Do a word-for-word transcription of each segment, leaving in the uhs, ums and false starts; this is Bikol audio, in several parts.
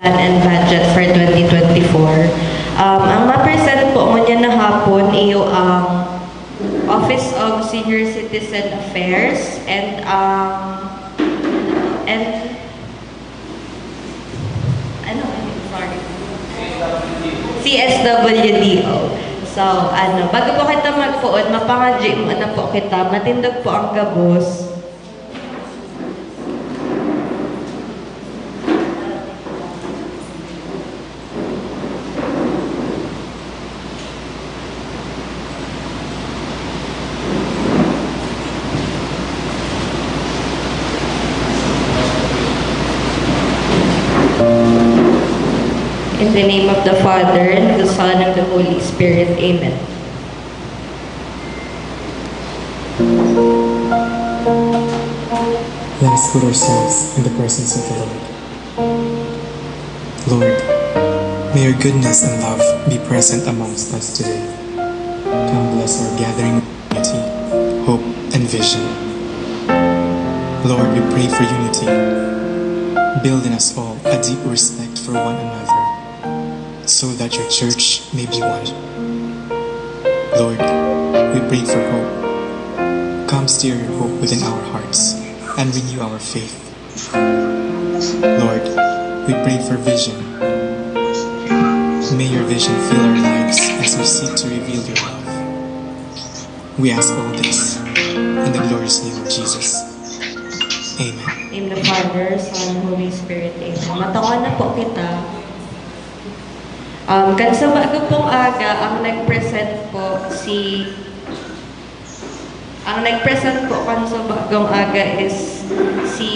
Plan and budget for twenty twenty-four. Um, ang ma-present po ngunyan na hapon iyo ang Office of Senior Citizen Affairs and, um, and, ano, sorry. C S W D O. So, ano, bago po kita magpuon, mapangadji muna po kita. Matindog po ang gabos. In the name of the Father, and of the Son, and of the Holy Spirit. Amen. Let us put ourselves in the presence of the Lord. Lord, may your goodness and love be present amongst us today. Come bless our gathering of unity, hope, and vision. Lord, we pray for unity. Build in us all a deep respect for one another, so that your church may be one. Lord, we pray for hope. Come stir your hope within our hearts and renew our faith. Lord, we pray for vision. May your vision fill our lives as we seek to reveal your love. We ask all this in the glorious name of Jesus. Amen. In the Father, Son, Holy Spirit. Amen. Matawan na po kita. Um, kan sa bago pong aga, ang nag-present po si ang nag-present po kan sa bagong aga is si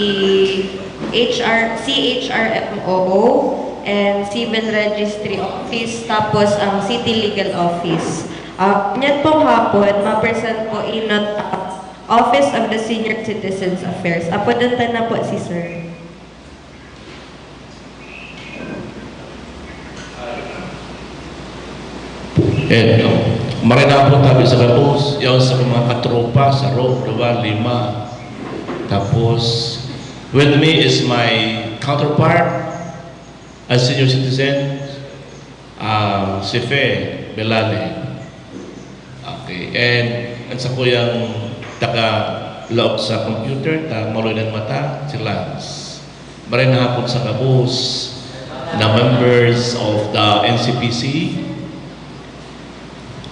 H R, C H R M O O and Civil Registry Office, tapos ang City Legal Office. Ah, niyan pong hapon, ma-present po inot ang Office of the Senior Citizens Affairs. Apodon ta na po si Sir. Eto. Maray na po tabi sa gabos, yaon sa mga katropa, sa row, duwa, lima. Tapos, with me is my counterpart as senior citizen, ah, si Fe Belale. Okay, and ang sakuyang taga laog sa computer, ta maluoy na mata, si Lance. Maray na hapon sa gabos na members of the N C P C.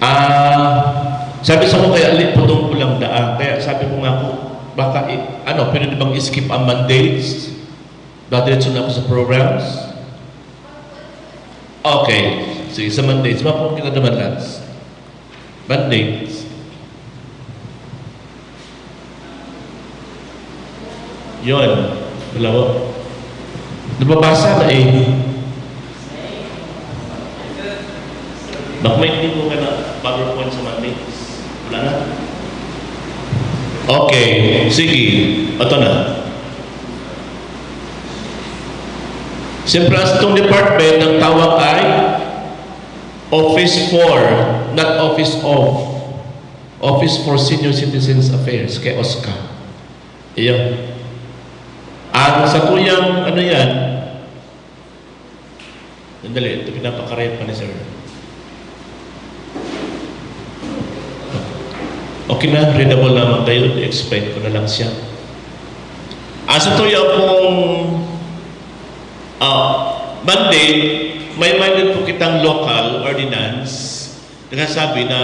Ah, sabi sa ko kaya, "Li, putong ko lang daan." Kaya sabi ko nga po, baka, i- ano, pwede bang i-skip ang mandates? Dadiretso na ako sa programs? Okay. Sige, sa mandates. Mapo kita naman, Lance. Mandates. Yun. Wala ko. Nababasa na eh. Baka may hindi ko ka na PowerPoint sa Monday. Wala na? Okay. Sige. Ito na. Siyempre, sa itong department, ang tawag ay Office for, not Office of. Office for Senior Citizens Affairs, kay OSCA. Iyo. Ang sa tuyang, ano yan? Sandali, ito pinapakarayot pa ni sir. Okay na, readable naman kayo. I-explain ko na lang siya. Ah, sa tuya pong ah, Monday, may minded po kitang local ordinance. Nagsasabi na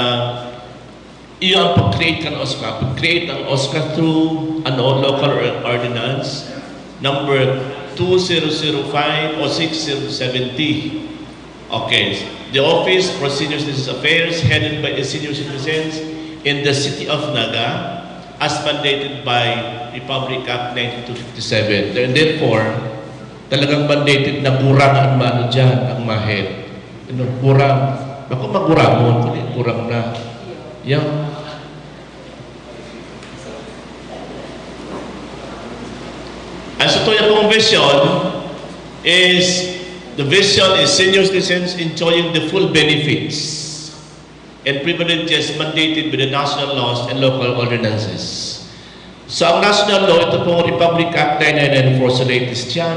iyo ang pag-create kan OSCA. Pag-create ang OSCA through ano, local or- ordinance number two zero zero five o six zero seventy. Okay. The Office for Senior Citizens Affairs, headed by the senior citizens in the city of Naga, as mandated by Republic Act ninety-two fifty-seven. And therefore, talagang mandated na gurang ang mano dyan, ang mahed. Ano, gurang. Ako, maguramon, kundi gurang na. Yan. Ang sa tuya pong vision is, the vision is senior citizens enjoying the full benefits and privileges mandated by the national laws and local ordinances. So, ang national law, ito pong Republic Act nine nine nine four sa latest yan,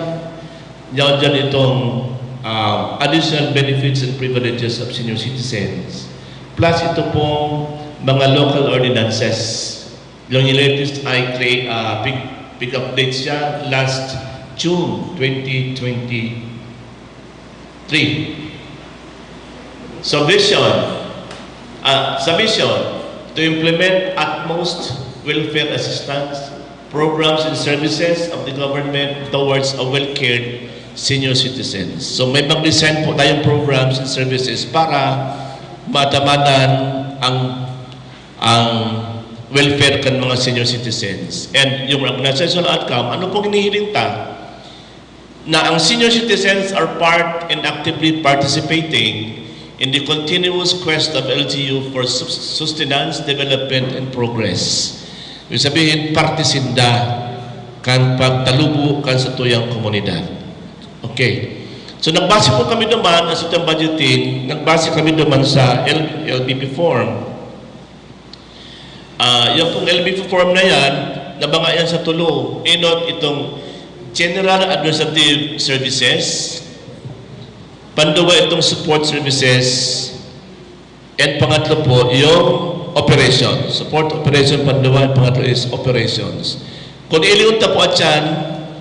Diyan, diyan itong, ah, additional benefits and privileges of senior citizens. Plus ito pong mga local ordinances. Yung latest ay cre-, ah, big, big update siya last June twenty twenty-three. So vision, ah, sa vision, to implement utmost welfare assistance programs and services of the government towards a well-cared senior citizens. So may mag-design po tayong programs and services para matamanan ang, ang welfare kan mga senior citizens. And yung organizational outcome, ano pong hinihiling ta? Na ang senior citizens are part and actively participating in the continuous quest of L G U for sus-, sustenance, development, and progress. Ibig sabihin, parte sinda kan pagtalubo kan satuyang komunidad. Okay. So, nagbase po kami naman, sa itong budgeting, nagbase kami naman sa L-, L B P form. Ah, yung pong L B P form na yan, nabanga yan sa tulo. Enot itong General Administrative Services, panduwa itong Support Services, and pangatlo po yung Operation. Support Operation, panduwa, and pangatlo is Operations. Kung iliyon ta po at yan,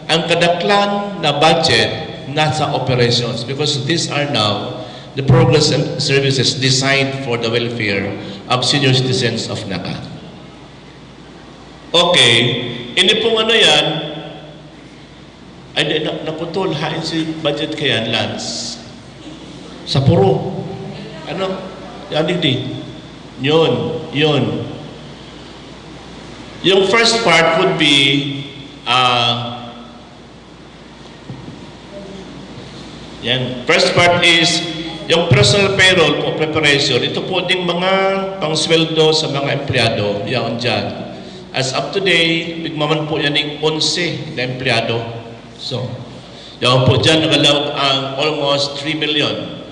ang kadaklan na budget nasa Operations because these are now the programs and services designed for the welfare of senior citizens of Naga. Okay, ini pong ano yan, ay di, na, naputol, hain si budget kayan, Lance? Sa puro. Ano? Yan, di, di. Yun, yun. Yung first part would be, ah, yan. First part is yung personal payroll po preparation. Ito po ding mga pangsweldo sa mga empleyado. Yan dyan. As of today, pigmaman po yan ng onse na empleyado. So, yan po dyan, nagalaog ang almost three million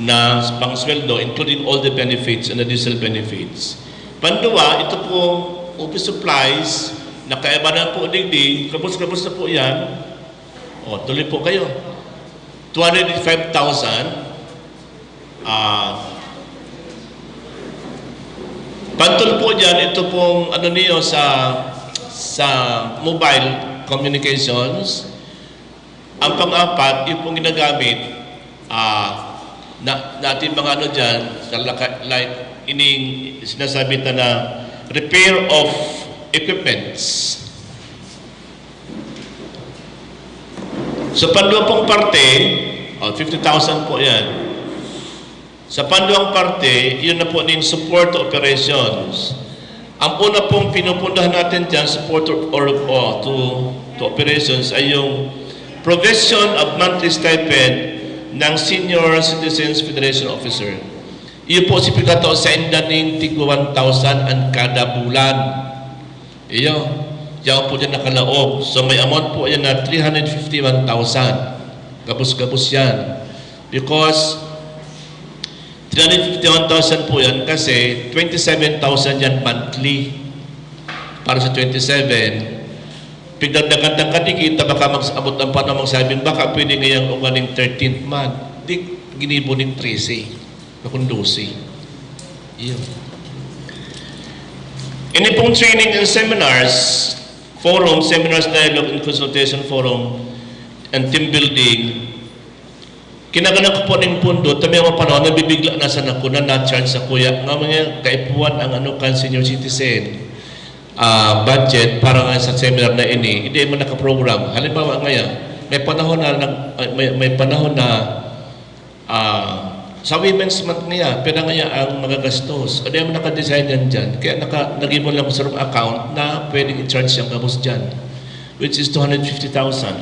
na pangsweldo, including all the benefits and additional benefits. Panduwa, ito po, office supplies, nakaiba na po digdi, gabos-gabos na po yan. O, tuloy po kayo. Two hundred eighty-five thousand. Ah, pantol po dyan, ito pong ano niyo sa, sa mobile communications. Ang pang-apat, yung pong ginagamit, ah, na, natin mga ano dyan, sa laka-, like, ining sinasabi ta na repair of equipments. Sa panduwa pong parte, oh, fifty thousand po yan. Sa panduwang parte, yun na po ning support to operations. Ang una pong pinupundahan natin dyan, support to, or, oh, to, to operations, ay yung provision of monthly stipend ng Senior Citizens Federation Officer. Iyo po si pagkatao sa inda ning tig one thousand an kada bulan. Iyo, diyan po dyan nakalaog. So may amount po yan na three hundred fifty-one thousand. Gabos-gabos yan. Because three hundred fifty-one thousand po yan kasi twenty-seven thousand yan monthly para sa twenty-seven. Pigdagdagan ng katikita, baka mag-abot ang panahon magsabing, baka pwede ngayang uganing thirteenth month. Di, ginibo ning trese. Akong dose. Iyo. Ini pong training and seminars, forum, seminars, dialogue and consultation forum, and team building. Kinaganan ko po ning pundo, tabi ang mga panahon, nabibigla na sa nakuna, na-charge sa kuya. Nga mga kaipuhan ang ano kan senior citizen, ah, budget para nga sa seminar na ini, hindi mo nakaprogram. Halimbawa ngayon, may panahon na, nag-, may, may panahon na, ah, sa Women's Month niya, pera nga ang magagastos. Hindi mo nakadesign yan dyan. Kaya naka, nag-ipon lang sa account na pwedeng i-charge siyang gabos dyan, which is two hundred fifty thousand.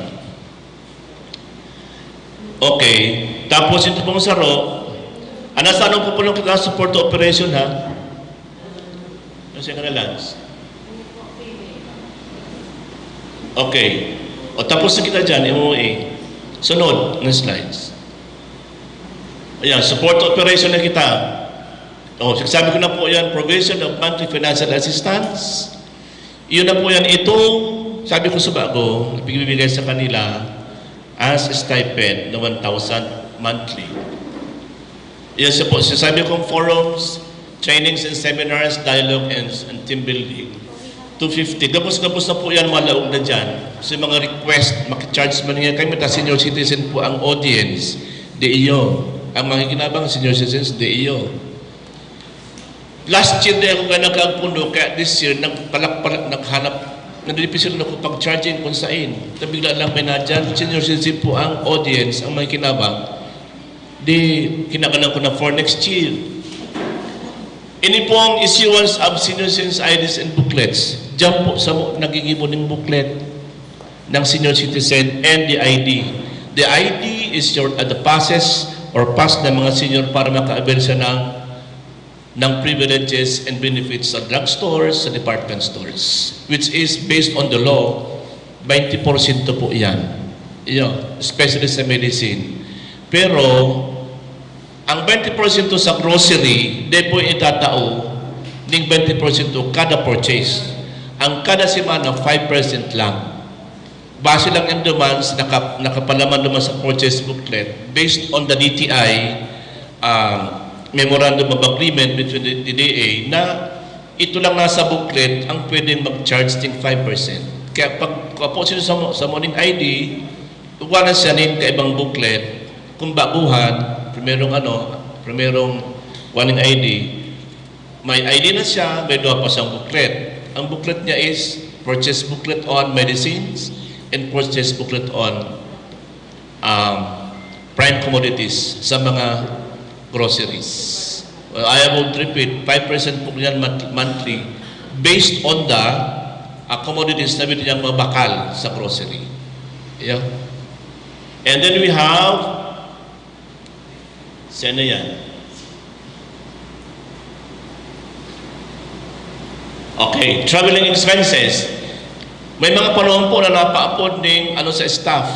Okay. Tapos ito pong saro, ano sa anong pupulong kita support to operation, ha? Kasi ka na, Lance. Okay. O, tapos na kita dyan, M O A. Sunod na slides. Ayan, support operation na kita. O, sabi ko na po yan, provision of monthly financial assistance. Yun na po yan. Itong, sabi ko sa bago, na pinibigay sa kanila, as stipend na one thousand monthly. Yan siya po, sinasabi kong forums, trainings and seminars, dialogue and, and team building, two fifty. Gabos-gabos na po yan, malaog na dyan. Sa mga request, makicharge man nga kami, ta senior citizen po ang audience, di iyo. Ang makikinabang, senior citizens, di iyo. Last year, di ako ka nagkaagpundo, kaya this year, nagpalak-palak, naghanap, nagdipisil na ako pag-charging kung sain. Tabigla lang may nadyan, senior citizen po ang audience, ang makikinabang. Di, kinagalan ko na for next year. Ini pong issuance of senior citizens I Ds and booklets. Diyan po sa mo, nagigibo ng booklet ng senior citizen and the I D. The I D is your, uh, the passes or pass ng mga senior para maka-avail siya ng, ng privileges and benefits sa drugstores, sa department stores, which is based on the law, twenty porsyento po yan. Iyo, especially sa medicine. Pero, ang twenty porsyento sa grocery, di po itatao ning twenty porsyento kada purchase. Ang kada semana, five percent lang. Base lang yung demands, naka-, nakapalaman naman sa purchase booklet, based on the D T I, ah, Memorandum of Agreement between the D D A, na ito lang nasa booklet ang pwedeng mag-charge ng five percent. Kaya pag, pag po sino sa mo, sa morning I D, kukuha na siya ng kaibang booklet, kung baguhan, primerong ano, primerong kuha ng I D, may I D na siya, may duwa pa siyang booklet. Ang booklet niya is purchase booklet on medicines and purchase booklet on, um, prime commodities sa mga groceries. Well, I would repeat, five percent po yan month-, monthly based on the, uh, commodities na binili niyang mga bakal sa grocery. Yeah. And then we have, saan na yan? Okay, traveling expenses. May mga panahon po na napaapod ning ano sa staff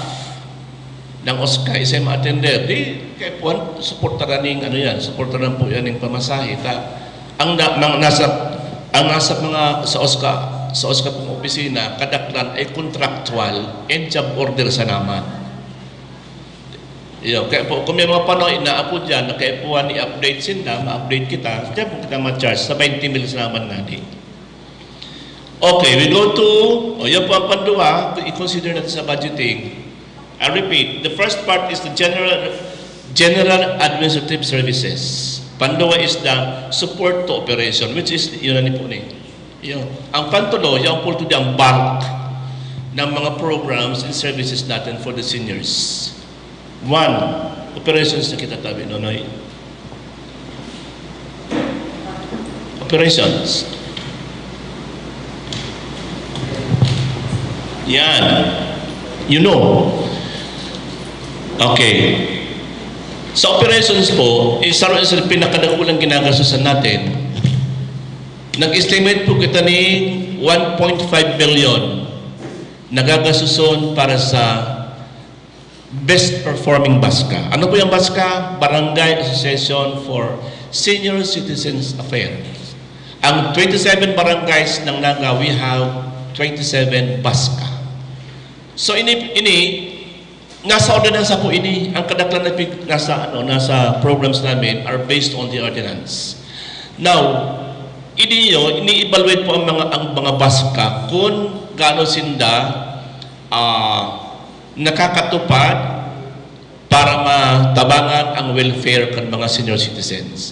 ng OSCA, isa yung attender. Di, kaya po, suportaran ning ano yan, suportaran po yan yung pamasahe. Ta, ang na, mga nasa, ang nasa mga sa OSCA, sa OSCA pong opisina, kadaklan ay contractual and job order sa naman. Iyo, kaya po, kung may mga panahon, inaapod yan, na kaya po, i-update sinda, ma-update kita, diyan po kita ma-charge sa twenty mil sa naman ngani. Okay, we go to, o, yan po ang panduwa, i-consider natin sa budgeting. I repeat, the first part is the general, general administrative services. Panduwa is the support to operation, which is, yun na ni po ni. Yun. Ang pantulo, yung po ang bulk ng mga programs and services natin for the seniors. One, operations na kita tabi, Nonoy. Operations. Yan. You know. Okay. Sa operations po, isa rin sa pinakadakulang ginagastusan natin. Nag-estimate po kita ni one point five billion na gagastuson para sa best performing BASCA. Ano po yung BASCA? Barangay Association for Senior Citizens Affairs. Ang twenty-seven barangays ng Naga, we have twenty-seven BASCA. So, ini, ini, nasa ordinansa po ini. Ang kadaklan na pig-, nasa, ano, nasa programs namin are based on the ordinance. Now, ini yun, ini-evaluate po ang mga, ang mga BASCA kung gaano sinda, ah, nakakatupad para matabangan ang welfare kan mga senior citizens.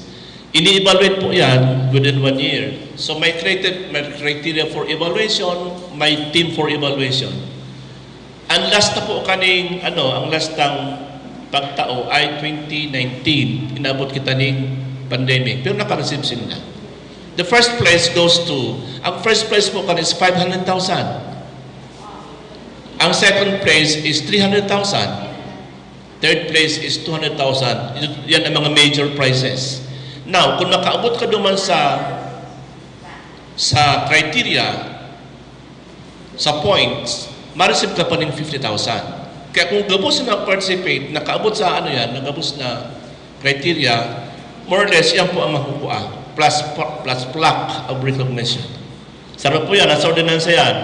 Ini-evaluate po yan within one year. So, may criteria, may criteria for evaluation, may team for evaluation. Ang last na po kaning, ano, ang last ng pagtao ay twenty nineteen. Inabot kita ning pandemic. Pero naka-receive sila. The first place goes to, ang first place po kan is five hundred thousand. Ang second place is three hundred thousand. Third place is two hundred thousand. Yan ang mga major prizes. Now, kung makaabot ka duman sa, sa criteria, sa points, ma-receive ka pa ng fifty thousand. Kaya kung gabos na participate, nakaabot sa ano yan, nagabos na criteria, more or less, yan po ang makukuha. Plus, plus plaque of recognition. Sarap po yan, nasa ordinansa yan.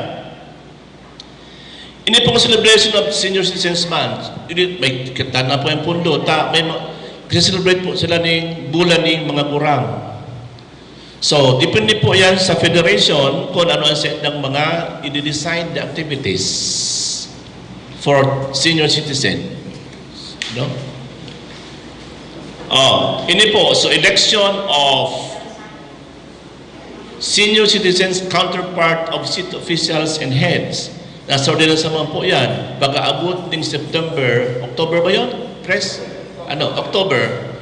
Ini pong celebration of Senior Citizens Month, ini may kita na po yung pundo, ta, may ma-, kasi-celebrate po sila ning bulan ning mga gurang. So, depende po yan sa federation kung ano ang sa ng mga i-design na activities for senior citizen. No? Oh, ini po, so election of senior citizens counterpart of city officials and heads. Nasa ordinansa man po yan. Pag-aabot ning September, October ba yun? Tres? Ano, October.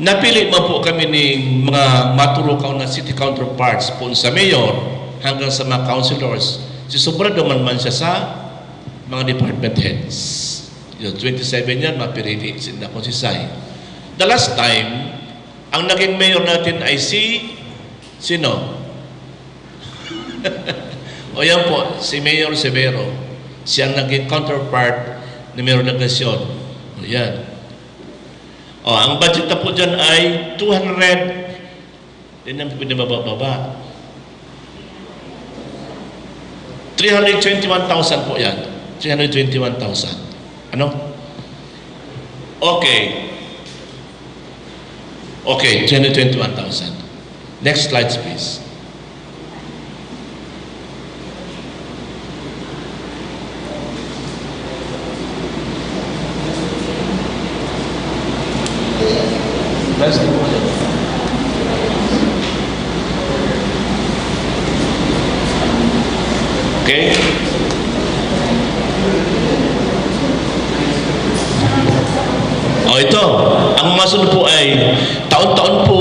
Napili man po kami ning mga maturukaw na city counterparts, poon sa mayor hanggang sa mga councilors. Si sobra duman man siya sa mga department heads. Yung twenty-seven yan, mapirili sinda kung si Sai. The last time, ang naging mayor natin ay si, sino? O yan po, si Mayor Severo. Siya ang naging counterpart ni Mayor Legacion. O yan. O, ang budget na po dyan ay two hundred, hindi naman pwede mababa. Three hundred twenty-one thousand po yan. Three hundred twenty-one thousand. Ano? Okay. Okay, three hundred twenty-one thousand. Next slides, please. Okay? O, ito. Ang masunod po ay, taon-taon po,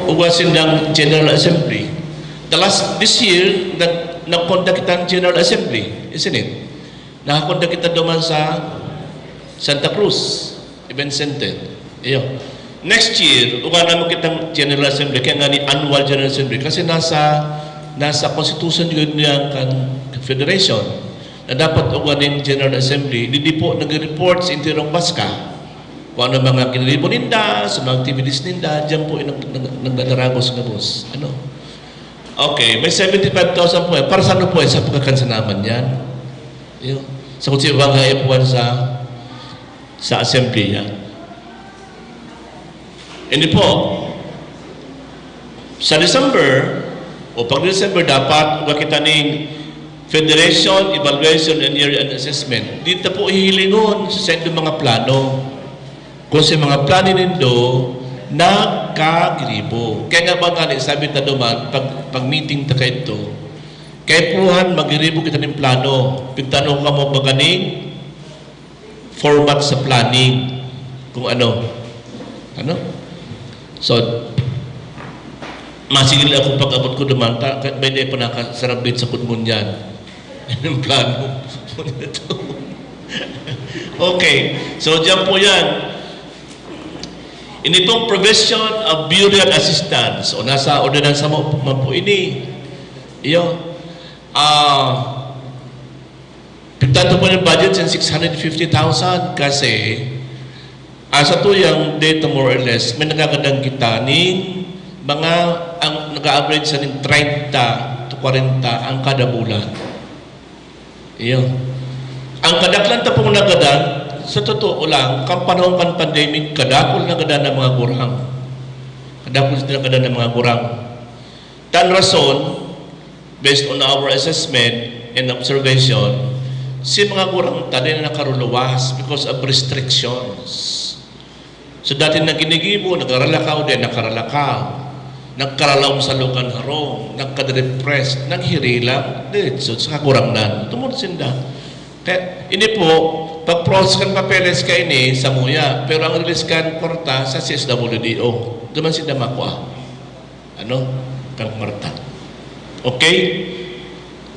ugwa sindang General Assembly. The last, this year, nag-, nag-conduct kita ng General Assembly, isn't it? Nakakonda kita duman sa Santa Cruz Event Center. Iyo. Next year, ugwa naman kitang General Assembly, kaya nga ni annual General Assembly, kasi nasa, nasa constitution yun niya kan Federation, na dapat ugwa nin General Assembly, didi po nag-report sa Intirong Basca. Kung ano mga kiniribo ninda, sa mga activities ninda, dyan po yung nag-, nag-, nagdadaragos gabos. Ano? Okay, may seventy-five thousand po yan. Para sa ano po yan? Sa pagkakansanaman yan? Yun. Sa kung sino bang haipuan sa, sa assembly yan. Hindi po. Sa December, o pag December, dapat ugwa kita ning Federation Evaluation and Year End Assessment. Dito po hihilingon sa sendo mga plano. Kung sa mga plano nindo, nagkagiribo. Kaya nga ba nga, sabi ta duman, pag, pag meeting ta kaidto, kaipuhan, magiribo kita nin plano. Pigtano kamo baga ning format sa planning. Kung ano. Ano? So, masigil ako pag-abot ko duman, ta, kahit may di pa nakasarabit sa kudmon yan. Yung plano. Okay. So, diyan po yan. Ini pong provision of burial assistance, o nasa ordinansa mo man po ini. Iyo. Ah, pigtanto po yung budget sa six hundred fifty thousand kasi, ah, sa tuyang data, more or less, may nagagadan kita ning mga, ang nag-a-average sa ning treinta to kwarenta ang kada bulan. Iyo. Ang kadaklan ta pong nagadan, sa totoo lang, kan panahon kan pandemic, kadakul nagadan ang mga gurang. Kadakul nagadan ang mga gurang. Tan rason, based on our assessment and observation, si mga gurang ta di na nakaruluwas because of restrictions. So, dati na ginigibo, nagaralakaw, di nakaralakaw. Nagkaralaom sa lugan harong, nagka-depressed, naghirilang, diretso sa Kagurangnan. Tumod sinda. Kaya, ini po, pag-process kan papeles ka ini, samuya. Pero ang release kan kwarta sa C S W D O. Duman sinda makua. Ano? Kan kwarta. Okay?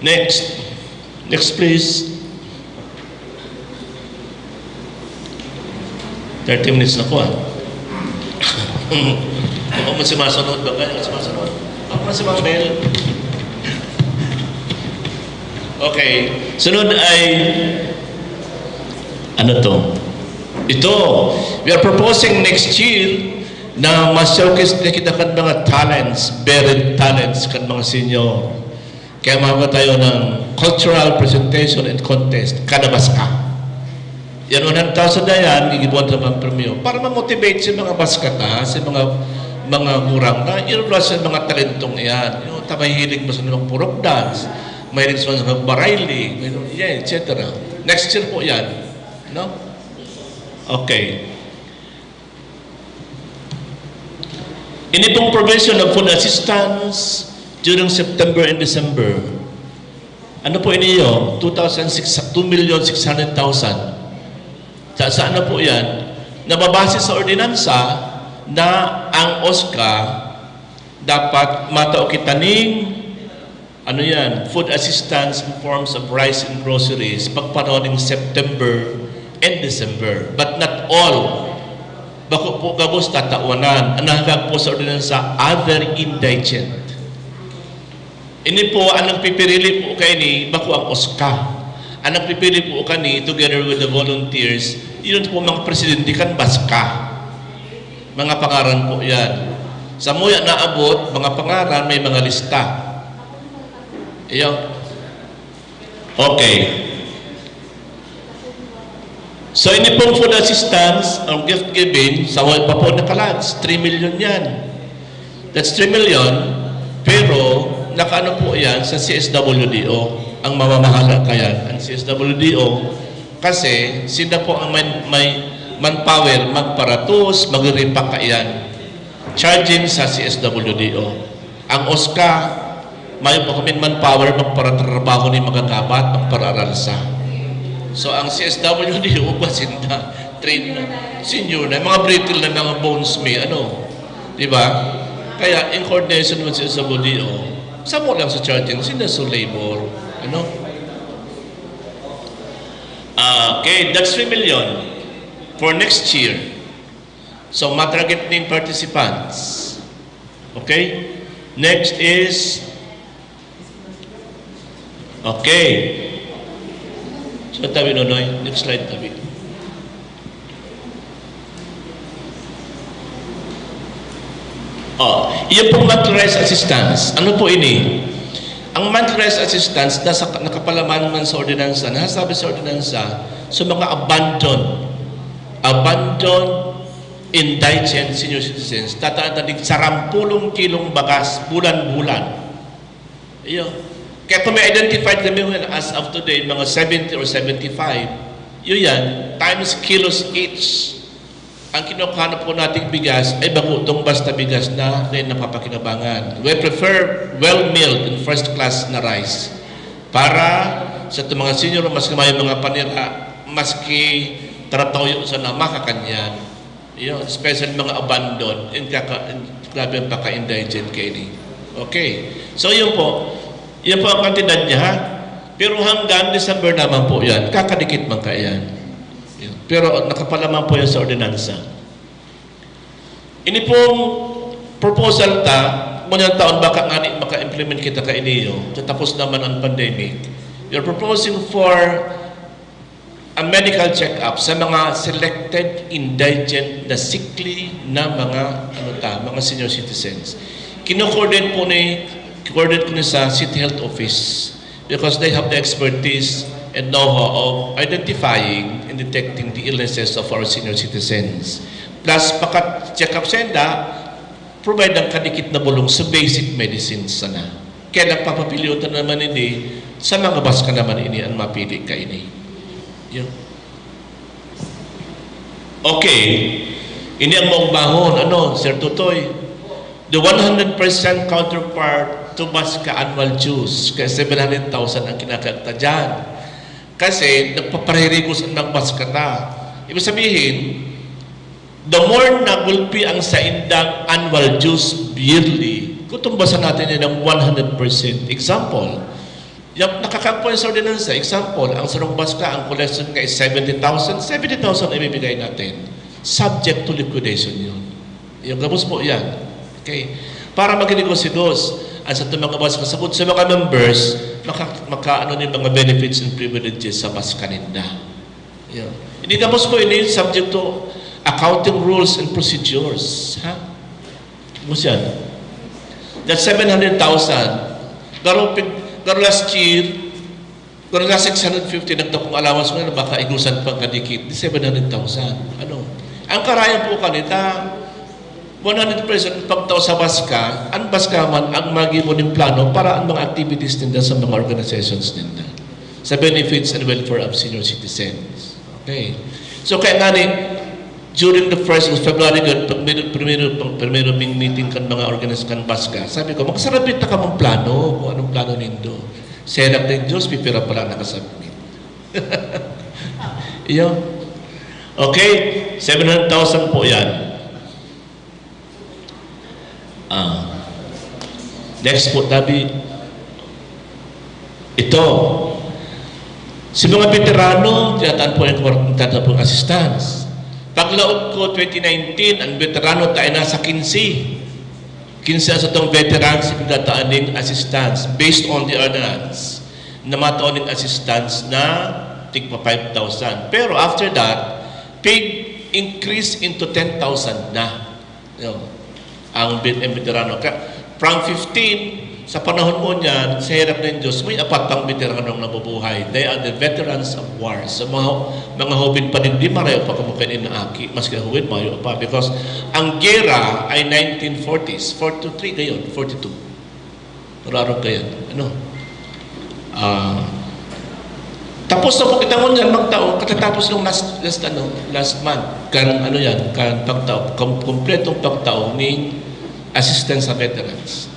Next. Next, please. Thirty minutes na ko, ah. Ako man si masunod, baka yung si masunod. Ako man si Mabel. Okay. Sunod ay, ano to? Ito, we are proposing next year na ma-showcase na kita kan mga talents, varied talents kan mga senior. Kaya mga tayo ng cultural presentation and contest, kada Baska. Yan, one hundred thousand na yan, gigibuan ta mga premyo. Para ma-motivate sa mga Baska ta, sa mga, mga gurang na, irulas sa mga talentong yan. Yung ta mahihilig mo sa mga purok dance, mahilig sa mga barayli, yeah, et cetera. Next year po yan. No? Okay. Ini pong provision of food assistance during September and December. Ano po ini yun? Two thousand six, two million six hundred thousand. Sa, sa ano po yan? Nababase sa ordinansa na ang OSCA dapat matao kita ning, ano yan, food assistance in forms of rice and groceries pagpanahon ng September and December. But not all. Bako po gabos tatawanan. Ang nahagag po sa ordinansa, other indigent. Ini po, ang nagpipirili po kaini, bako ang OSCA. Ang nagpipili po kani, together with the volunteers, yun po mga presidente kan Baska. Mga pangaran po yan. Sa muya naabot, mga pangaran, may mga lista. Iyo. Okay. So, ini pong food assistance, ang gift giving, sa wala pa po nakalads, three million yan. That's three million, pero nakaano po yan sa C S W D O. Ang mamamahala kayan, ang C S W D O, kasi sila po ang may, may manpower, magparatos, magripak kayan. Charging sa C S W D O. Ang OSCA, may pa kami manpower, magparatrabaho ni magagabat, magpararalsa. So, ang C S W D O, ba sinda, train na, senior na, mga brittle na mga bones may, ano, di ba? Kaya, in coordination with C S W D O, samo lang sa charging, sila sa labor, ano? Ah, okay, that's three million for next year. So, matarget ning participants. Okay? Next is, okay. So, tabi, Nonoy. Next slide, tabi. Oh, iyan pong monthly rice assistance. Ano po ini? Ang monthly rice assistance, nasa, nakapalaman man sa ordinansa, nasasabi sa ordinansa, sa mga abandoned, abandoned indigent senior citizens, tataan ta ning sarampulong kilong bagas bulan-bulan. Iyo. Kaya kung may identified kami ngayon, as of today, mga seventy or seventy-five, yun yan, times kilos each. Ang kinukuha na po nating bigas ay bako tong basta bigas na, na napapakinabangan. We prefer well-milled and first-class na rice. Para sa itong mga senior, maski may mga panira, maski karatoyo sana makakanyan. Yun, especially mga abandon, and kaka, grabe ang paka-indigent kaini. Okay. So, yun po. Yun po ang kantidad niya, ha? Pero hanggang December naman po yan. Kakadikit man kaya yan. Yun. Pero nakapalaman po yan sa ordinansa. Ini pong proposal ta, ngunyan taon baka ngani maka-implement kita kainiyo, katapos naman ang pandemic. We are proposing for a medical check-up sa mga selected indigent na sickly na mga, ano ta, mga senior citizens. Kino-coordinate po ni, coordinate ko ni sa City Health Office because they have the expertise and know-how of identifying and detecting the illnesses of our senior citizens. Plus, paka-check-up senda, provide ang kadikit na bulong sa basic medicines sana. Kaya nagpapapilion ta naman ini, sa mga Baska naman ini ang mapili kaini. Yun. Okay. Ini ang maong bahon. Ano, Sir Tutoy? The one hundred percent counterpart to Baska annual dues. Kaya seven hundred thousand ang kinakanta dyan. Kasi nagpaparirigo sa mga Baska ta. Ibig sabihin, the more na gulpi ang saindang annual dues yearly, kung tumbasan natin yan ng one hundred percent. Example, yung nakakagpo sa ordinansa, example, ang sarong Baska, ang collection nga is seventy thousand, seventy thousand ibibigay natin. Subject to liquidation yun. Yung gabos po yan. Okay? Para maging dos, ang sa itong mga Baska, sabot sa mga members, maka, makaano ni mga benefits and privileges sa Baska ninda. Yeah. Ini gabos po ini subject to accounting rules and procedures. Ha? Gabos yan. That seven hundred thousand, pero pig, Pero last year, kung nasa six hundred fifty, nagtapong allowance mo na baka igusan pang kadikit, di seven hundred thousand. Ano? Ang karayan po kanita, one hundred percent pagtao sa baska, ang baska man ang magibo nin plano para ang mga activities ninda sa mga organizations ninda, sa benefits and welfare of senior citizens. Okay. So, kaya nga ni, during the first of February, gan, pag primero, primero, pag primero ming meeting kan mga organis-, kan baska, sabi ko, "Magsarabit na kamong plano, kung anong plano nindo." Serak ng Diyos, pipira pala nakasubmit. Iyo. Okay, seven hundred thousand po yan. Ah. Next po, tabi. Ito. Sa mga veterano, tinataan po yung, tinataan po yung assistance. Paglaog ko, twenty nineteen, ang veterano tayo nasa quince. Quince ang satong veterans, pinagdataan ning assistance based on the ordinance na matao ning assistance na tigpa five thousand. Pero after that, pig-increase into ten thousand na. Yo, ang bit-, ang veterano. Ka-, from fifteen, sa panahon mo niyan, sa hirap ng Diyos, may apat pang veteranong nabubuhay. They are the veterans of war. Sa mga, mga hubin pa din, di marayo pa kamo kayo inaaki, maski hubin, mayo pa. Because ang gera ay nineteen forties, forty-three gayon, forty-two. Raro kayan. Ano? Ah, tapos na po kita ngunyan magtao, katatapos ng last, last, ano, last month, kan, ano yan, kan pagtao, kom-, kompletong pagtao ning assistance sa veterans.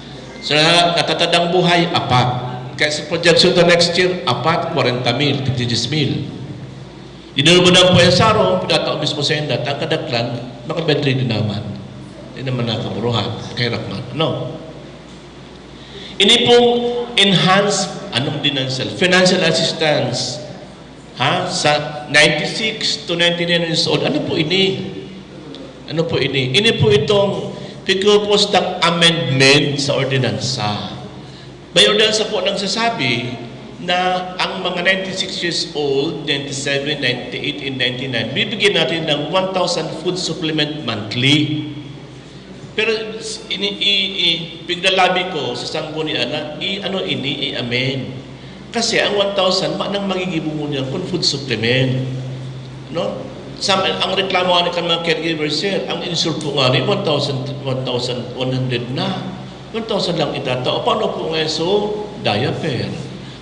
So, na-, natatadang buhay, apat. Kaya sa projection to next year, apat, kwarenta mil, fifty mil. Dinulog mo na po yung saro, pinatao mismo sa inda, ang kadaklan, mga bedridden naman. Hindi naman nakaburuhan, kahirap man. Ano? Ini pong enhanced, anong financial? Financial assistance, ha? Sa ninety-six to ninety-nine years old, ano po ini? Ano po ini? Ini po itong pigpupostang amendment sa ordinansa. May ordinansa po nagsasabi na ang mga ninety-six years old, ninety-seven, ninety-eight, and ninety-nine, bibigyan natin ng one thousand food supplement monthly. Pero ini, i, i, piglalabi ko sa sanggunian na i, ano ini, i-amend. Kasi ang one thousand, ma-, nang magigibo mo niyan kung food supplement. No? Sa, ang reklamo nga ni kan mga caregivers, sir, ang insure po nga ni one thousand, one thousand one hundred na. One thousand lang itatao. Paano po nga so diaper?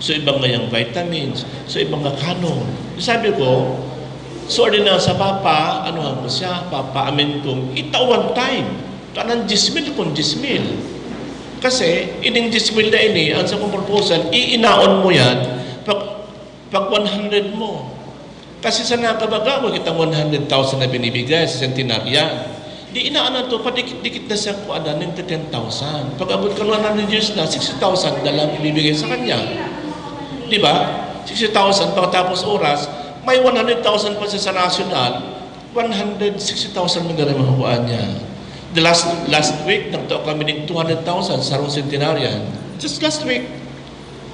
So, ibang nga yung vitamins. So, ibang nga kanon. Sabi ko, so, ordinansa, papa, ano ko siya, papa, amin kong ita one time. Tanan diyes mil kung diyes mil. Kasi, ining diyes mil na ini, ang sa kong proposal, iinaon mo yan pag, pag one hundred mo. Kasi sa nakabaga, mo kitang one hundred thousand na binibigay sa centenarian. Di inaanan to, padikit-dikit na siya kung ano, ninety ten thousand. Pag abot ka one hundred years na, sixty thousand na lang ibibigay sa kanya. Di ba? Sixty thousand, pagkatapos oras, may one hundred thousand pa siya sa national, one hundred sixty thousand na gano'n makukuha niya. The last, last week, nagtao kami ng two hundred thousand sa Rose Centenarian. Just last week,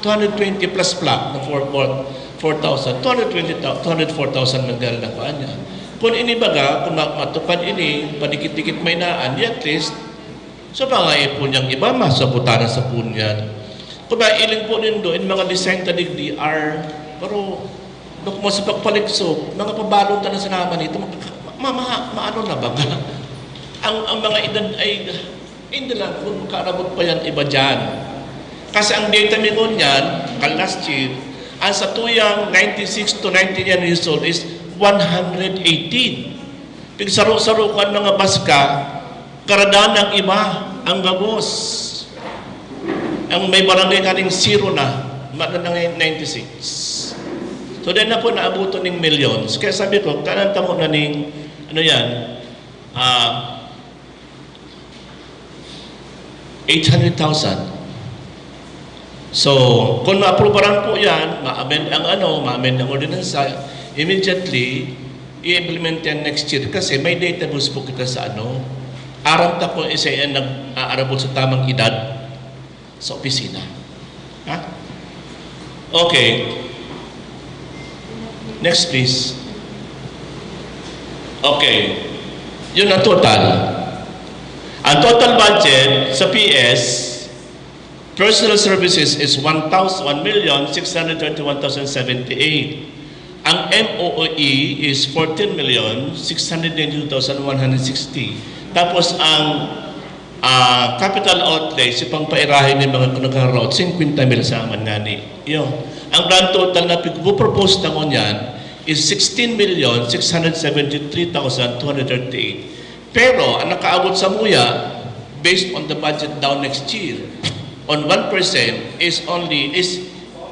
two hundred twenty plus plaque na four, four, four thousand, two hundred twenty, two hundred four thousand man gari na kuha niya. Kung inibaga, kung ma-, matupad ini, padikit-dikit may naan, di at least, sa mga ipon niyang iba, masabutan na sa po niyan. Kung mailing po nindo, in mga design ta digdi are, pero, no, kung sa pagpaliksok, mga pabalon ta na sa naman ito, ma-, ma-, ma-, maano na ba? Ang, ang mga edad ay, hindi lang, kung karabot pa yan, iba dyan. Kasi ang data mi ngunyan, kan last year, ang sa tuyang ninety-six to ninety-nine years old is one hundred eighteen. Pigsaro-saro ko ang mga baska, karadan ang iba, ang gabos. Ang may barangay kaning zero na, ma-, na, na ninety-six. So, dahil na po naabutan ng millions. Kaya sabi ko, kanan tamo na ning, ano yan, ah, eight hundred thousand. So, kung maaprubaran po yan, ma-amend ang ano, ma-amend ang ordinansa, immediately, i-implement yan next year kasi may database po kita sa ano. Aram ta kung isa yan nag-aarabot sa tamang edad sa opisina. Ha? Okay. Next, please. Okay. Yun ang total. Ang total budget sa P S, Personal services is one thousand, one million six hundred thirty-one thousand seventy-eight. Ang M O E is fourteen million six hundred ninety-two thousand one hundred sixty. Tapos ang ah, capital outlay sa pangpairahay ni mga nagkakaraot, singkwenta mil sa man ngani. Iyo. Ang grand total na pigpupropose na ngunyan is sixteen million six hundred seventy-three thousand two hundred thirty-eight. Pero ang nakaabot sa muya, based on the budget daw next year, on one percent is only, is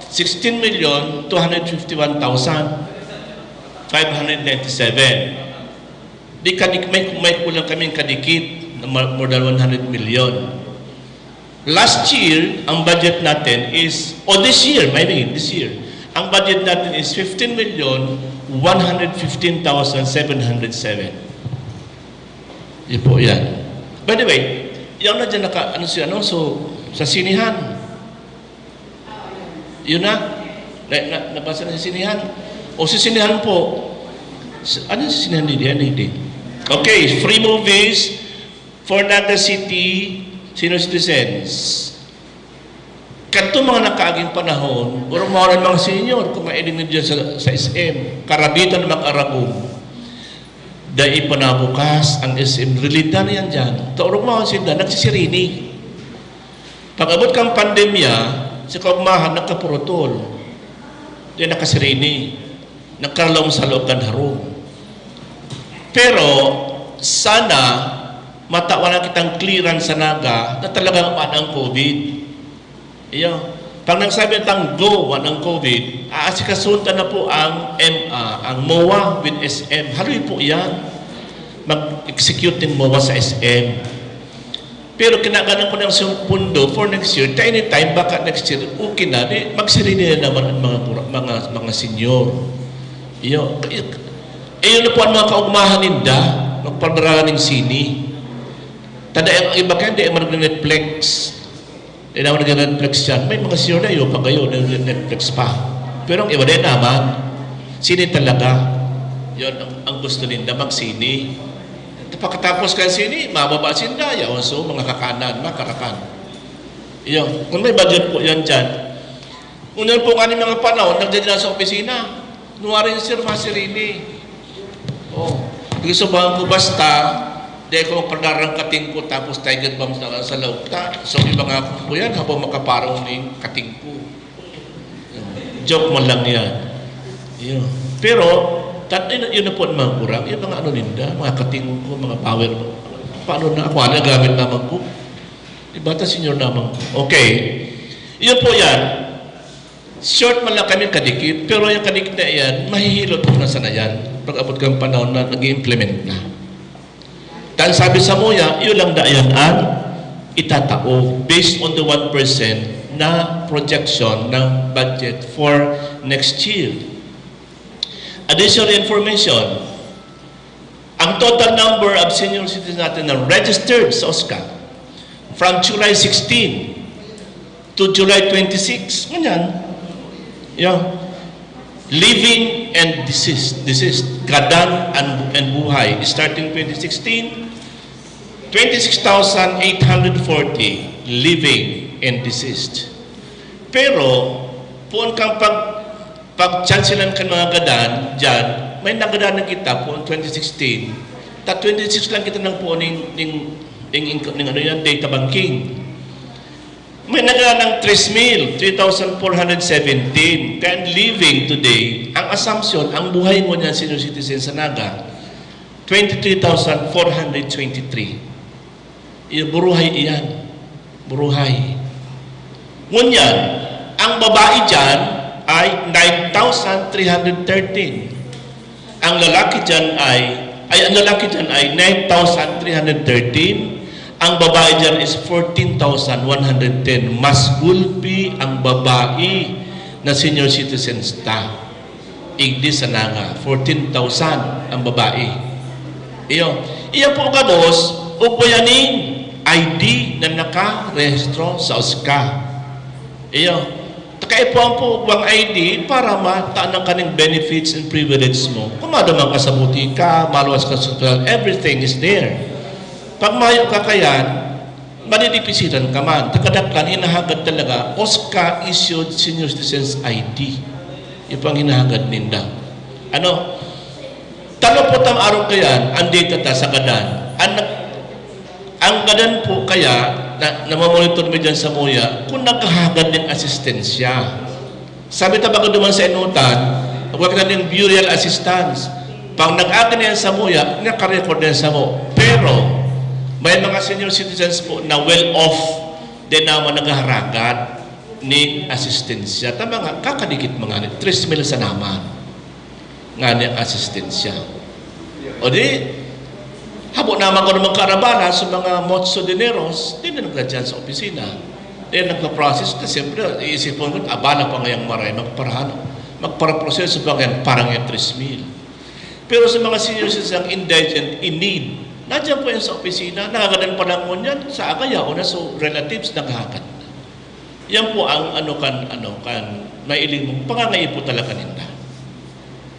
sixteen million two hundred fifty-one thousand five hundred ninety-seven. Di ka, di, may, may kulang kaming kadikit na ma-, more than one hundred million. Last year, ang budget natin is, o this year, I mean, this year, ang budget natin is fifteen million one hundred fifteen thousand seven hundred seven. Yun po yan. By the way, yan na dyan naka, ano si ano, so, sa sinihan. Yun na. Na, na, nabasa na sa sinihan. O sa sinihan po. Sa, ano sa sinihan din? Ano din? Okay, free movies for Naga City senior citizens. Kadto mga nakaaging panahon, urmaon mga senior, kung mailing na dyan sa, sa S M, karabitan mag-aragong. Dai pa nabukas ang S M, realidad na yan dyan. Taurog mo ang sinda, nagsisirini. Pag-abot kang pandemya, sa kaugmahan, nagkapurutol. Di nakasirini. Nagkaralaom sa loob kan harong. Pero, sana, matawan na kitang clearance sa Naga na talagang man ang COVID. Iyo. Pag nagsabi tang go, man ang COVID, aasikasuhan ta na po ang M A, ang MOA with S M. Haloy po yan. Mag-execute ng MOA sa S M. Pero kinaganan ko ng sum-, pundo for next year. Ta anytime, baka next year, okay na. Di, magsirili na naman ang mga, pura-, mga, mga senior. Iyo. Ayun na po ang mga kaugmahan ninda. Magpadrara ng sini. Tada ang iba kayo, di mag-Netflix. Di naman nag-Netflix yan. May mga senior na iyo pa kayo, nag-Netflix pa. Pero ang iba din naman, sini talaga. Yun ang, ang gusto ninda, magsini. Pagkatapos kan sini, mababa sinda, yaon so, mga kakanan, makarakan. Yun, kung may budget po yan dyan. Ngunyan po nga ni mga panahon, nagdadala sa opisina. Nuwarin sir, masirini. Oh, gusto ba ko basta, di ko magpadrara ng kating ko, tapos tiger bomb sa, sa loob ta. So, iba nga po yan, habang makaparong ning kating ko. Joke man lang yan. Yun. Pero, tat-, yun, yun na po ang mga kurang. Yung mga ano ninda, mga kating ko, mga power. Paano na ako? Ano gamit naman ko? Di ba, ta senior naman ko? Okay. Yun po yan. Short man lang kami kadikit, pero yung kadikit na yan, mahihilot ko na sana yan pag abot kang panahon na nag-implement na. Dahil sabi sa muya, yun lang da yan ang itatao based on the one percent na projection ng budget for next year. Additional information, ang total number of senior citizens natin na registered sa OSCA from July sixteen to July twenty-six, ganyan. Yeah. Living and deceased, deceased, gadan and, and buhay, starting twenty sixteen, twenty-six thousand eight hundred forty living and deceased. Pero, poon kang pag, pag-chancelan kan mga gadan dyan, may nagadan na kita poon twenty sixteen. Ta twenty-six lang kita ng poon ning, ning, ning, ning, ning ano yan, data banking. May nagadan ng tres mil, three thousand four hundred seventeen. Kaya ang living today, ang assumption, ang buhay mo niyan senior citizen sa Naga, twenty-three thousand four hundred twenty-three. Iyo, buruhay iyan. Buruhay. Ngunyan, ang babae dyan ay nine thousand three hundred thirteen. Ang lalaki dyan ay, ay, ang lalaki dyan ay nine thousand three hundred thirteen. Ang babae dyan is fourteen thousand one hundred ten. Mas gulpi ang babae na senior citizens ta. Igdi sa Naga, fourteen thousand ang babae. Iyo. Iya po gabos, ugbayaning I D na nakarehistro sa OSCA. Iyo. Takaipuan po ang I D para matanan kaning benefits and privilege mo. Kung maduman ka sa butika, maluwas ka sa ospital, everything is there. Pag mayo ka kayan, Madidipisitan ka man. Takadaklan, hinahagad talaga, OSCA issued senior citizens I D. Yung pang hinahagad ninda. Ano? Talo po tam arog kayan, ang data ta sa gadan. Ang, ang gadan po kaya, na, namamonitor mi dyan sa Muya, kung naghahagad nin asistensya. Sabi ta bago duman sa inutan, wag na nin burial assistance. Pag nag-akin yan sa Muya, nakarecord na yan sa mo. Pero, may mga senior citizens po na well off, din naman naghaharagad ni asistensya. Tama nga, kakadikit mga ni, tres mil sa naman nga ni asistensya. O di, habo naman ko naman karabala sa mga mozos dineros, di na nagdadyan sa opisina. Di na nagpa-process na, siyempre, iisipon ko, abala pa ngayang maray, magparahano, magparaproseso pa ngayon, parang yung tres mil. Pero sa mga senior citizens, indigent, in need, nandiyan po yan sa opisina, nakagadan pa lang ngunyan, sa agaya o na, so relatives, naghahagad na. Yan po ang ano kan, ano kan, mailing mong pangangaipo talaga ninda.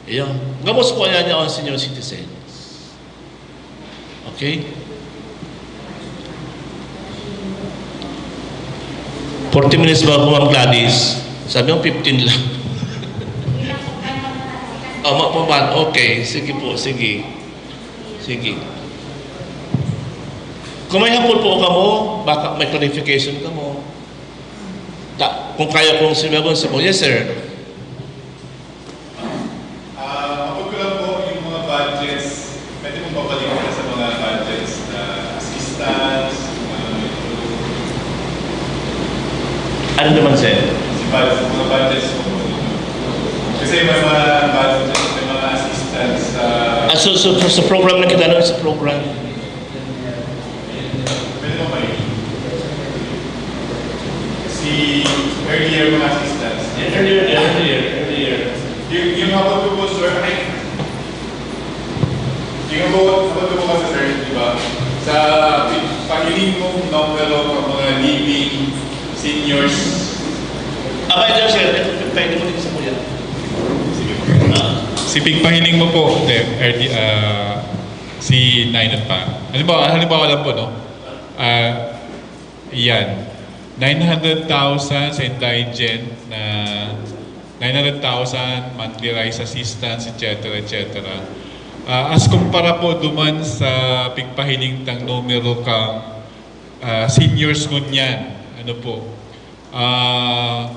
Ayun. Gabos po yan yung senior citizens. Okay? Forty minutes ba ako, Ma'am Gladys? Sabi mo, fifteen lang. Oh, ma-, pa-, okay. Sige po, sige. Sige. Kung may hapon po kamo, baka may clarification kamo. Ta-, kung kaya kong sumagot, sabi mo, "Yes, sir." Ah, mapag ko lang po yung mga budgets. Pwede mong babalikan sa mga budgets na assistance, mga Ano naman, sir? Si budget, mga budgets po. Kasi may mga budget, may mga assistance sa Ah, so, so, so, sa program na kita, ano, sa program? Pwede mo ba yun? Si earlier mga assistance. Earlier, earlier, earlier. Yung, yung hapon ko po, sir, ay, yung hapon, hapon ko po kasi, sir, di ba? Sa pi-, pahiling mong numero ng mga living seniors. Ah, by the way, sir, ito, pwede mo din sa kuya. Sige po. Si pigpahiling mo po, sir, early, ah, si Ninot pa. Halimbawa, halimbawa lang po, no? Ah, yan. Nine hundred thousand sa indigent na nine hundred thousand, monthly rice assistance, et cetera, et cetera. Ah, as kumpara po duman sa pigpahiling tang numero kang, ah, seniors ngunyan, ano po, ah,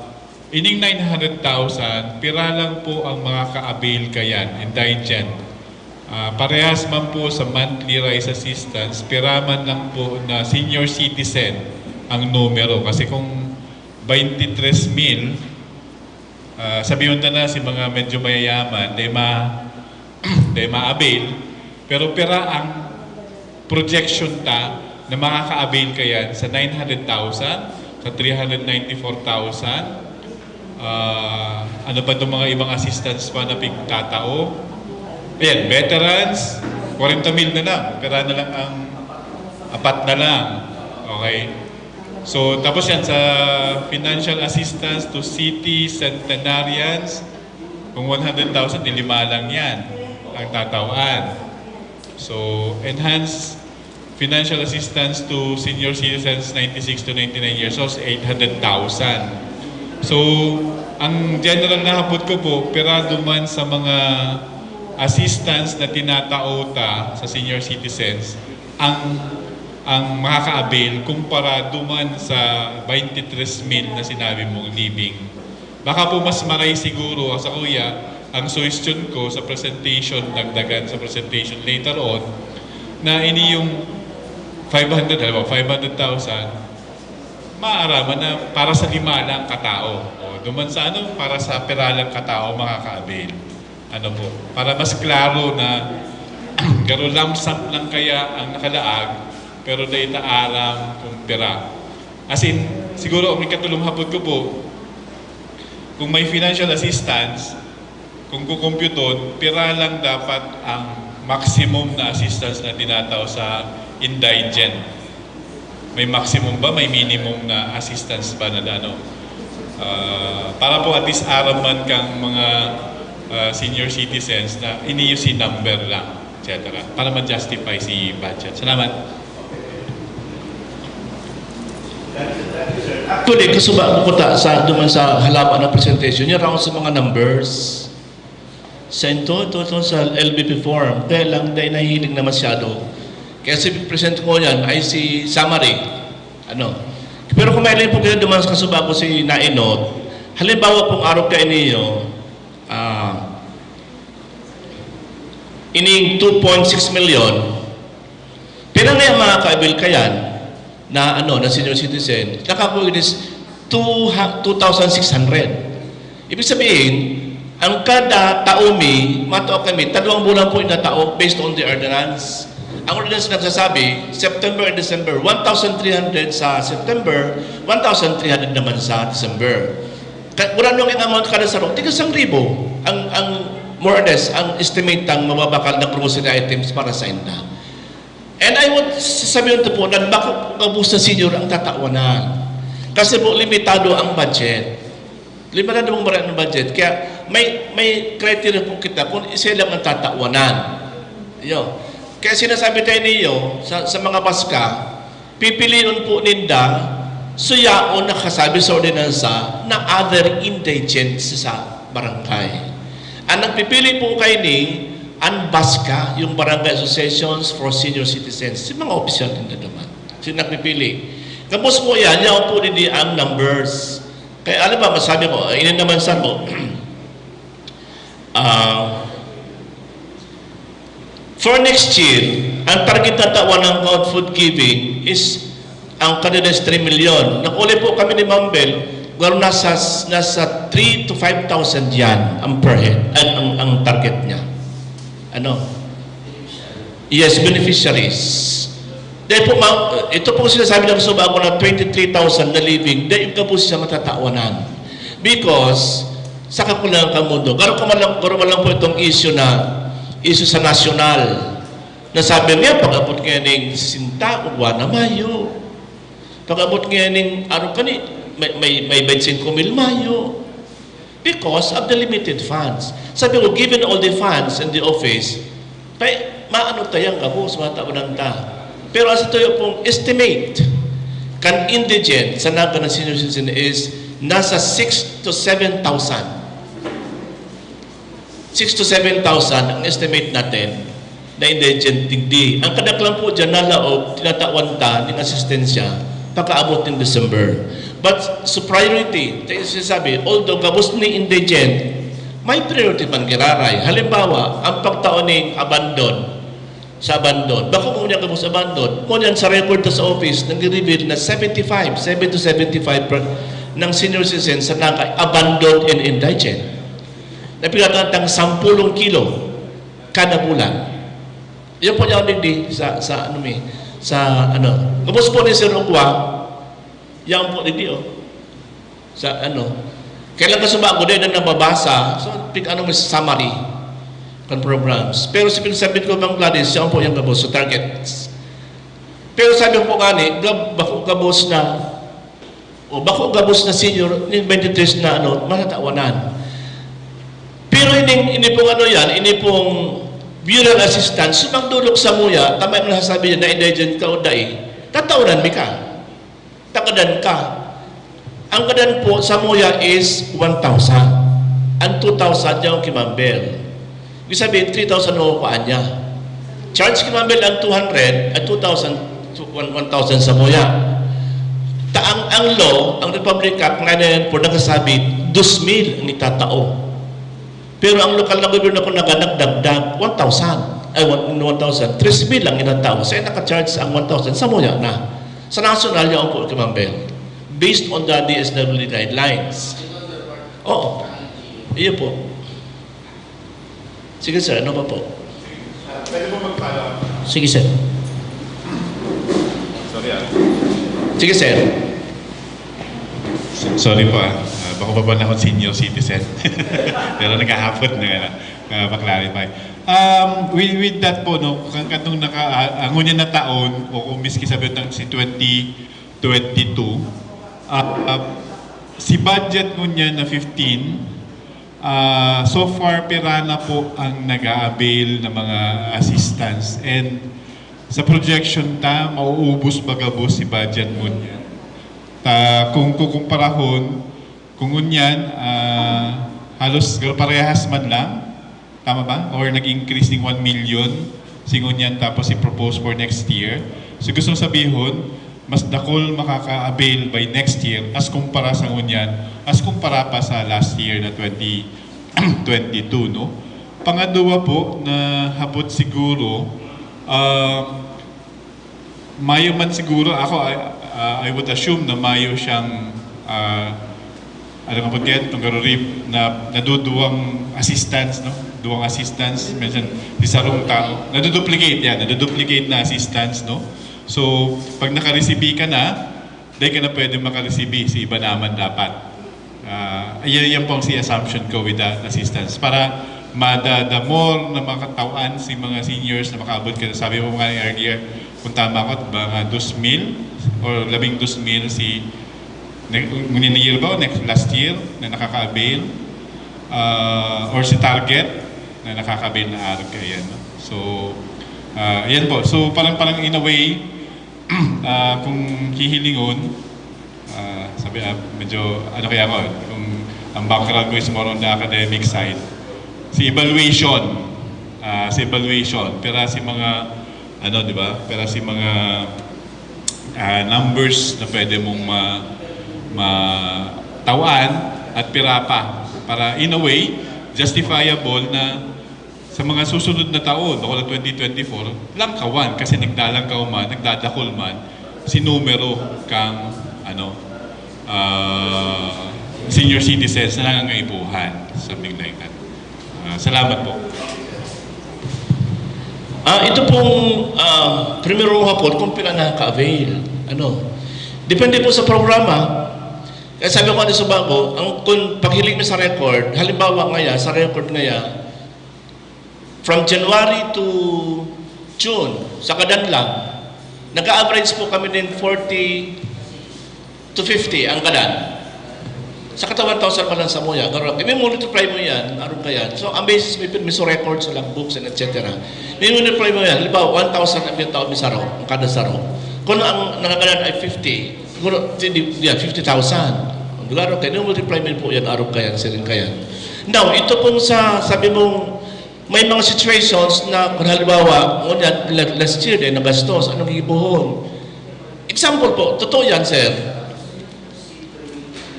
ining nine hundred thousand, pira lang po ang makaka-avail kayan, indigent? Ah, parehas man po sa monthly rice assistance, pira man lang po na senior citizen ang numero? Kasi kung twenty-three mil, ah, sabihon ta na si mga medyo mayayaman, dai ma-, dai ma-avail, pero pira ang projection ta na makaka-avail kayan sa nine hundred thousand, sa three hundred ninety-four thousand, ah, ano pa itong mga ibang assistance pa na pigtatao? Ayan, veterans, kwarenta mil na lang. Pira na lang ang apat na lang. Okay? So, tapos yan, sa financial assistance to city centenarians, kung one hundred thousand, di lima lang yan ang tatawan. So, enhanced financial assistance to senior citizens ninety-six to ninety-nine years old, eight hundred thousand. So, ang general na hapot ko po, pira duman sa mga assistance na tinatao ta sa senior citizens ang, ang makaka-avail kumpara duman sa twenty-three mil na sinabi mong living. Baka po mas maray siguro, sa kuya, ang suggestion ko sa presentation, dagdagan sa presentation later on, na ini yung five hundred, halimbawa, five hundred thousand, maaraman na para sa lima lang katao. O, duman sa ano, para sa pira lang katao makaka-avail. Ano po, para mas klaro na garo lump sum lang kaya ang nakalaag, pero dai ta aram kung pira. As in, siguro ang ikatulong hapot ko po, kung may financial assistance, kung kukumpyuton, pira lang dapat ang maximum na assistance na tinatao sa indigent? May maximum ba? May minimum na assistance ba na ano? Ah, para po at least aram man kang mga, ah, senior citizens na ini yung si number lang, et cetera. Para ma-justify si budget. Salamat. Actually, kasuba ko kuta sa, duman sa halaman ng presentation, yung around sa mga numbers. Sa ito, ito, ito sa L B P form. Kaya lang, dahil nahihiling na masyado. Kaya si present ko yan ay si summary. Ano? Pero kung may po kayo duman sa kasuba ko si Nainot, halimbawa pong araw kayo niyo, ah, ining two point six million, pero nga yung mga kaibil kayan na, ano, na senior citizen, nakakuha is two ha-, two thousand six hundred. Ibig sabihin, ang kada tao mi, matao kami, tadwang bulan po yung natao based on the ordinance. Ang ordinance nagsasabi, September and December, one thousand three hundred sa September, one thousand three hundred naman sa December. Ka-, wala nung yung amount kada sarong, tiga isang libo ang, ang more or less, ang estimate ng mababakal na grocery items para sa inda. And I would sasabihin ito po, nagbako gabos na senior ang tatawanan. Kasi po, limitado ang budget. Limitado ang budget. Kaya may, may criteria po kita kung isa lang ang tatawanan. Yo. Kaya sinasabi tayo niyo, sa, sa mga baska, pipilion po ninda, suyaon na kasabi sa ordinansa na other indigent sa barangay. Ang nagpipili po kayo ni, ang baska, yung Barangay Associations for Senior Citizens, yung mga opisyal ninda naman. Sila nagpipili. Tapos po yan, yan po din ang numbers. Kaya alam ba, masabi ko, inin naman sa mo, ah, for next year, ang target na tawan ng food giving is ang kanina is three million. Nakuli po kami ni Ma'am Bel, pero nasa, nasa three to five thousand yan ang per head, ang, ang, ang target niya. Ano? Yes, beneficiaries. Dahil po, ma-, ito pong sinasabi ng suba ko na twenty-three thousand na living, dahil yung gabos siya matatawanan. Because, sa kakulangan ka mundo. Garo ko man lang, garo man lang po itong issue na, issue sa nasyonal. Nasabi niya, pag-abot ngayon ng sesenta, ugwa na mayo. Pag-abot ngayon ng, ano ka ni, may, may, may twenty-five mil mayo. Because of the limited funds. Sabi ko, given all the funds in the office, may maano tayang gabos, matawanan ta. Pero ang sa tuyo pong estimate, kan indigent sa Naga na senior citizen is nasa six to seven thousand. Six to seven thousand ang estimate natin na indigent digdi. Ang kadaklan po dyan, nalaog, tinatawan ta ning asistensya pagkaabot ng December. But sa priority, tayo sinasabi, although gabos ni indigent, may priority pang giraray. Halimbawa, ang pagtao ning abandon, sa abandon. Bako mo niya gabos abandon. Mo niyan sa record ta sa office, nag-reveal na seventy-five, seven to seventy-five per, ng senior citizen sa Naga abandoned and indigent. Napigatan tang sampulong kilo kada bulan. Yan po yung digdi sa, sa ano mi, sa ano. Gabos po ni Sir Ugwa, yan po digdi, oh. Sa ano, kailan ka sumagot, eh, na nababasa, so, pick ano mo, summary kan programs. Pero si Pinsabit ko, Ma'am Gladys, siya po yung gabos sa targets. Pero sabi ko po nga ni, gab-, bako gabos na, o bako gabos na senior, yung twenty-three na ano, matatawanan. Pero ining, ini pong ano yan, ini pong burial assistance, so magdulok sa muya, tama yung nasasabi niya na indigent ka o dai, tatawanan mi ka. Tagadan ka. Ang gadan po sa muya is one thousand. Ang two thousand yung kimambel. Ibig sabihin, three thousand ang kukuhaan niya. Charge kimambel ang two hundred at two thousand, one thousand sa muya. Ta ang, ang law, ang Republic Act, nga na yan po, nagsasabi, dos mil ang itatao. Pero ang lokal na gobyerno ko naganap dagdag one thousand, ay, one, one thousand, tres mil lang inatao. Sa naka-charge ang one thousand, sa muya na. Sa national, yaon po, Kamambel. Based on the D S W D guidelines. Oo. Iyo po. Sige, sir. Ano pa po? Pwede po mag-follow up? Sige, sir. Sorry ah. Sige, sir. Sorry po ah. Ah, bako pa ba na akong senior citizen? Pero naghahapon na nga na. Uh, clarify. Um, with, with that po, no, kang katong naka, ah, ang ngunyan na taon, o kung miski sabi ng si twenty twenty-two, ah, ah, si budget ngunyan na fifteen, ah, so far pira na po ang nag-a-avail ng mga assistance, and sa projection ta, mauubos ba gabos si budget ngunyan? Ta, kung kukumparahon, kung ngunyan, ah, halos parehas man lang, tama ba? Or nag-increase ning one million, si ngunyan tapos i-propose for next year. So, gustong sabihon, mas dakul makaka-avail by next year as kumpara sa ngunyan, as kumpara pa sa last year na twenty twenty-two, no? Pangadwa po na hapot siguro, ah, mayo man siguro, ako, I, ah, I would assume na mayo siyang, ah, ano nga po yan, itong garurib na naduduwang assistance, no? Duwang assistance, minsan si sarong tao. Naduduplicate yan, naduduplicate na assistance, no? So, pag nakaresibi ka na, di ka na pwede makaresibi, si iba naman dapat. Ah, yan, yan po ang si assumption ko with that assistance. Para mada, the more na makatawaan si mga seniors na makaabot ka, sabi mo nga earlier, kung tama ko, mga dos mil or labing dos mil si ne-, ngunyan na year ba o next, last year na nakaka-avail, ah, or si target na nakaka-avail na arog kaya, no? So, ah, yan po. So, parang, parang in a way, ah, kung hihilingon, ah, sabi, ah, medyo ano kaya ako, kung ang background ko is more on the academic side, si evaluation, ah, si evaluation, pero si mga, ano, di ba? Pero si mga, ah, numbers na pwede mong ma-, matawaan at pira pa. Para in a way, justifiable na sa mga susunod na taon, bako na twenty twenty-four, langkawan, kasi nagdalangkaw man, nagdadakul man, si numero kang, ano, ah, senior citizens na nangangaipuhan, something like that. Ah, salamat po. Ah, ito pong, ah, primero hapon kung pila nakaka-avail. Ano? Depende po sa programa. Kaya sabi ko ano sa bago, ang, kung paghiling mo sa record, halimbawa ngaya, sa record ngaya, from January to June, sa kadan lang, nag-a-average po kami ng forty to fifty ang kadan. Sa kata one thousand pa lang sa muya, garo, i-multiply mo yan, arog ka yan. So, ang basis may, may so records sa logbook, and et cetera. I-multiply mo yan, halimbawa, one thousand ang tao may saro, ang kada saro. Kung ang nakakadan ay fifty, siguro, di, di, yeah, fifty thousand. Garo ka, i-multiply mo po yan, arog ka yan, siring ka yan. Now, ito pong sa, sabi mong, may mga situations na, kung halimbawa, ngunyan, la-, last year, eh, nagastos, anong gigibohon? Example po, totoo yan, sir.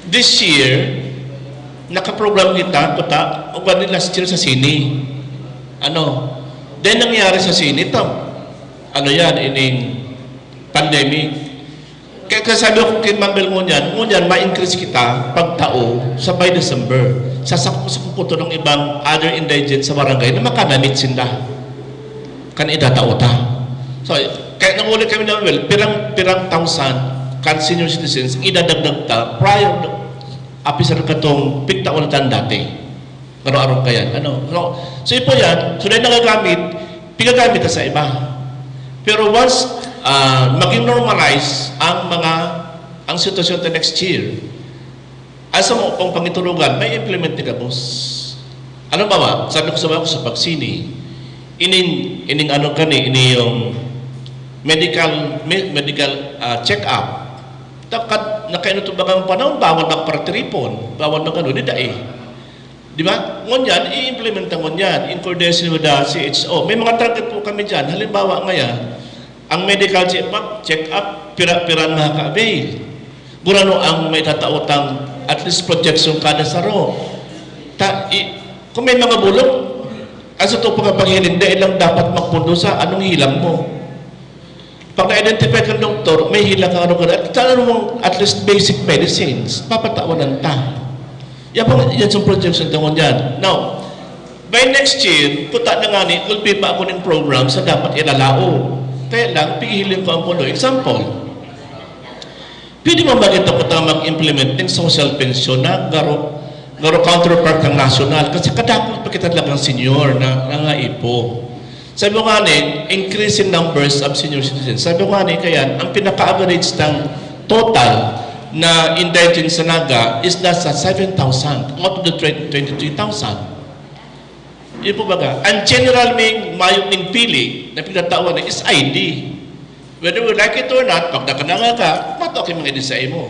This year, nakaprogram kita, kuta, o ba ni last year sa sine. Ano? Then, nangyari sa sine, tam, ano yan, ining pandemic. Kaya, kaya sabi ko kay Ma'am Bel ngunyan, ngunyan, ma-increase kita pagtao sa by December. Sa, sa, sa kukuto ng ibang other indigent sa barangay na makanamit sinda. Kan itatao ta. So, kaya nanguli kami na, well, pirang, pirang thousand kan senior citizens, idadagdag ta prior, apisar katong pigtaon na tan dati. Garo-arog ka yan. Ano? So, so ipo yan, so dahil nagagamit, pigagamit na sa iba. Pero once, ah, maging normalize ang mga, ang sitwasyon the next year, asa mo pang pangiturugan, may implement ni gabos. Ano ba ba? Sabi ko sa mga sa pagsini, ining, ining ano kani, ini yung medical, me-, medical, ah, check-up. Tapos, nakainutubag ang panahon, bawal magparatiripon, bawal magano, di dai. Di ba? Ngunyan, i-implementa ngunyan, in coordination with the C H O. May mga target po kami dyan. Halimbawa ngayon, ang medical check-up, check-up, pira-pira na ka-avail. Gurano ang may tataotang at least projection kada saro. Ta, i, kung may mga bulok, ang sa ito pagkapanghilin, dahil lang dapat magpundo sa anong hilang mo. Pag na-identify kang doktor, may hilang kang ano ka na, at talagang mong at least basic medicines, papatawanan ta. Yan po, yan sa projection tungkol yan. Now, by next year, puta na nga ni, gulpi pa ako ng program sa dapat ilalao. Kaya lang, pihiling ko ang puno. Example, pwede mo makita ko ta mag-implement ng social pension na garo, garo counterpart ng national. Kasi kadakot pa kita talagang senior na nangaipo. Sabi ko nga ni, increase in numbers of senior citizens. Sabi ko nga ni, kaya ang pinaka-average ng total na indigent sa Naga is nasa seven thousand out of the twenty, twenty-three thousand. Yun po baga, ang general ming mayong ning pili na pinatawag na is I D. Whether we like it or not, pag nakananga ka, mato ang mga I D sa imo.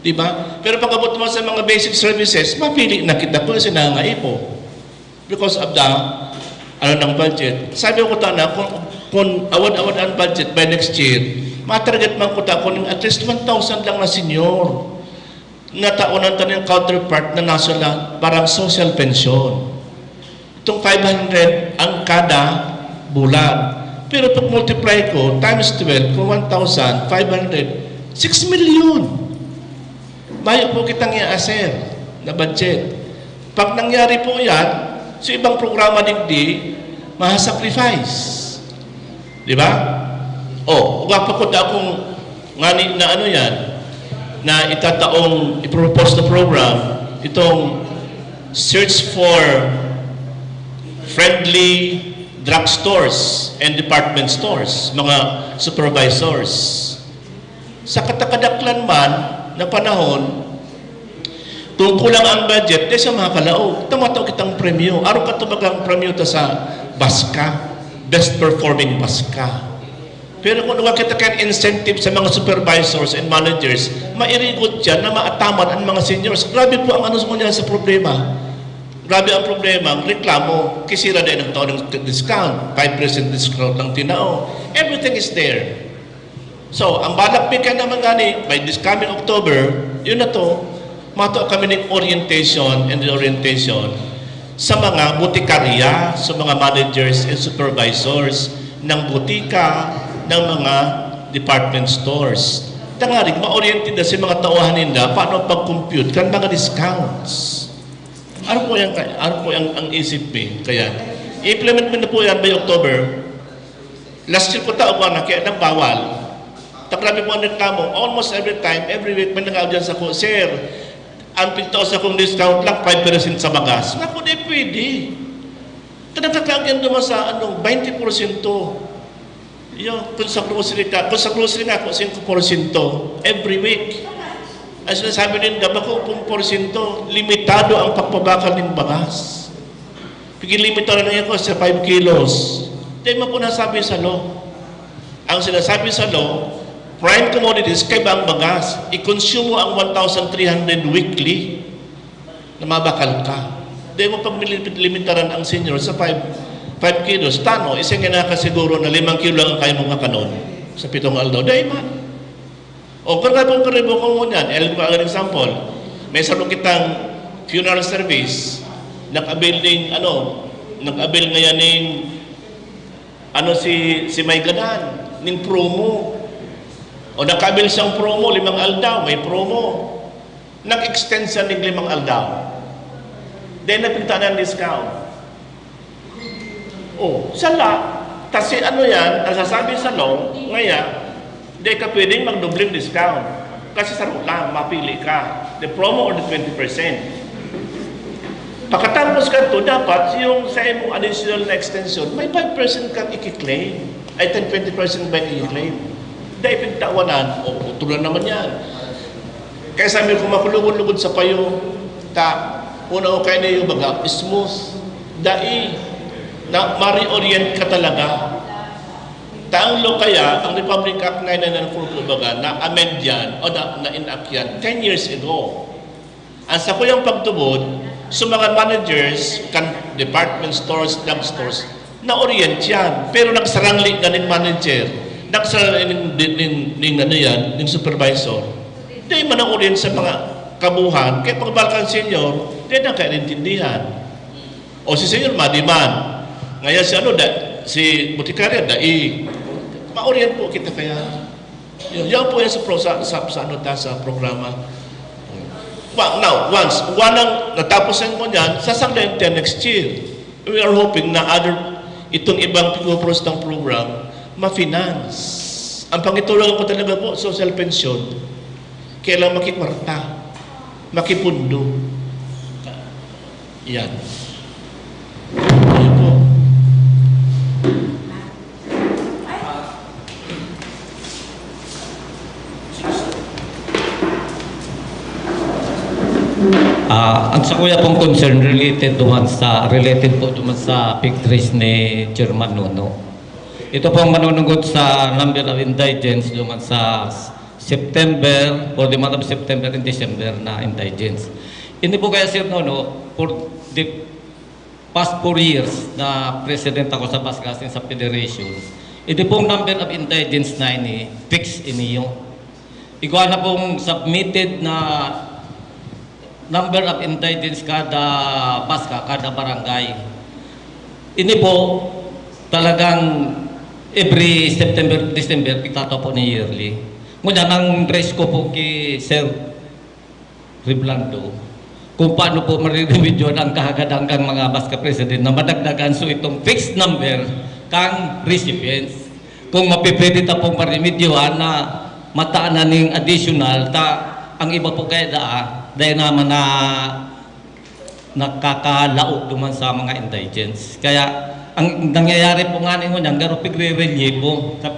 Di ba? Pero pag-abot naman sa mga basic services, mapili na kita kung sino ang nangangaipo. Because of the, ano, ng budget. Sabi ko ta na, kung, kung awad-awad ang budget by next year, matarget man ko ta kung at least one thousand lang na senior na taonan ta yung counterpart na nasa la-, parang social pension. Itong five hundred ang kada bulan. Pero pag multiply ko, times twelve, kung one thousand five hundred, six million. Mayo po kitang i-assess na budget. Pag nangyari po yan, sa ibang programa digdi, masasacrifice. Di ba? O, uga pa ko akong ngani na ano yan, na itataong, ipropose na program, itong search for friendly drugstores and department stores, mga supervisors. Sa katakadaklan man na panahon, kung kulang ang budget, di sa mga kalao, tumatao kitang premyo. Araw ka tumagang premyo ta sa BASCA, best performing BASCA. Pero kung wala kita kan incentive sa mga supervisors and managers, mairigot yan na maataman ang mga seniors. Grabe po ang ano sa kanya sa problema. Grabe ang problema, ang reklamo, kisira din ang tao ng discount, five percent discount lang tinao. Everything is there. So, ang balak mi kaya naman gani, by this coming October, yun na to, mato kami ng orientation and reorientation sa mga botikarya, sa mga managers and supervisors ng botika, ng mga department stores. Tangarig ma-oriented na si mga tauhan ninda paano pag-compute kan mga discounts. Ano po yan, ano po ang, ang isip mi? Kaya, i-implement mi na po yan by October. Last year ko ta, uban na, kaya nang bawal. Tagrabe po ang reklamo. Almost every time, every week, may nag-audience ako, "Sir, ang pigtao sa kong discount lang, five percent sa bagas." Naku, di pwede. Kanang kakagyan naman sa, ano, twenty porsyento. Yo, kung sa grocery ka, kung sa grocery nga ako, singko porsyento every week. Ang sinasabi ninda, bako pung porsyento, limitado ang pagpabakal ng bagas. Pigilimitado na niya ko sa five kilos. Di mo po nasabi sa law. Ang sinasabi sa law, prime commodities, kaiba ang bagas. Ikonsumo ang one thousand three hundred weekly na mabakal ka. Di mo paglimitaran ang senior sa five, five kilos. Tano, isang nga nakasiguro na limang kilo lang ang kaya mong kakanon sa pitong aldaw. Di man. O, kung nga pong karibo ko ngunyan, el, an example, may sarong kitang funeral service, nag-avail ning, ano, nag-avail ngayon ning, ano, si, si may gadan, ning promo. O, nag-avail siyang promo, limang aldaw, may promo. Nag-extend siya ning limang aldaw. Then, napinta na ang discount. O, sala, kasi ano yan, nasasabi sa law, ngaya, di ka pwedeng magdobling discount. Kasi saro lang, mapili ka. The promo or the twenty percent. Pagkatapos ka to, dapat yung sa imong additional na extension, may five percent kang i-claim. Ay, ten, twenty percent ba yung i-claim? Dahil pinagtawanan, o, putol na naman yan. Kaya sabi ko, makulugod-lugod sa payo, ta, una o kaya na yung baga, smooth, dai, na ma-reorient ka talaga. Tanglo kaya, ang Republic Act nine nine four two baga, na-amend yan, o na, na-enact yan, ten years ago. Ang sakuyang pagtubod, sa mga managers, kan department stores, drug stores, na-orient yan. Pero nagsarangli na ning manager, nagsarangli ning, ning, ning, ning ano yan, ning supervisor. Di man na-orient sa mga kabuhan, kaya pagbalkan senior, di na kaintindihan. O si senior, madiman. Ngayon si ano, da, si botikarya, dai. Ma-orient po kita kaya. Yun, yan po yan sa, pro- sa, sa, sa, ano, ta, sa programa. Wa- Now, once, one ang natapos ang mo niyan, sasagdain tayo next year. We are hoping na other, itong ibang pinuprostang program, ma-finance. Ang pangitulong ko talaga po, social pension. Kailang makikwarta, makipundo. Yan. Yan po. Ah, ang sakuya pong concern related duman sa related po duman sa pig trace ni Chairman Nono. Ito pong manunungod sa number of indigents duman sa September, for the month of September and December na indigents. Ini po kaya, Sir Nono, for the past four years na president ako sa BASCA, sa federation, ito pong number of indigents na ini, fixed ini yung igwa na pong submitted na number of indigents kada BASCA, kada barangay. Ini po, talagang every September, December, kita to po ni yearly. Ngunyan, ang request ko po ki Sir Reblando, kung paano po mariremedyohan ang kahagad-hagad ang mga BASCA president na madagdagan so itong fixed number kang recipients. Kung mapipwede ta pong maremedyohan na mataan na ning additional, ta ang iba po kaya daa, dahil naman na nakakalaog duman sa mga indigents. Kaya ang nangyayari po nga ninyo niyan, garo pigre-relievo. Sa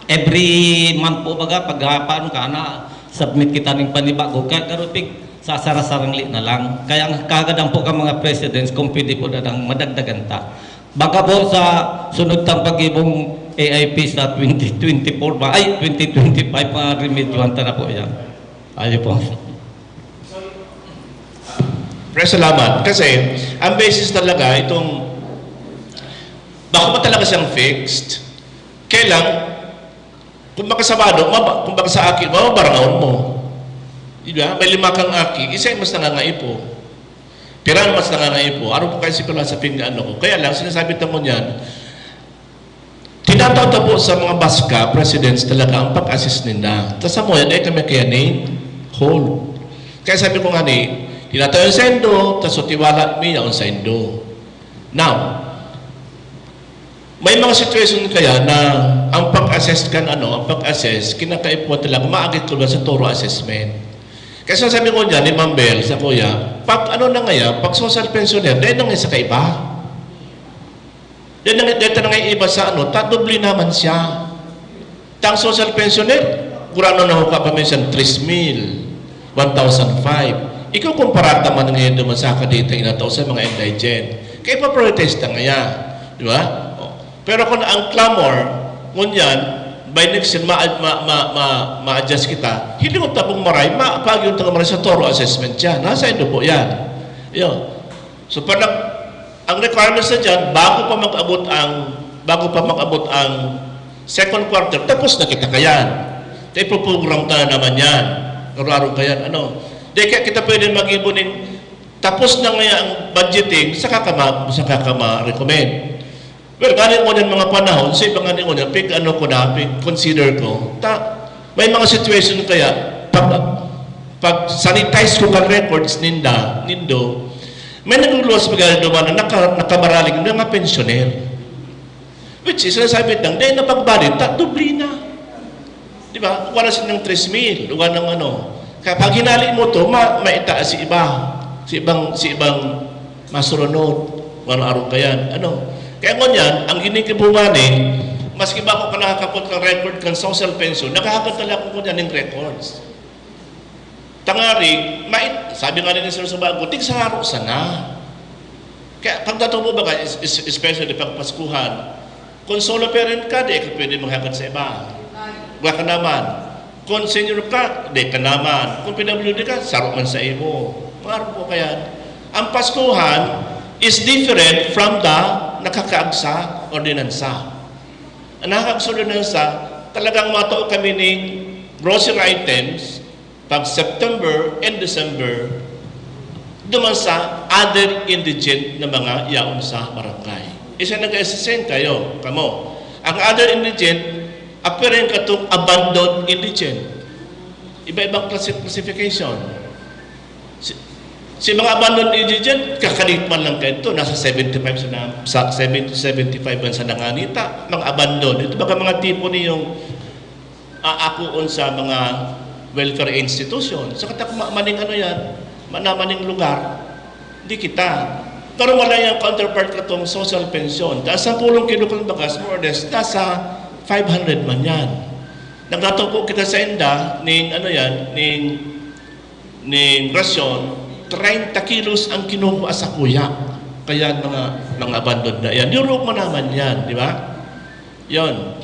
every month po baga, pag ah, paano ka na, submit kita ning panibago. Kaya garo pig sasarasarangli na lang. Kaya ang kagadan po ka mga presidents, kung pwede po na lang madagdagan ta. Baka po sa sunod tang pag-ibong A I P sa twenty twenty-four ba? Ay, twenty twenty-five, mga remedyohan ta na po yan. Ayo po. Pre, salamat. Kasi, ang basis talaga, itong, bako pa talaga siyang fixed. Kaya lang, kung makasabado, maba, kung baka sa aki, mababarangaon mo. Di ba? May lima kang aki, isa yung mas nangangaipo. Piran mas nangangaipo. Araw po kayo si Pala sa pinggan ko. Kaya lang, sinasabi tamo niyan, tinataw ta po sa mga BASCA presidents talaga ang pag-assist ninda. Ta sa mo, yan, eh, kami kaya ni whole. Kaya sabi ko nga ni, tinataw yung sendo, tas so tiwala mi yaon sa indo. Now, may mga situation kaya na ang pag-assess kan ano, ang pag-assess, kinakaipuhan talaga, maagit ko ba sa thorough assessment. Kaya sabi ko niya ni Ma'am Bel sa kuya, pag ano na ngayon, pag social pensioner, dahil na ngayon sa kaiba. Dahil na, dahil na ngayon iba sa ano, ta doble naman siya. Tang social pensioner, kurano na ho ka pa minsan, three mil, one thousand five. Ikaw kumpara ta man ngayon duman sa kadita inataw sa mga indigent. Kaya ipaprioritize ta ngayon. Di ba? O. Pero kung ang clamor, ngunyan, by next year, ma, ma, ma, ma, ma-adjust kita. Hindi mo tabong maray, ma, pag yung taga maray sa thorough assessment yan. Nasa indo po yan. Yun. So, pag nag, ang requirements na dyan, bago pa mag-abot ang, bago pa mag-abot ang second quarter, tapos na kita kayan. Kaya ipoprogram ta na naman yan. Araw-araw kayan, ano. Di kaya kita pwede mag-ibon ng tapos na ngayon ang budgeting, saka ka ma-, saka ka ma-recommend. Well, gani mo ng mga panahon, sa iba gani mo ng pig ano ko na, pig consider ko, ta, may mga situation kaya, pag, pag sanitize ko kan records ninda, nindo, may nagluluwas pag duman na naka, nakabaraling na mga pensioner. Which is, sinasabi lang, dahil napagbalik, ta, doble na. Di ba? Wala silang tres mil, wala ng ano. Kaya pag hinali mo to, ma, maitaas si iba. Si ibang, si ibang masurunod. Wala arong kayan. Ano? Kaya ngunyan, ang ginikibungan eh, maski ba ako pa nakakapot ng record kan social pension, nakakapot talaga ako ngunyan ng records. Tangari, mait, sabi nga ni Sir Subago, tigsaro sana. Kaya pagdating mo baga, es-, es-, especially pag Paskuhan, kung solo parent ka, di ka pwede maghagad sa iba. Wala ka naman. Kung senior ka, di ka naman. Kung P W D ka, saro man sa imo. Mga po kaya. Ang Paskuhan is different from the nakakaagsa ordinansa. Ang nakakaagsa ordinansa, talagang matao kami ning grocery items, pag September and December, duman sa other indigent na mga yaon sa barangay. Isa nag-assessment kayo, kamo. Ang other indigent, appearing katong abandoned indigent. Iba-ibang class-, classification. Si, si mga abandoned indigent, kakalit man lang kayo ito, nasa seventy-five sa, na, sa seventy, seventy-five man sa nanganita, mga abandoned. Ito baka mga tipo niyong aakuon sa mga welfare institution. Sa katak ma-, maning ano yan, ma-, na maning lugar, di kita. Pero wala yung counterpart katong social pension. Dahil sa pulong kinukul bagas, more or less, nasa five hundred man yan. Nagtataw po kita sa inda, ning ano yan, ning, ning rasyon, treinta kilos ang kinukuha sa kuya. Kaya mga, mga abandoned na yan. Europe mo naman yan, di ba? Yon.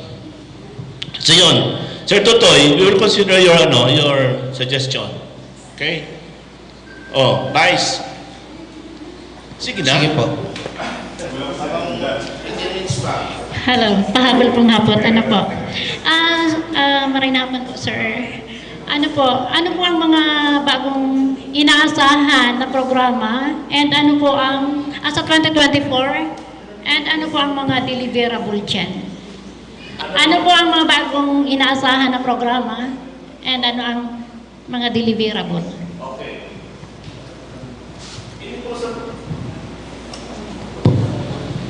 So, yon. Sir Totoy, we will consider your, ano, your suggestion. Okay? Oh, Vice. Sige na. Sige po. Hello, pahabol pong hapon. Ano po? Ah, ah, maray na hapon po, sir. Ano po, ano po ang mga bagong inaasahan na programa? And ano po ang, ah, sa twenty twenty-four? And ano po ang mga deliverable dyan? Ano po ang mga bagong inaasahan na programa? And ano ang mga deliverable? Okay. Ini po sa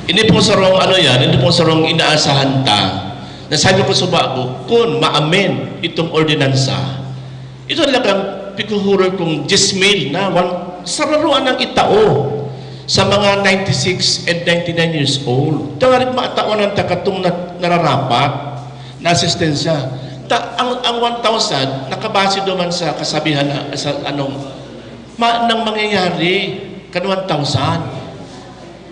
Ini po sarong ano yan, ini po sarong inaasahan ta. Nasabi ko sa bago, kun ma-amend itong ordinansa, ito talagang pighuhurol kong diyes mil na, one, sararuan ang itao sa mga ninety-six and ninety-nine years old. Tangarig matawan ang takatong na, nararapat na asistensya. Ta, ang, ang one thousand, nakabase naman sa kasabihan na, sa anong, ma, nang mangyayari, kan one thousand.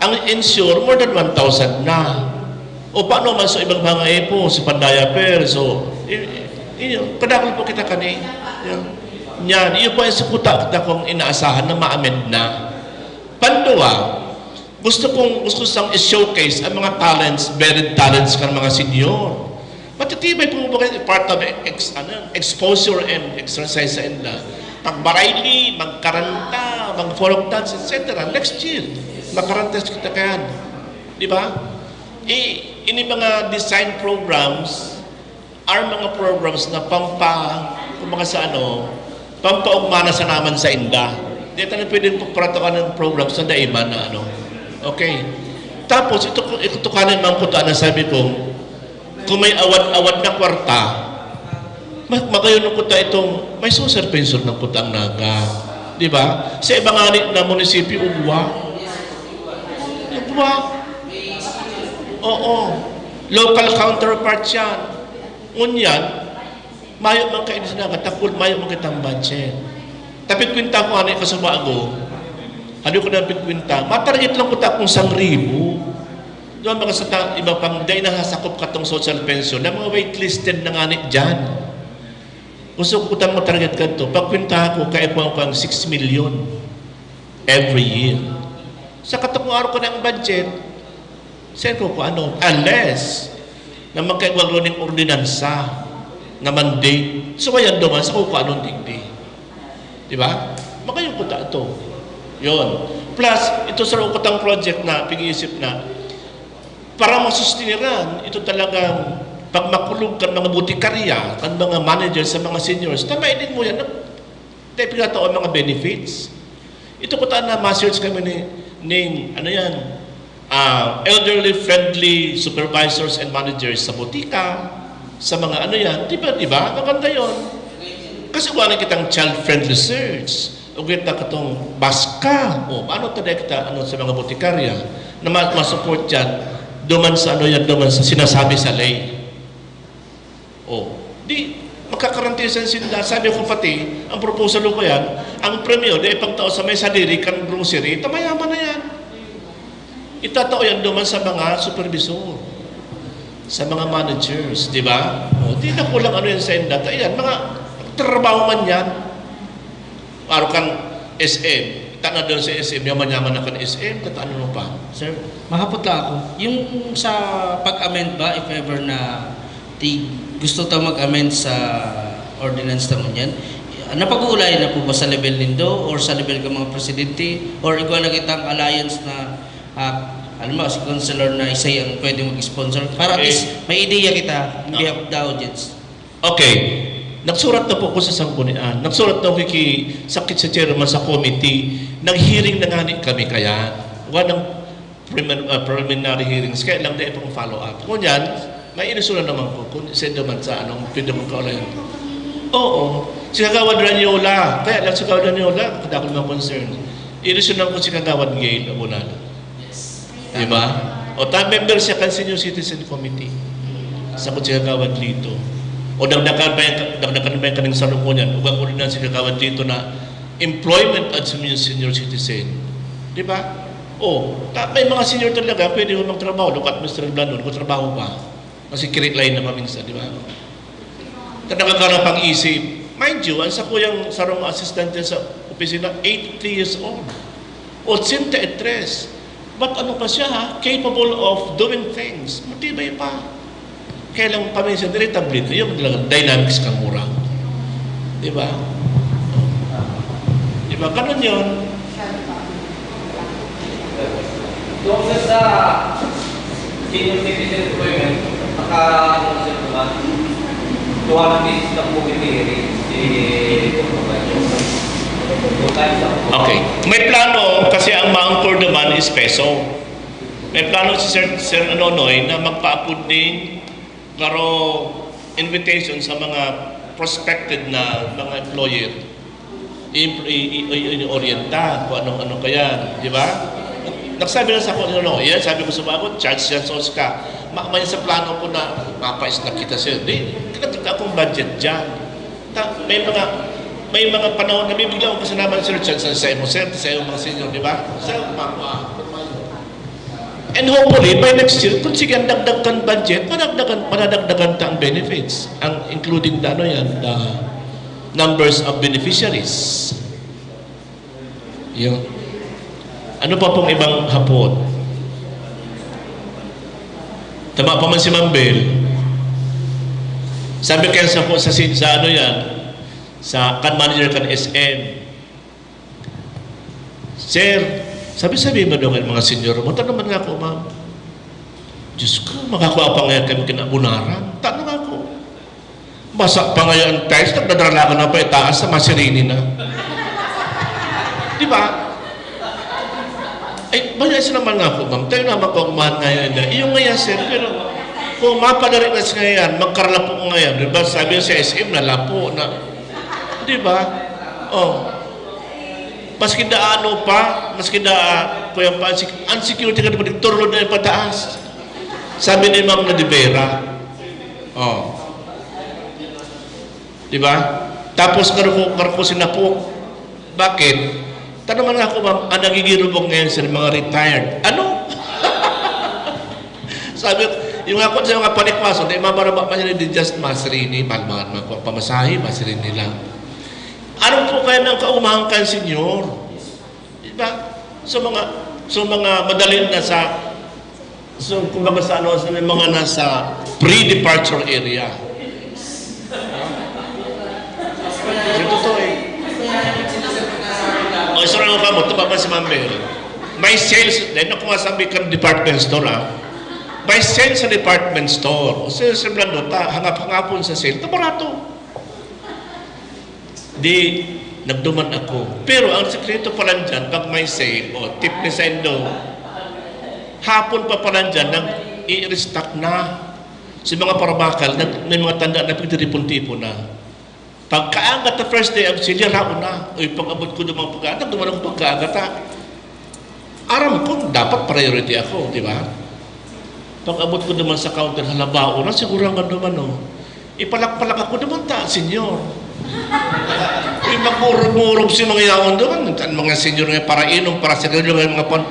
Ang insure, more than one thousand na. O paano man sa ibang mga ipo, sa pandiaper, so, i, i, kadakol po kita kani. Yan. Yan, iyo po ang sukuta kita kung inaasahan na ma-amend na. Pandua, gusto kong, gusto sang i-showcase ang mga talents, varied talents kan mga senior. Matitibay po ba kayo part of ex, ano, exposure and exercise sa inda? Pagbarayli, magkaranta, mag-folk dance, et cetera. Next year, makaranta kita kayan. Di ba? I, ini mga design programs are mga programs na pampa, kumbaga sa ano, pampaugmana sa naman sa inda. Di tayo pwedeng pagparatakan ng programs na daiman na ano. Okay. Tapos, ito, ito kanin man ko na sabi ko, kung may awad-awad na kwarta, ma- magayon ng kuta itong may susur pension ng kutang naga. Di ba? Sa iba nga ni- na munisipyo, ugwa. Ugwa. Oo. Local counterpart yan. Ngunyan, mayo man kayo sa naga, tapos mayo man kitang budget. Tapit kwenta ko, ano yung kasubago? Ano ko na kwenta? Matarget lang ko tapong sang ribo. Doon mga sa ta- iba pang day na sakop katong social pension na mga waitlisted na nga ni dyan. Gusto ko kutang matarget ka to. Pagkwintahan ko, kaya po ang pang six million every year. Sa katong araw ko ng budget, saan ko kung ano? Unless na magkaigwag ning ordinansa na mandate. So, ayan naman sa kung ano digdi. Di ba? Magayon ko ta ito. Yun. Plus, ito sa kutang project na pag-iisip na para masustiniran, ito talagang pagmakulog kan mga botikarya, kan mga manager sa mga seniors, tama din mo yan. Dahil pinatao ang mga benefits. Ito ko na ma-search kami ni, ning, ano yan, ah, elderly friendly supervisors and managers sa botika, sa mga ano yan. Di ba, di ba? Maganda yon. Kasi wala kitang child friendly search. O kita katong baska. O, ano ta dahil kita, ano, sa mga botikarya na ma- ma-support yan, duman sa ano yan, duman sa sinasabi sa ley. O, di, magkakarantisan sinda. Sabi ko pati, ang proposal ko yan, ang premyo, di ipagtao sa may sadiri kan grocery, tamayaman na yan. Itatao yan duman sa mga supervisor, sa mga managers, di ba? O, di na kulang ano yan sa inda. Ayan, mga trabaho man yan. Araw kan S M, tana doon sa S M, yaman-yaman na kan S M, tatano mo pa. Sir, mahapot lang ako. Yung sa pag-amend ba, if ever na ti, gusto ta mag-amend sa ordinance na ngunyan, napag-uulayan na po ba sa level nindo or sa level ng mga presidente or igwa na kitang alliance na, ah, alam mo, si Councilor na isa ang pwede mag-sponsor? Para at least, may ideya kita on behalf of the audience. Okay. Nagsurat na po ako sa sanggunian. Nagsurat na ako kay, sa, sa chairman sa committee. Nag-hearing na nga ni kami kaya. Walang prelim- ah, preliminary hearings. Kaya lang na itong follow-up. Ngunyan, may inisura naman po kung sino man sa anong pwede mong kaulayan. Oo. Si Kagawad Ranyola. Kaya lang si Kagawad Ranyola, kada ako naman concern. Inisura naman po si Kagawad Gail Abonal. Di ba? O ta member siya kan Senior Citizen Committee. Sa kung si Kagawad Lito. O dagdagan pa yung, dagdagan pa yung kaning salukuyan. Ug ako rin si Kagawad Lito na employment at senior, senior citizen. Di ba? O, ta, may mga senior talaga, pwede mo magtrabaho. Look at Mister Blandon, kung trabaho pa. Kasi kirit line na paminsan, di ba? Nagkakara pang isip. Mind you, ang sakuyang sarong assistant dyan sa opisina, eighty years old. Ochenta y tres. But ano pa siya, ha? Capable of doing things. Matibay pa. Kaya lang paminsan, irritable na. Yung talagang dynamics kang mura. Di ba? Di ba? Ganun yun. Doon sa senior citizen employment, naka, ano na sila naman, two hundred cases na po yung hearing, eh, two times na po. Okay. May plano kasi ang ma-anchor naman is PESO. May plano si Sir, Sir Anonoy na magpa-apod nin garo invitation sa mga prospected na mga employer. I- i- i- i-orienta kung anong ano kaya, di ba? Nagsabi na sa ako, no, no, yan, sabi ko sa bago, charge yan sa Oscar. Ma may sa plano ko na mapais na kita, sir. Di, kita akong budget dyan. Ta, may mga may mga panahon na bibigla akong kasanaman, sir, chance sa imo, sir, sa iyong mga senior, di ba? Sir, mama, And hopefully, by next year, kung sige ang dagdag kan budget, madagdagan, madadagdagan ta ang benefits, ang including the, ano yan, the numbers of beneficiaries. Yun. Ano pa pong ibang hapon? Tama pa man si Ma'am Bel. Sabi kaya sa, sa, sa ano yan, sa kan manager kan S M. Sir, sabi-sabi mo daw kan mga senior mo, tano man nga ako, ma'am. Diyos ko, makakuha pa ngayon kami kinabunaran. Tano nga ako. Basa pa ngayon ang tiles, nagdadralagan na pa itaas sa masirini na. Di ba? Ay, baya sila man nga ako, ma'am. Tayo naman ko ang mahal ngayon. Yung ngayon, sir, pero kung mapadali na siya yan, magkarala po ko ngayon. Di ba, sabi sa S M, nalapo na. Di ba? Oh. Maski da ano pa, maski da, ah, kuya pa, ang sec-, ang security ka naman, turlod na yung pataas. Sabi ni Ma'am na de Vera. Oh. Di ba? Tapos, karuko, karuko si Napo. Bakit? Tano man nga ako, ma'am, ang nagigirubog ngayon, sir, mga retired. Ano? Sabi ko, yung ako sa mga panikwaso, di mamaraba man yun, di just mas rini, mahal mga, mga pamasahe, mas rini lang. Ano po kaya ng kaumahan kan senyor? Di ba? So mga, so mga madali na sa, so kumbaga sa ano, sa mga nasa pre-departure area. Yung totoo eh. O, isura mo ka mo, tama ba si Ma'am Mel? May sales, dahil na kumasabi ka ng department store, ah. May sales sa department store. O, sir, sir Blando, ta, hangap-hangapon sa sale, ito barato. Di, nagduman ako. Pero ang sikreto pala dyan, pag may sale, o, tip ni Sendo, hapon pa pala dyan, nag-i-restock na. Si mga parabakal, nag, may mga tanda na pagtiripon-tipon na. Pagkaangat na first day of sale, yaraon na. Uy, pag-abot ko naman pagkaangat, duman akong pagkaangat, ha. Aram ko, dapat priority ako, di ba? Pag-abot ko naman sa counter, halabao na, siguro ang ano man, oh. Ipalakpalak ako naman, ta, senyor. Uy, magmurog-murog si mga yaon doon. Ang mga senyor nga, para inom, para sa ganyan, mga pan-,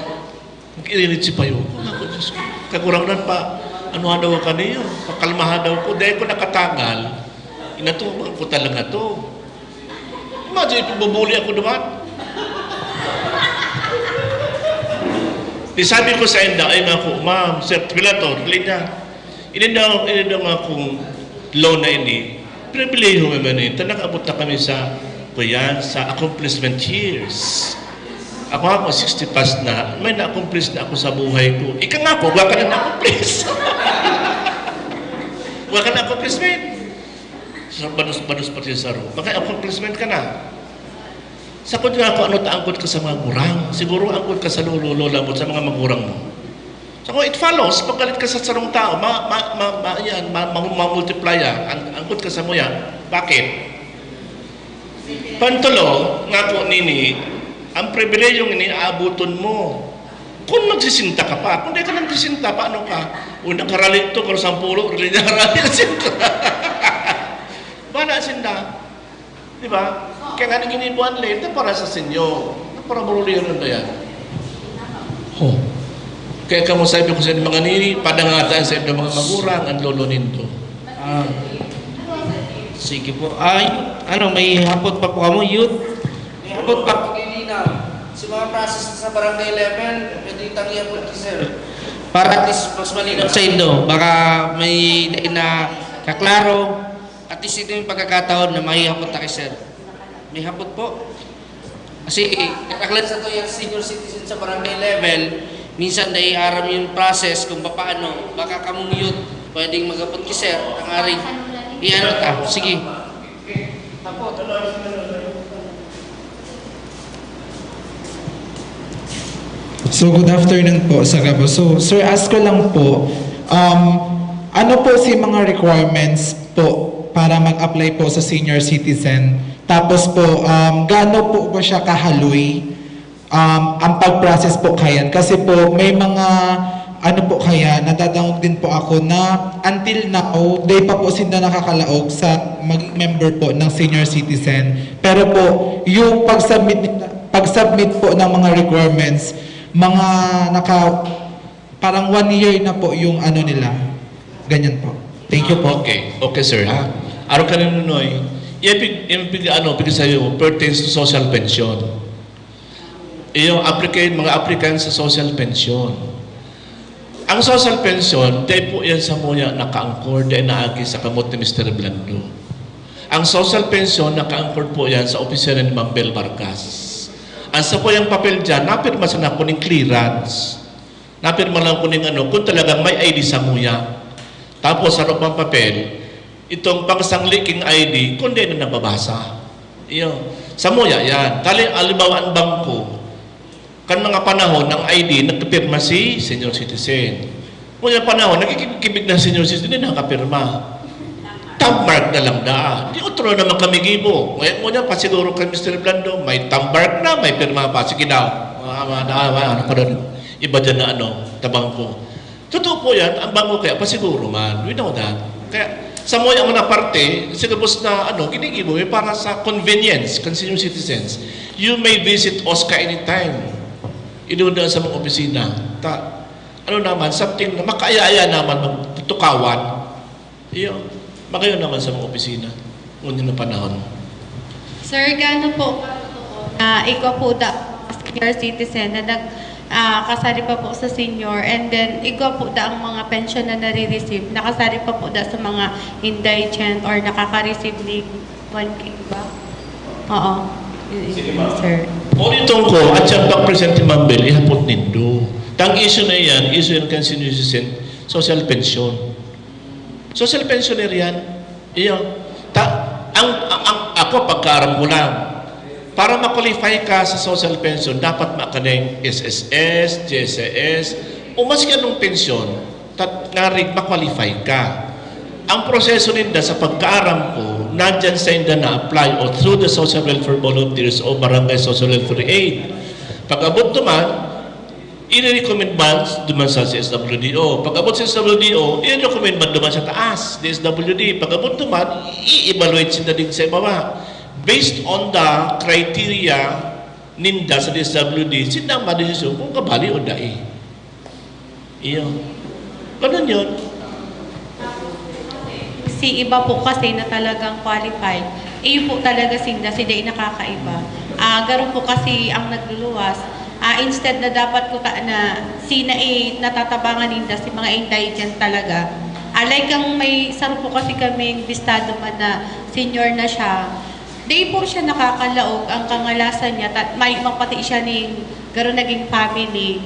Nag-irinit si Payo. Ako, Diyos ko. Kagurangnan pa, ano daw kaniyo? Pakalmahan daw ko. Dahil ko nakatagal, inatuman ko talaga to. Imagine, ipagbubuli ako naman. Di sabi ko sa inda, ay nga ako, ma'am, sir, pila to? Dali na. Ini daw, ini daw nga akong loan na ini. Pribilehiyo man ini. Ta nakaabot na kami sa, kuyan, sa accomplishment years. Ako nga po, sixty plus na, may na-accomplish na ako sa buhay ko. Ika nga po, wala ka na na-accomplish. Wala ka na-accomplishment. Sa banus-banus pati sa ro. Baka accomplishment ka na. Sa kung nga po, ano ta angkot ka sa mga gurang? Siguro angkot ka sa lolo, lola mo, sa mga magurang mo. So, kung it follows, pagkalit ka sa sarong tao, ma, ma, ma, ma, yan, ma, ma, ma-multiply yan. Ang, angkot ka sa mo yan. Bakit? Pantulo, nga po nini, ang pribilehiyong ini aabuton mo. Kung magsisinta ka pa, kung di ka nagsisinta, paano ka? O nakarali ito, kung sampulo, rali niya, rali na sinta. Bala sinta. Di ba? Kaya nga naging ibuan lenta para sa senyor. Para burulihan na yan. Oh. Kaya kamo sabi ko sa mga nini, padangatan sa inyong mga magurang, ang lolo nindo. Ah. Sige po. Ay, ano, may hapot pa po kamo, youth? May hapot pa. Paglilinaw. Sa mga process sa barangay level, pwede itang ihapot ki sir. Para at least mas malinaw sa indo. Baka may dai na kaklaro. At least ito yung pagkakataon na mahihapot na kay sir. May hapot po. Kasi, kataklan sa to yung senior citizen sa barangay level, minsan dai aram yung process kung paano, baka kamong youth, pwedeng magapot ki sir, tangaring, i-ano ta, sige. So, good afternoon po sa Gabo. So, Sir, ask ko lang po, um, ano po si mga requirements po para mag-apply po sa senior citizen? Tapos po, um, gaano po ba siya kahaloy, um, ang pag-process po kayan? Kasi po, may mga, ano po kaya, nadadangog din po ako na until now, dai pa po sinda nakakalaog sa maging member po ng senior citizen. Pero po, yung pag-submit, pag-submit po ng mga requirements, mga naka, parang one year na po yung ano nila. Ganyan po. Thank you po. Okay, okay sir ha. Araw ka na nunoy. Yung pig, yung pig, ano, pig sa'yo, pertains to social pension. Yung applicant, mga applicants sa social pension. Ang social pension, dai po yan sa muya nakaangkor, dai naagi sa kamot ni Mister Blando. Ang social pension, nakaangkor po yan sa opisina ni Ma'am Bel Vargas. Ang sa po yung papel dyan, napirma sa nakuning clearance. Napirma lang ko ning ano, kung talagang may I D sa muya. Tapos sa pang papel, itong pangsangli king I D, kung di na nababasa. Iyo. Sa muya yan. Tali, alibawa ang bangko, kan mga panahon ng I D, nagpipirma si senior citizen. Ngunyan panahon, nagkikibig na senior citizen, hindi nakapirma. Thumb mark na lang daan. Di otro naman kami gibo. Ngayon mo niya, pasiguro kay Mister Blando, may thumb mark na, may pirma pa. Sige daw. Mga, mga, mga, mga, ano pa doon? Iba dyan na ano, tabang ko. Totoo po yan, ang bangko kaya pasiguro man. We know that. Kaya sa mga mga parte, siguro na ano, ginigibo eh, para sa convenience kan senior citizens. You may visit OSCA anytime. Inuuna sa mga opisina. Ta, ano naman, something na makaaya-aya naman magtutukawan. Iyo, magayon naman sa mga opisina. Ngunyan na panahon. Sir, gaano po na igwa po da senior citizen na nag ah, kasali pa po sa senior, and then igwa po da ang mga pension na nare-receive, nakasali pa po da sa mga indigent or nakaka-receive ni one K ba? Oo. Sige, ma'am. Sir. Ulitin ko, at siyang pag-present ni Ma'am Bel, ihapot nindo. Tang issue na iyan, issue yan kan senior citizen, social pension. Social pensioner yan. Iyo. Ta, ang, ang, ang, ako, pagkaaram ko lang, para ma-qualify ka sa social pension, dapat makaning S S S, G S S, o maski anong pensyon, tat, ngarig ma-qualify ka. Ang proseso ninda sa pagkaaram ko, nandyan sa inda na-apply o through the social welfare volunteers o barangay social welfare aid. Pag-abot naman, i-recommend man duman sa C S W D O. Pag-abot sa C S W D O, i-recommend man duman sa taas, D S W D. Pag-abot naman, i-evaluate sinda din sa ibaba. Based on the criteria ninda sa D S W D, sinda ang madesisyon kung kabali o dai. Iyo. Ganun yun. Si iba po kasi na talagang qualified, iyo po talaga sinda, si dai nakakaiba. Ah, garo po kasi ang nagluluwas. Ah, instead na dapat ko ta na sina eh, natatabangan ninda si mga indigent talaga. Alay kang may saro po kasi kaming bistado man na senior na siya. Di po siya nakakalaog ang kangalasan niya, tat may mapati siya ning garo naging family.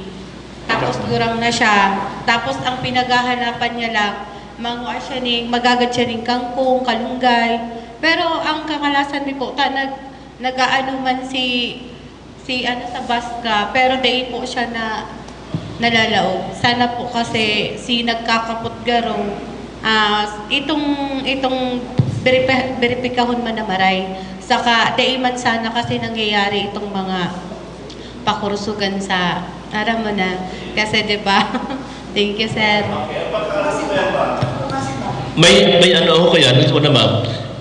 Tapos gurang na siya. Tapos ang pinaghahanapan niya lang, mangwa siya ning, magagad siya ning kangkong, kalunggay. Pero ang kangalasan mi po, ta nag, nag-aano man si, si ano sa Basca, pero dai po siya na nalalaog. Sana po kasi si nagkakapot garong, ah, itong, itong veripi-, veripikahon man na maray. Saka dai man sana kasi nangyayari itong mga pakursugan sa, aram mo na. Kasi, di ba? Thank you, sir. May, may ano ako kaya, nito na ma'am,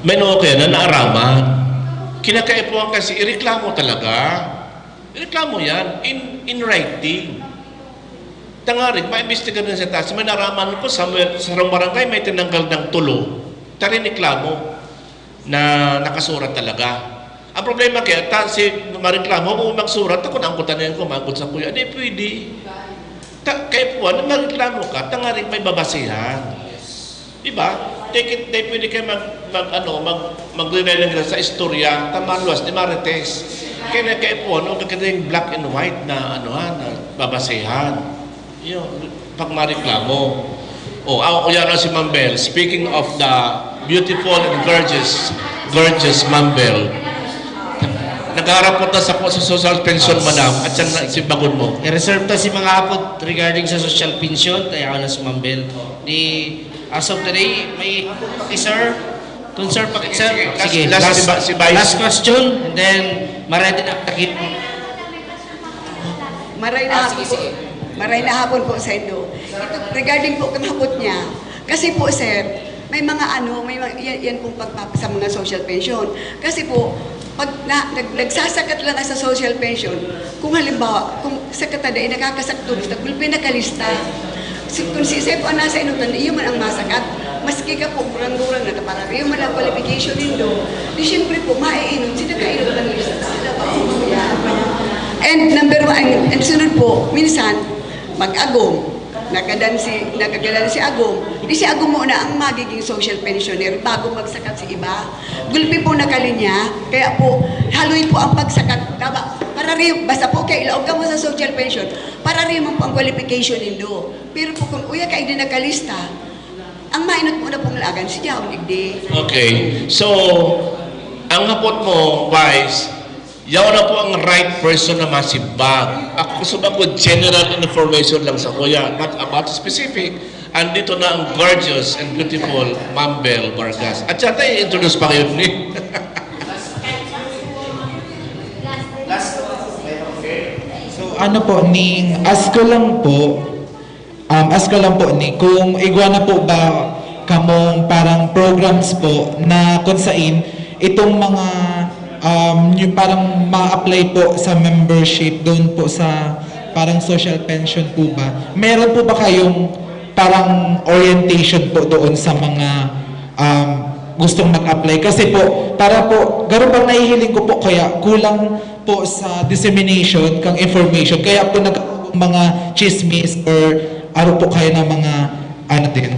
may ano ako kaya na naaraman. Kinakaipuhan kasi, ireklamo talaga. Ireklamo yan, in, in writing. Tangarig, maimbestigar na sa taas. May naraman ko, sa, sa sarong barangay, may tinanggal ng tulo. Tarineklamo. na nakasurat talaga. Ang problema kaya, ta, si mareklamo, kung magsurat, ako naangkot na yan, kung maangkot sa kuya, di pwede. Ta, kaya po, ano, mareklamo ka, tangaring may babasihan. Di ba? Take it, di pwede kayo mag, mag, ano, mag, magre-rely lang sa istorya, ta maluwas, di marites. Kaya na kaya po, ano, magkakaroon black and white na, ano, ha, na babasihan. Yun, pag mareklamo. Oh, ah, yan na si Ma'am Bel. Speaking of the beautiful and gorgeous, gorgeous Ma'am Bel. Nagharapot na sa, sa social pension, Ah, madam, at siya na, sige. Simbagon mo. I-reserve ta si mga hapot regarding sa social pension, kaya ako na si Ma'am Bel. Di, as of today, may hapot pa kay sir. Kung sir, paki-, sir. Sige, sige. Last, last, last, si Ba-, si Vice. Last question, and then, maready na, takip. Maray na Ah, hapon sige, po. Sige. Maray na hapon po sa inyo. Ito, regarding po kang hapot niya, kasi po, sir, may mga ano, may mga, yan, yan pong pagpapa-, sa mga social pension. Kasi po, pag na, nag-, nagsasakat lang ka sa social pension, kung halimbawa, kung sa katada ay nakakasakto, basta gulpi nakalista. Si, kung si Sep ang nasa inutan, iyo man ang masakat. Maski ka po, kurang-kurang na, para iyo man ang qualification nindo. Di siyempre po, maiinom, sino ka inom ng lista? Sila ba? And number one, ang, ang sunod po, minsan, mag-agom. Nagadan si, nagagadan si agom. Di si agom muna ang magiging social pensioner bago magsakat si iba. Gulpi po nakalinya, kaya po, haloy po ang pagsakat. Tama, para rin, basta po kayo, ilaog ka mo sa social pension, para rin man po ang qualification nindo. Pero po kung uya kayo din nakalista, ang mainot mo na pong lagan, si Jaon Igdi. Okay. So, ang hapot mo, Vice, yaw na po ang right person na masimbag. Ako gusto ba po general information lang sa kuya, not about specific. Andito na ang gorgeous and beautiful Ma'am Bel Vargas. At siya tayo introduce pa kayo ni. So ano po, ning ask ko lang po, um, ask ko lang po ni, kung igwa na po ba kamong parang programs po na kung sain itong mga um, yung parang ma-apply po sa membership doon po sa parang social pension po ba? Meron po ba kayong parang orientation po doon sa mga um, gustong mag-apply? Kasi po, para po, garo pang nahihiling ko po kaya kulang po sa dissemination kang information. Kaya po nag mga chismis or aro po kayo ng mga ano din,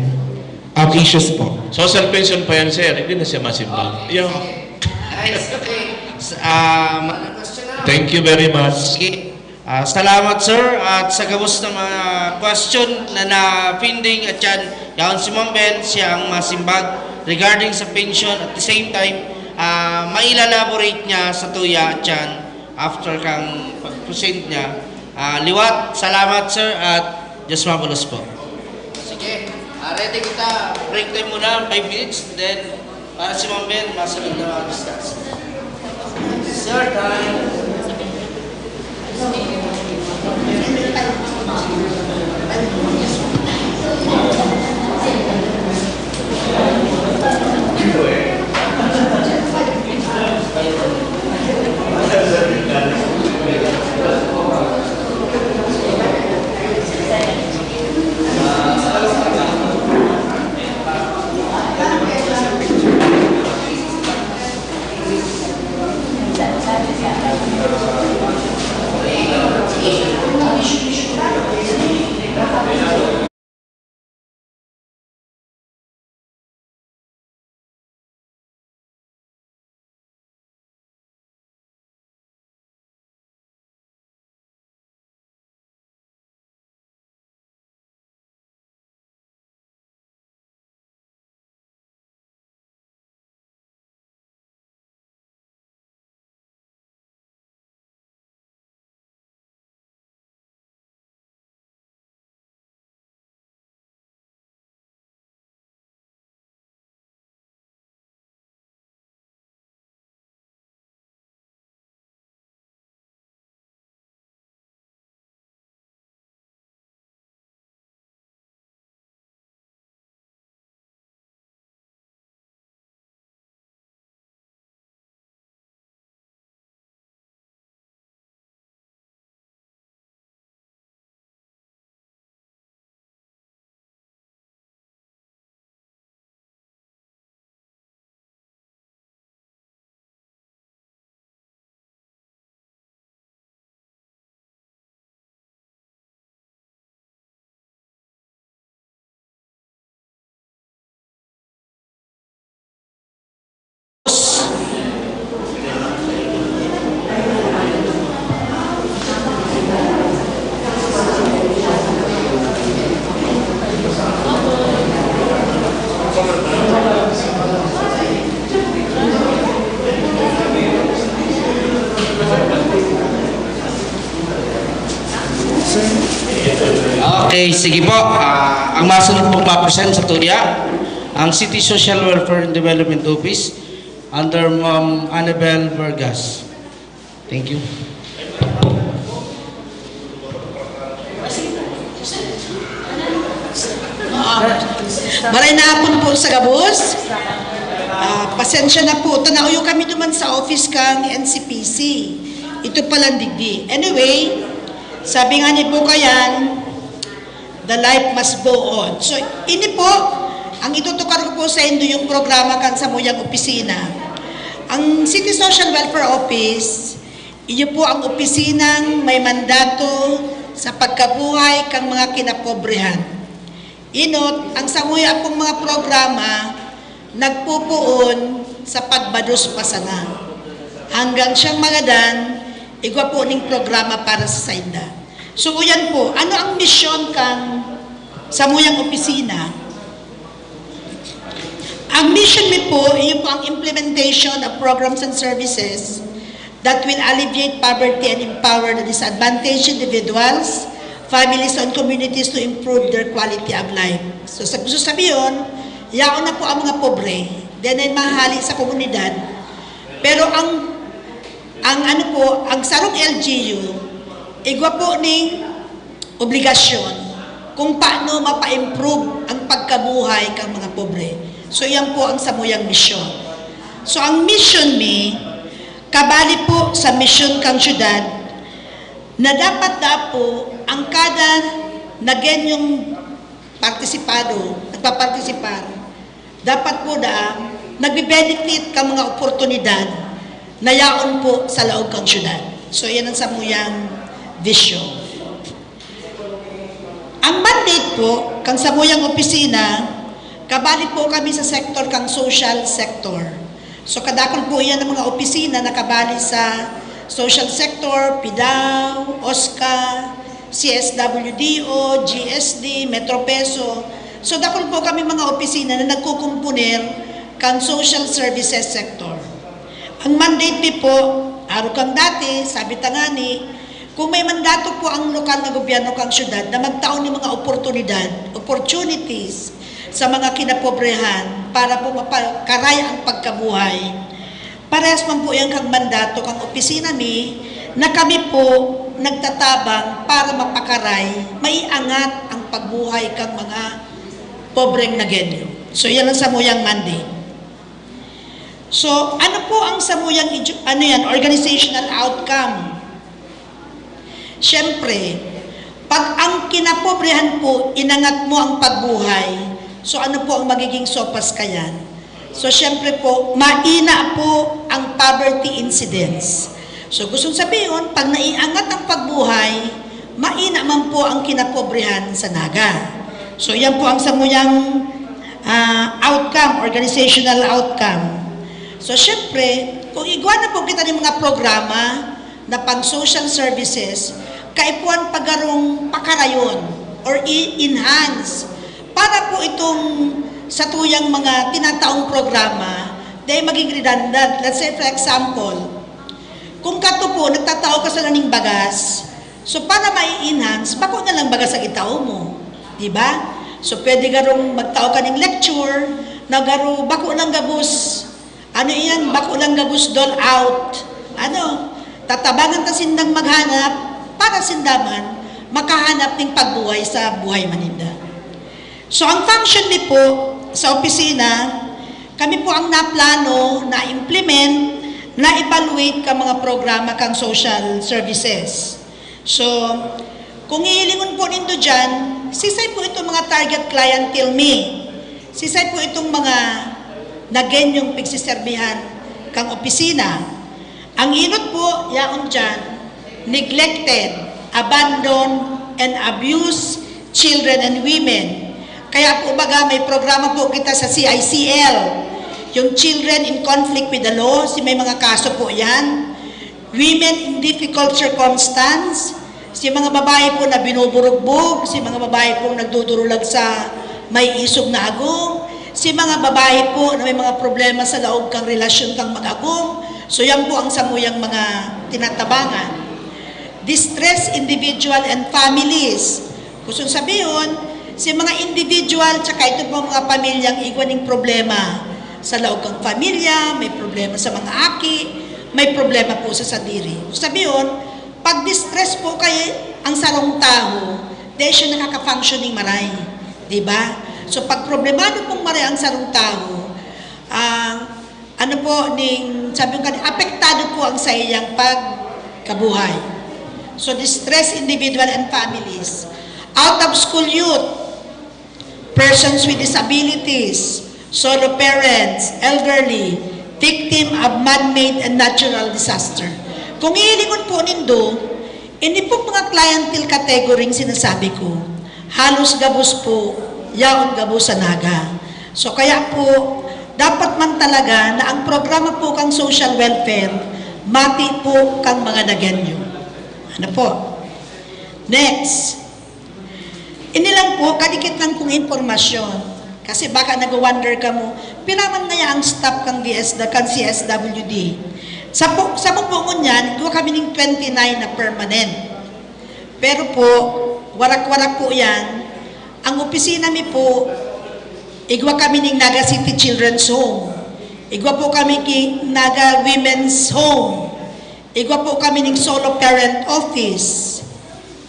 um, issues po. Social pension pa yan, sir. Hindi na siya masimbag. Yung Ay, sige. S- ah, ma- Thank you very much. Sige. Ah, salamat, sir. At sa gabos na mga question na na-pending, at yan, yaon si Ma'am Bel, siya ang masimbag regarding sa pension. At the same time, ah, mailalaborate niya sa tuya, at yan, after kang pag-present niya. Ah, liwat, salamat, sir, at Diyos mabulos po. Sige, ah, ready kita. Break time muna, five minutes. Then, para si Ma'am Bel, masunod na mga discuss. Sir, time. Eh, sige po, ah, ang masunod pong ma-present sa tuya, ang City Social Welfare and Development Office under Ma'am Annabel Vargas. Thank you. Maray na hapon po sa gabos. Ah, pasensya na po. Tanauyo kami duman sa office kang N C P C. Ito palang digdi. Anyway, sabi nga ni Bukayan, the life must go on. So, ini po, ang itutukar ko po sa indo yung programa kan samuyang opisina. Ang City Social Welfare Office, iyo po ang opisinang may mandato sa pagkabuhay kang mga kinapobrehan. Inot, ang samuya pong mga programa nagpupoon sa pagbados pa sana. Hanggang siyang magadan, igwa po ning programa para sa sainda. So, uyan po, ano ang misyon kan samuyang opisina? Ang mission mi po, iyo po ang implementation of programs and services that will alleviate poverty and empower the disadvantaged individuals, families, and communities to improve their quality of life. So, sa gusto sabihin, yaon na po ang mga pobre, then ay mahali sa komunidad. Pero ang, ang ano po, ang sarong L G U, igwa po ning obligasyon kung paano mapa-improve ang pagkabuhay kang mga pobre. So, yan po ang samuyang misyon. So, ang mission mi, kabali po sa misyon kang syudad, na dapat daa po ang kada Nagueñong partisipado, nagpapartisipar, dapat po daa nagbe-benefit kan mga oportunidad na yaon po sa laog kang syudad. So, yan ang samuyang vision. Ang mandate po kan samuyang opisina, kabali po kami sa sektor kang social sector. So, kadakul po iyan ang mga opisina na kabali sa social sector, PDAO, OSCA, C S W D O, G S D, Metro Peso. So, dakul po kami mga opisina na nagkukumponer kan social services sector. Ang mandate mi po, arog kan dati, sabi ta ngani, kung may mandato po ang lokal na gobyerno kan syudad na magtao nin mga oportunidad, opportunities, sa mga kinapobrehan para po mapakaray ang pagkabuhay. Parehas man po yan kang mandato kang opisina mi na kami po nagtatabang para mapakaray, maiangat ang pagbuhay kang mga pobreng Nagueño. So, yan ang samuyang mandate. So, ano po ang samuyang edu- ano yan, organizational outcome? Siyempre, pag ang kinapobrehan po, inangat mo ang pagbuhay, so ano po ang magiging sopas kayan? So, siyempre po, maina po ang poverty incidence. So, gusto sabihin, pag naiangat ang pagbuhay, maina man po ang kinapobrehan sa Naga. So, yan po ang samuyang ah, outcome, organizational outcome. So, syempre, kung igwa na po kita ng mga programa na pang social services, kaipuhan pa garong pakarayon or i-enhance para po itong satuyang mga tinataong programa dahil maging redundant. Let's say, for example, kung kato po, nagtatao ka sa laning bagas, so para ma-enhance, bako na lang bagas ang itao mo. Di ba? So pwede garong magtao ka ning lecture, na garo, bako lang gabos, ano iyan, bako lang gabos dole out. Ano, tatabangan ta sindang maghanap, para sinda man, makahanap ning pagbuhay sa buhay maninda. So, ang function mi po sa opisina, kami po ang naplano, na-implement, na-evaluate ka mga programa kang social services. So, kung hihilingon po nindo dyan, sisay po itong mga target clientele mi. Sisay po itong mga Nagueñong pigsiserbihan kang opisina. Ang inot po, yaon dyan, neglected, abandoned, and abused children and women. Kaya po baga may programa po kita sa C I C L, yung Children in Conflict with the Law, si may mga kaso po yan. Women in difficult circumstance, si mga babae po na binuburugbog, si mga babae po nagdudurulag sa may isog na agom, si mga babae po na may mga problema sa laog kang relasyon kang mag-agom. So yan po ang samuyang mga tinatabangan. Distressed individual and families, Gusto sabihon, si mga individual, tsaka ito po mga pamilyang igwa ning problema sa laog kan pamilya, may problema sa mga aki, may problema po sa sadiri. Gusto sabihon, pag distress po kay ang sarong tawo, di siya nakaka-functioning maray. Di ba? So, pag problemado pong maray ang sarong tawo, ang ano po, ning, sabi ko kanina, apektado po ang saiyang pagkabuhay. So, distressed individual and families, out of school youth, persons with disabilities, solo parents, elderly, victim of man-made and natural disaster. Kung hihilingon po nindo, ini po mga clientele category sinasabi ko, halos gabos po, yaon gabos sa Naga. So, kaya po, dapat man talaga na ang programa po kang social welfare, mati po kang mga Nagueño. Ano po? Next. Ini lang po, kadikit lang pong impormasyon. Kasi baka nag-wonder kamo, pira man ngaya ang staff kang D S, kang C S W D. Sa po, sa po po ngunyan, igwa kami ning twenty-nine na permanent. Pero po, warak-warak po yan. Ang opisina mi po, igwa kami ning Naga City Children's Home. Igwa po kami ki Naga Women's Home. Igwa po kami ning solo parent office.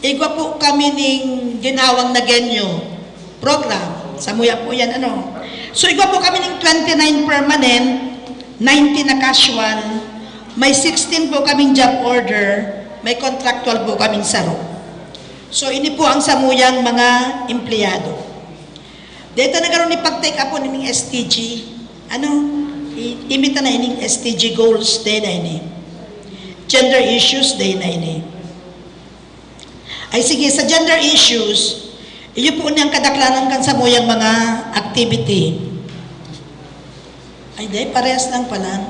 Igwa po kami ning ginhawang Nagueño program. Samuya po yan, ano. So, igwa po kami ning twenty-nine permanent, nineteen na casual, may sixteen po kaming job order, may contractual po kaming saro. So, ini po ang samuyang mga empleyado. Dito nagkaroon ni pag-take up po ning S D G. Ano? I-, imita na ining S D G goals, day na ini. Gender issues, day na ini. Ay sige, sa gender issues, iyo po ni ang kadaklanan kan samuyang mga activity. Ay, day, parehas lang pala.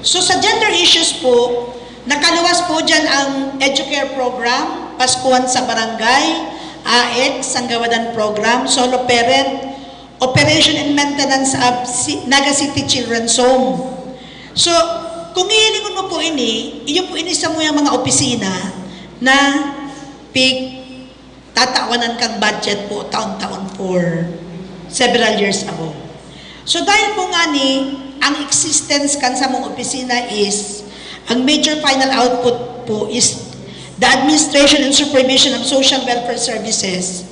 So, sa gender issues po, nakaluwas po dyan ang Educare Program, Paskuhan sa Barangay, A X, Sanggawadan Program, Solo Parent, Operation and Maintenance of Si-, Naga City Children's Home. So, kung hihilingon mo po ini, iyo po ini samuyang mga opisina na pig-, tatawanan kang budget po taon-taon for several years ago. So, dahil po nga ni, ang existence kan samong opisina is, ang major final output po is the administration and supervision of social welfare services.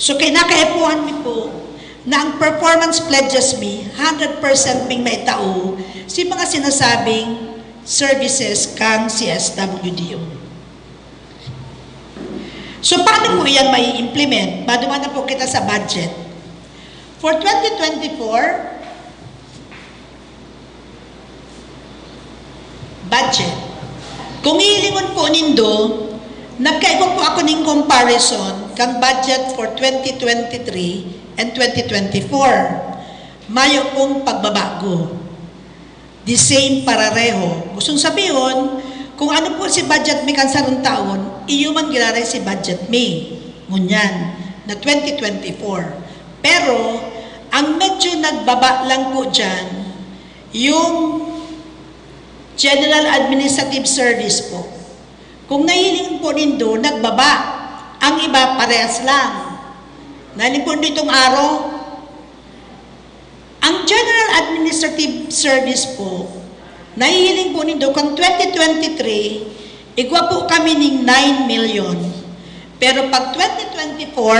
So, kinakaipuhan mi po na ang performance pledges mi, hundred percent ming maitao si mga sinasabing services kang C S W D O. So, paano po iyan mai-implement? Maduman na po kita sa budget. For twenty twenty-four, budget. Kung hihilingon po nindo, nagkaigwa po ako ning comparison kan budget for twenty twenty-three and twenty twenty-four. Mayo pong pagbabago. The same, parareho. Gustong sabihon, kung ano po si budget mi kan sarong taon, iyo man giraray si budget mi ngunyan na twenty twenty-four. Pero, ang medyo nagbaba lang po dyan, yung General Administrative Service po. Kung nahiling po nindo, nagbaba. Ang iba, parehas lang. Nahiling po nindo itong araw, ang General Administrative Service po, nahihiling po nindo, kan twenty twenty-three, igwa po kami ning nine million. Pero pag twenty twenty-four,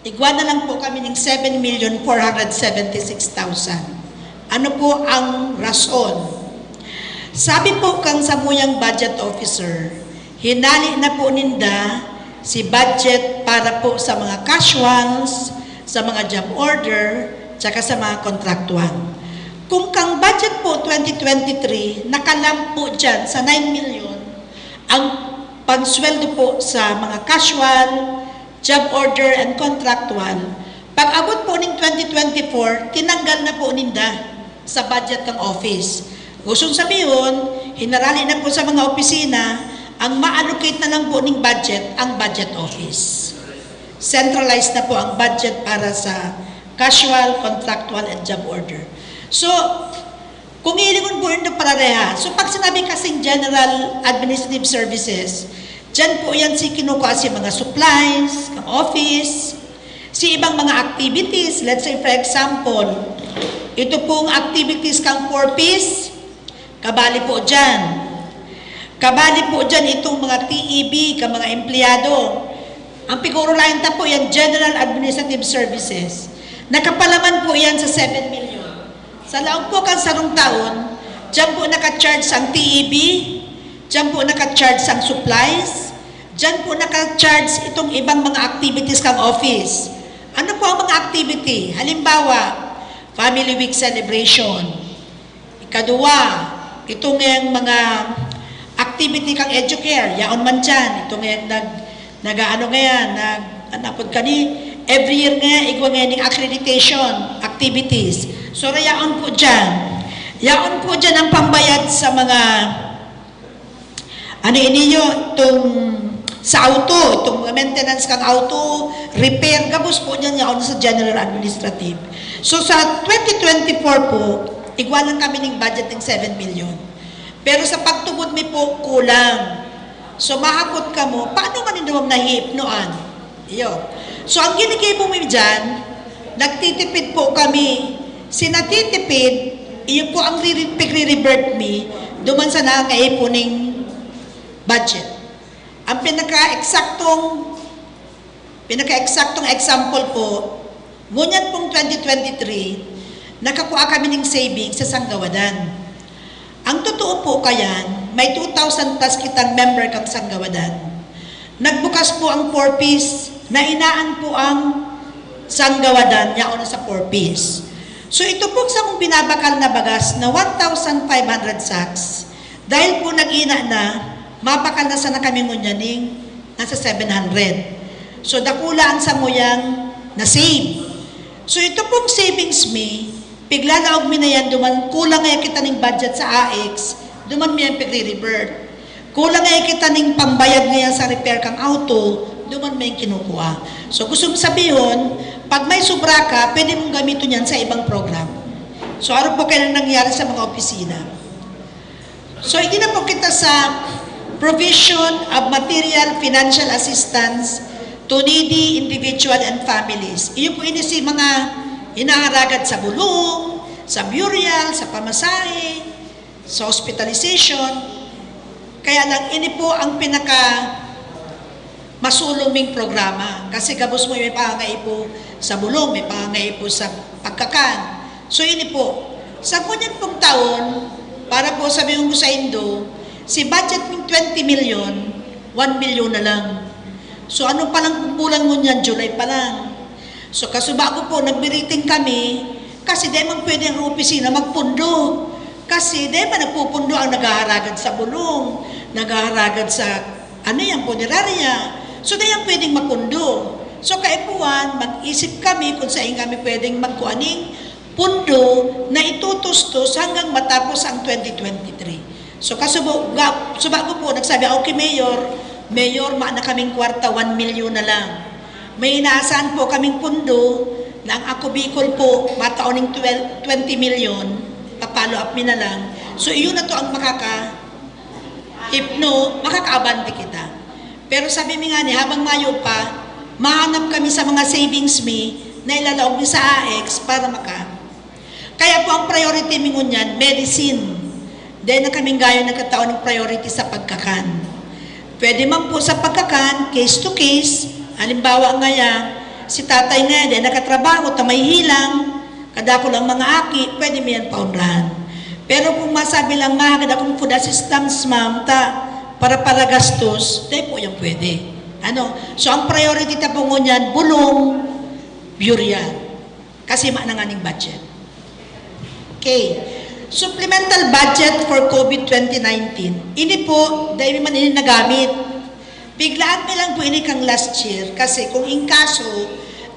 igwa na lang po kami ning seven million four hundred seventy-six thousand. Ano po ang rason? Sabi po kang samuyang budget officer, hinali na po ninda si budget para po sa mga casuals, sa mga job order, tsaka sa mga contractual. Kung kang budget po twenty twenty-three, nakalamp po dyan sa nine million ang pansweldo po sa mga casual, job order, and contractual. Pag-abot po ning twenty twenty-four, tinanggal na po ninda sa budget ng office. Gustong sabihon, hinarali na po sa mga opisina, ang ma-allocate na lang po ning budget, ang budget office. Centralized na po ang budget para sa casual, contractual, and job order. So, kung hilingon po nindo parareha, so pag sinabi kasing general administrative services, Diyan po yan si kinukuha si mga supplies, ng office, si ibang mga activities. Let's say, for example, ito pong activities kang four Ps, kabali po dyan. Kabali po dyan itong mga T E B, ka mga empleyado. Ang pigurulayan ta po yan, General Administrative Services. Nakapalaman po yan sa seven million. Sa laog po kan sarong taon, diyan po naka-charge ang T E B, diyan po naka-charge ang supplies, diyan po naka-charge itong ibang mga activities kang office. Ano po ang mga activity? Halimbawa, Family Week celebration. Ikaduwa, itong yang mga activity kang Educare, yaon man dyan. Itong yang nag, nag-aano ngayon, nag, ano po kani, every year nga, igwa nga ning accreditation activities. So, yaon po dyan. Yaon po dyan ang pambayad sa mga, ano iniyo, itong sa auto, itong mga maintenance kang auto, repair, gabos po niyan yaon sa general administrative. So, sa twenty twenty-four po, igwa lang kami ning budget ng seven million. Pero sa pagtubod mi po, kulang. So, mahapot kamo, paano man indo nahiipnoan? Iyo. So, ang ginigibo mi dyan, nagtitipid po kami. Si natitipid, iyo po ang riri-, pigre-revert mi, duman sa nangangaipo ning budget. Ang pinaka-eksaktong, pinaka-eksaktong example po, ngunyan pong twenty twenty-three, nakakua kami ning savings sa Sanggawadan. Ang totoo po kayan, may two thousand plus kitang member kang Sanggawadan. Nagbukas po ang four Ps, nainaan po ang Sanggawadan, yaon na sa four Ps. So, ito pong samong binabakal na bagas na one thousand five hundred sacks, dahil po nag-ina na, mabakal na sana kami ngunyan ning nasa seven hundred. So, dakula ang samuyang na-save. So, ito pong savings mi, piglalaog mi na yan, duman kulang ngayon kita ning budget sa A X, duman mi yan pigre-revert. Kulang ngayon kita ning pambayad ngayon sa repair kang auto, duman mi yan kinukuha. So, gusto mo sabihon, pag may sobra ka, pwede mong gamiton yan sa ibang program. So, ano po kaya nangyari sa mga opisina? So, hindi na po kita sa provision of material financial assistance to needy individual and families. Iyo po ini si mga hinaharagad sa bulong, sa burial, sa pamasahe, sa hospitalization. Kaya lang, ini po ang pinaka masulong ming programa. Kasi gabos mo may pangangaipo sa bulong, may pangangaipo sa pagkakan. So, ini po. Sa ngunyan pong taon, para po sabihin ko sa indo, si budget ming twenty million, one million na lang. So, ano pa lang bulan ngunyan, July pa lang. So, kasuba ko po, nagbiriting kami, kasi di man pwede ang opisina magpundo. Kasi di man nagpupundo ang naghaharagad sa bulong, naghaharagad sa, ano yan, punerarya. So, di yan pwedeng mapundo. So, kaipuhan, mag-isip kami kung saan kami pwedeng magkuaning pundo na itutustos hanggang matapos ang twenty twenty-three. So, kasubo-, ga-, suba ko po, nagsabi, "Okay, Mayor, Mayor, ma na kaming kwarta, one million na lang." May inaasahan po kaming pundo na ang Ako Bicol po, mataon ning twelve, twenty million, pa-follow up mi na lang. So, iyon na to ang makaka-, if no, makakaabante kita. Pero sabi mi nga ni, habang mayo pa, mahanap kami sa mga savings mi na ilalaog mi sa A X para maka-, kaya po ang priority mi ngunyan, medicine. Dai na kaming gayo nagkataon ng priority sa pagkakan. Pwede man po sa pagkakan, case to case. Halimbawa ngaya, si tatay nga, dai nakatrabaho, ta may hilang, kadakul ang mga aki, pwede mi yan paunrahan. Pero kung masabi lang, mahagad akong food assistance, ma'am, ta, para, para gastos, dai po yan pwede. Ano? So, ang priority ta po ngunyan, bulong, burial. Kasi ma na nganing budget. Okay. Supplemental budget for COVID twenty nineteen. Ini po, dai man ini nagamit. Biglaan mi lang po ini kang last year. Kasi kung in kaso,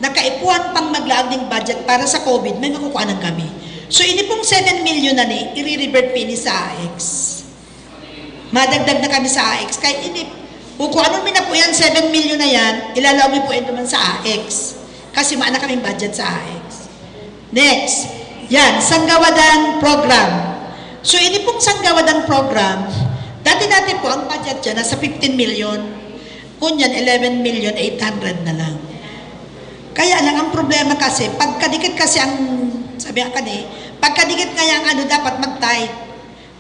nakaipuhan pang maglaag ning budget para sa COVID, may makukuha nang kami. So, ini pong seven million na ni, i-revert po ini sa A X. Madagdag na kami sa A X. Kaya ini, kukuanon mi na po yan, seven million na yan, ilalaog mi po yan naman sa A X. Kasi ma na kaming budget sa A X. Next, yan, Sanggawadan Program. So, ini pong Sanggawadan Program, dati-dati po ang budget dyan nasa fifteen million. Ngunyan, eleven million eight hundred na lang. Kaya lang, ang problema kasi, pagkadikit kasi ang, sabi nga kani, pagkadikit kaya ang ano dapat mag-tight.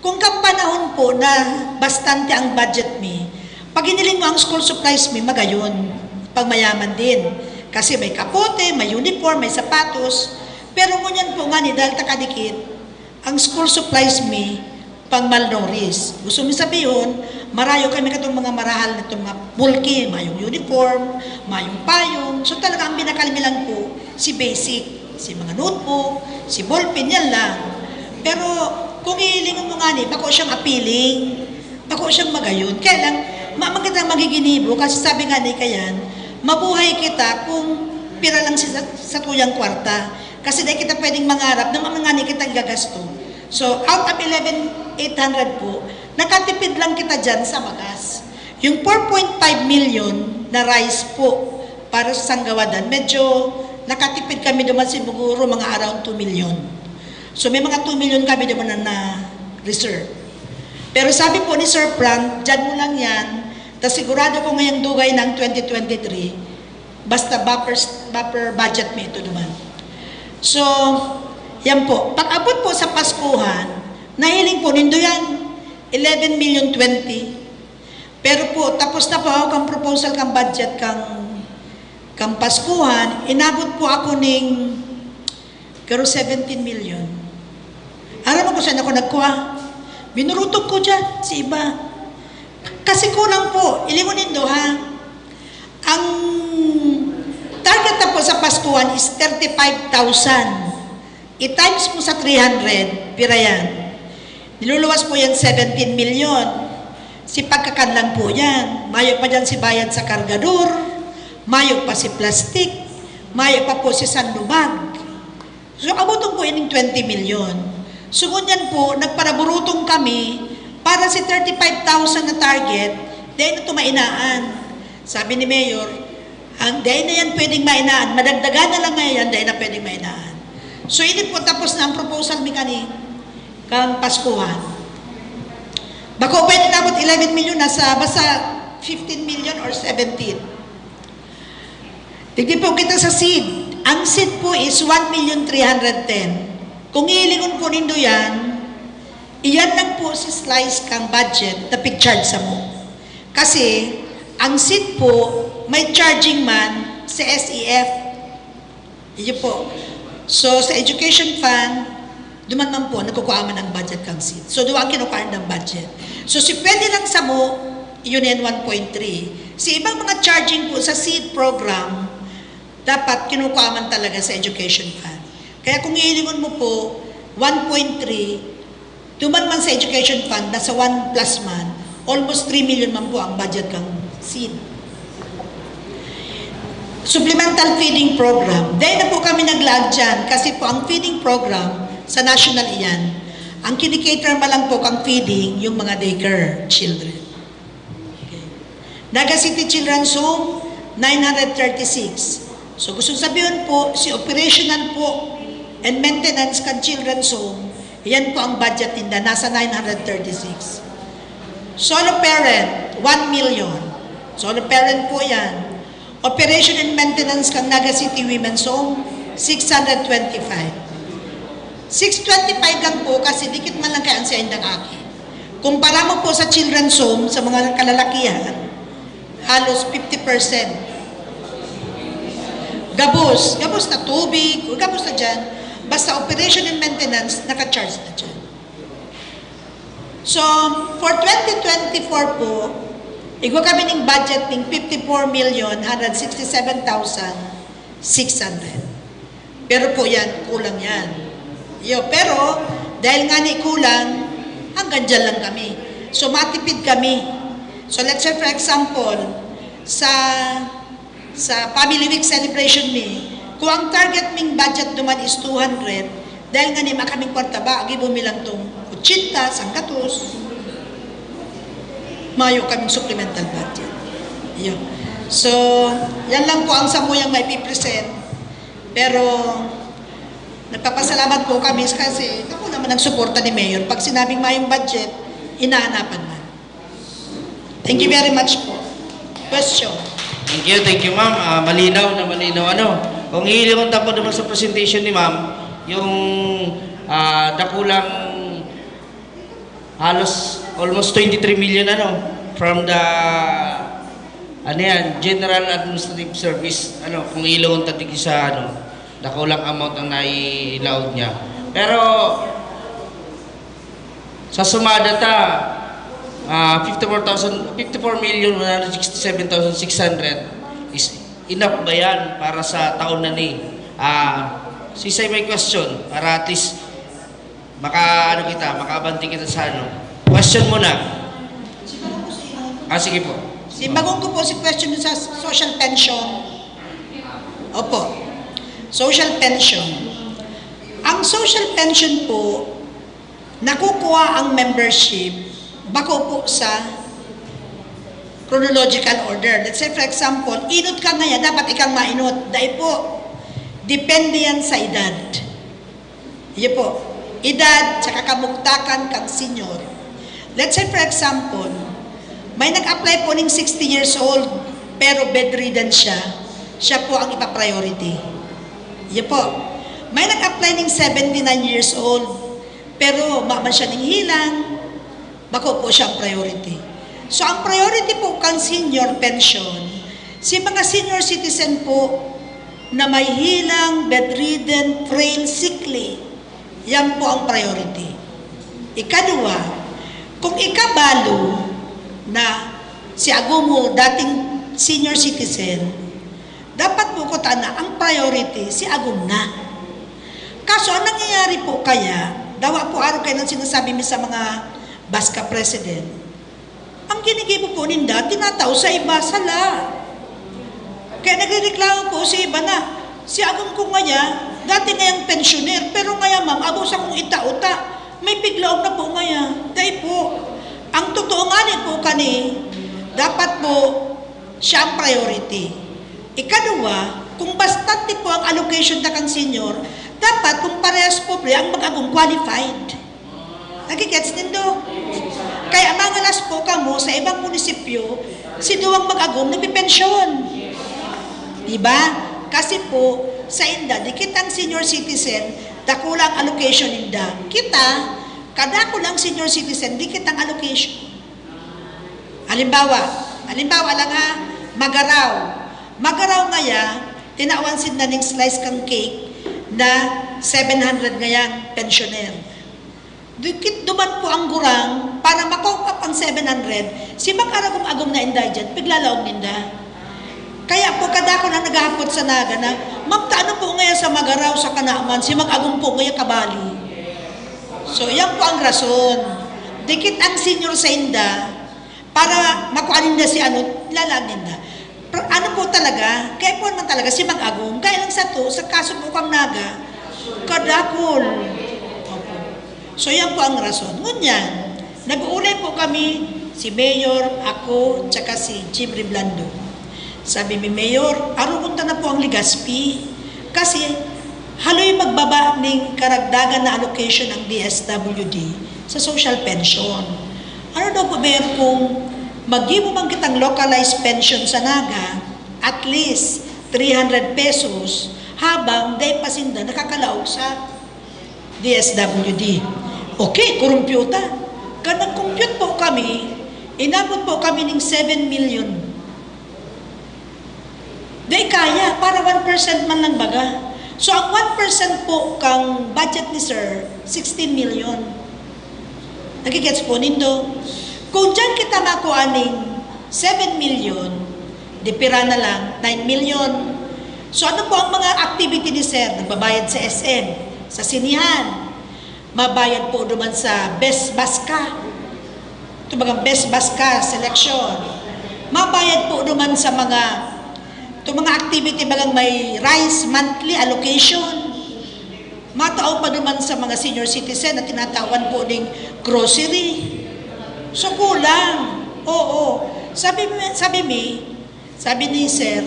Kung kang panahon po na bastante ang budget mi, pag hiniling mo ang school supplies mi, magayon, pag mayaman din. Kasi may kapote, may uniform, may sapatos. Pero ngunyan po nga ni, dahil takadikit, ang school supplies mi, pang malnourished. Gusto mi sabihon, marayo kami katong mga marahal na itong mga bulky, mayong uniform, mayong payong. So talaga ang binakal mi lang po, si basic, si mga notebook, si ballpen, yan lang. Pero kung hihilingon mo nga ni, bako siyang appealing, bako siyang magayon. Kaya lang, ma-, magandang magiginibo, kasi sabi nga ni Kayan, mabuhay kita kung pira lang si sa, sa tuyang kwarta. Kasi dahil kita pwedeng mangarap na mga ngani kitang gagasto. So, out of eleven eight hundred po, nakatipid lang kita dyan sa bagas. Yung four point five million na rice po para sa sanggawadan, medyo nakatipid kami duman siguro mga around two million. So, may mga two million kami duman na na-reserve. Pero sabi po ni Sir Frank, dyan mo lang yan, ta sigurado ko ngayong dugay na ang twenty twenty-three, basta buffer, buffer budget mi ito duman. So, yan po. Pag-abot po sa Paskuhan, nahiling po nindo yan, eleven million twenty. Pero po, tapos na po ako kang proposal kang budget kang, kang Paskuhan, inabot po ako ning, pero seventeen million. Aram mo kung saan ako nagkuha? Binurutok ko dyan, sa iba. Kasi kulang po, ilingon nindo ha. Ang target na po sa Paskuhan is thirty-five thousand. I-times mo sa three hundred, pira yan? Niluluwas po yan seventeen million. Si pagkakan lang po yan. Mayo pa dyan si bayad sa kargador, mayo pa si plastic, mayo pa po si sandubag. So, abuton po ining twenty million. So, ngunyan po, nagparaburutong kami para si thirty-five thousand na target, dahil na tumainaan. Sabi ni Mayor, ang dahil na yan pwedeng mainaan, madagdagan na lang ngayon, dahil na pwedeng mainaan. So, ini po, tapos na ang proposal mi kani kang Paskuhan. Bako pwede nabot eleven million, nasa basta fifteen million or seventeen. Tigdi po kita sa seed. Ang seed po is one million three hundred ten. Kung hihilingon po nindo yan, iyan lang po si slice kang budget na pig-charge sa mo. Kasi, ang seed po, may charging man sa S E F. Iyo po. So, sa education fund, duman man po, nagkukuha man ang budget kang seed. So, duwa ang kinukuha ng budget. So, si pwede lang sa mo, yun yan one point three. Si ibang mga charging po sa seed program, dapat kinukuha man talaga sa education fund. Kaya kung hihilingon mo po, one point three, duman man sa education fund, nasa one plus man, almost three million man po ang budget kang seed. Supplemental feeding program. Dahil na po kami naglaag dyan kasi po ang feeding program sa national iyan, ang kinikater man lang po kang feeding yung mga daycare children. Okay. Naga City Children's Home, nine hundred thirty-six. So, gusto sabihin po, si operational po and maintenance kan Children's Home, yan po ang budget ninda, nasa nine hundred thirty-six. Solo parent, one million. Solo parent po yan. Operation and maintenance kang Naga City Women's Home, six hundred twenty-five. Six twenty-five lang po kasi dikit man lang kaya ang saindang aki. Kumpara mo po sa Children's Home, sa mga kalalakihan, halos fifty percent. Gabos, gabos na tubig, o gabos na dyan. Basta operation and maintenance, naka-charge na dyan. So, for twenty twenty-four po, igwa kami ning budget ning fifty-four million one hundred sixty-seven thousand six hundred. Pero po yan, kulang yan. Yo, pero, dahil nga ni kulang, hanggang dyan lang kami. So, matipid kami. So, let's say, for example, sa, sa Family Week celebration mi, kung ang target ming budget duman is two hundred, dahil nga ni makaming kwarta ba, gibo mi lang tong ochenta, sanggatos. Mayo kaming supplemental budget. Yun. So, yan lang po ang samuyang maipipresent. Pero, nagpapasalamat po kami kasi ako naman ang suporta ni Mayor. Pag sinabing mayong budget, hinahanapan man. Thank you very much po. Question. Thank you, thank you, ma'am. Ah, malinaw na malinaw. Ano, kung hihilingon ta po naman sa presentation ni ma'am, yung ah, dakulang halos almost twenty-three million, ano, from the, ano yan, General Administrative Service, ano, kung hihilingon ta digdi sa, ano, dakulang amount ang nailaog niya. Pero, sa sumada ta, ah, fifty-four thousand, fifty-four million one hundred sixty-seven thousand six hundred is enough ba yan para sa taon na ni? Ah, sisay may question para at least maka, ano kita, makaabante kita sa ano. Question muna. Ah, sige po. Simbagong ko po si question sa social pension. Opo. Social pension. Ang social pension po, nakukuha ang membership bako po sa chronological order. Let's say, for example, inot ka ngayon, dapat ikang mainot. Dai po. Depende yan sa edad. Iyo po. Edad, tsaka kamugtakan kang senior. Let's say, for example, may nag-apply po ning sixty years old, pero bedridden siya. Siya po ang ipa-priority. Iyo po. May nag-apply ning seventy-nine years old, pero maman siya ning hilang, bako po siyang priority. So, ang priority po kan senior pension, si mga senior citizen po na may hilang, bedridden, frail, sickly, yan po ang priority. Ikadua, kung ikabalo na si agom mo dating senior citizen, dapat po ko tana ang priority si agom na. Kaso ang nangyayari po kaya, dawa po araw kayo nang sinasabi mi sa mga BASCA president, ang ginigibo po ninda, tinatao sa iba, sala. Kaya nagrereklamo po si iba na, si agom ko ngaya, dati ngayang pensioner, pero ngaya ma'am, abo sa kong ita-uta, may piglaog na po ngaya. Dai po. Ang totoo nga ni po kani, dapat po siya ang priority. Ikaduwa, kung bastante po ang allocation na kang senior, dapat kung parehas pobre ang mag-agom qualified. Nagigets nindo? Kaya mangalas po kamo sa ibang munisipyo, si duwang mag-agom nagpipensyon. Diba? Kasi po, sa inda, dikit ang senior citizen, dakula ang allocation ninda. Kita, kadakul ang senior citizen, dikit ang allocation. Halimbawa, halimbawa lang ha, Magaraw. Magaraw ngaya, tinawan sinda ning slice kang cake na seven hundred ngayang pensioner. Dikit duman po ang gurang para ma-cope up ang seven hundred, si mag-aragom-agom na indigent, piglalaog ninda. Kaya po, kadakul ang naghahapot sa Naga na, "Ma'am, ta ano po ngaya sa Magaraw, sa Kanaman, si mag-agom po ngaya kabali?" So, yan po ang rason. Dikit ang senior sa inda, para makuha ninda si ano, lalaan ninda. Pero ano po talaga, kaya po naman talaga si mag-agom, kaya lang sa to, sa kaso po kang Naga, kadakul. Opo. So, yan po ang rason. Ngunyan, nag-uulay po kami, si Mayor, ako, tsaka si Jim Reblando. Sabi mi, "Mayor, arogon ta na po ang Legazpi. Kasi haloy magbaba ning karagdagan na allocation ang D S W D sa social pension. Ano daw po, Mayor, kung maggibo man kitang localized pension sa Naga, at least three hundred pesos, habang dai pa sinda nakakalaog sa D S W D?" Okay, kurumpyo ta. Kan nag-compute po kami, inabot po kami ning seven million. Dai kaya, para one percent man lang baga. So, ang one percent po kang budget ni Sir, sixteen million. Nagigets po nindo? Kung diyan kita makuha ning seven million, di pira na lang, nine million. So, ano po ang mga activity ni Sir? Nagbabayad sa S M, sa sinihan, mabayad po duman sa Best Baska. Ito bagang Best Baska selection. Mabayad po duman sa mga, ito mga activity bagang may rice monthly allocation. Matao pa duman sa mga senior citizen na tinatawan po ning grocery. So, kulang. Oo. Sabi mi, sabi mi, sabi ni Sir,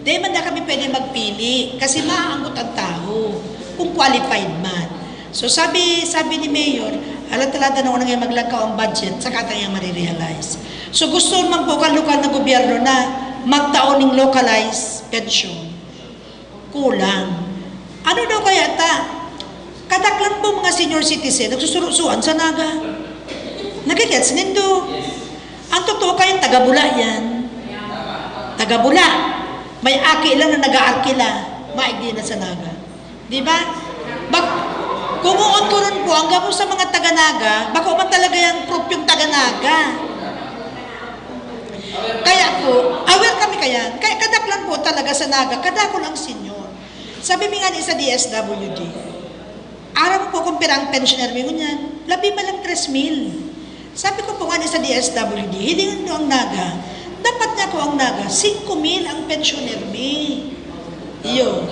"Di man na kami pwede magpili kasi maaanggot ang tao kung qualified man." So, sabi, sabi ni Mayor, "Alantalada na unang maglakaw ang budget, saka tayo marirealize." So, gusto man po kan lokal na gobyerno na magtao ning localized pension. Kulang. Ano daw kaya ta? Kadaklan po mga senior citizen, nagsusurusuan sa Naga. Nagigets nindo? Ang totoo kaya, taga-Bula yan. Taga-Bula. May aki lang na nag-aarkila. Maigdi na sa Naga. Di ba? Bak kung uon ko rin po, ang gabos sa mga taga-Naga, bako man talaga yung propyong taga-Naga. Kaya po, aware kami kaya. Kaya kadaklan po talaga sa Naga, kadakol ang senior. Sabi mi nga ni sa D S W D, aram po kung pira ang pensioner mi ngunyan, labi man lang tres mil. Sabi ko po nga ni sa D S W D, hilingan nyo ang Naga. Dapat nga ko ang Naga, singko mil ang pensioner mi. Iyo.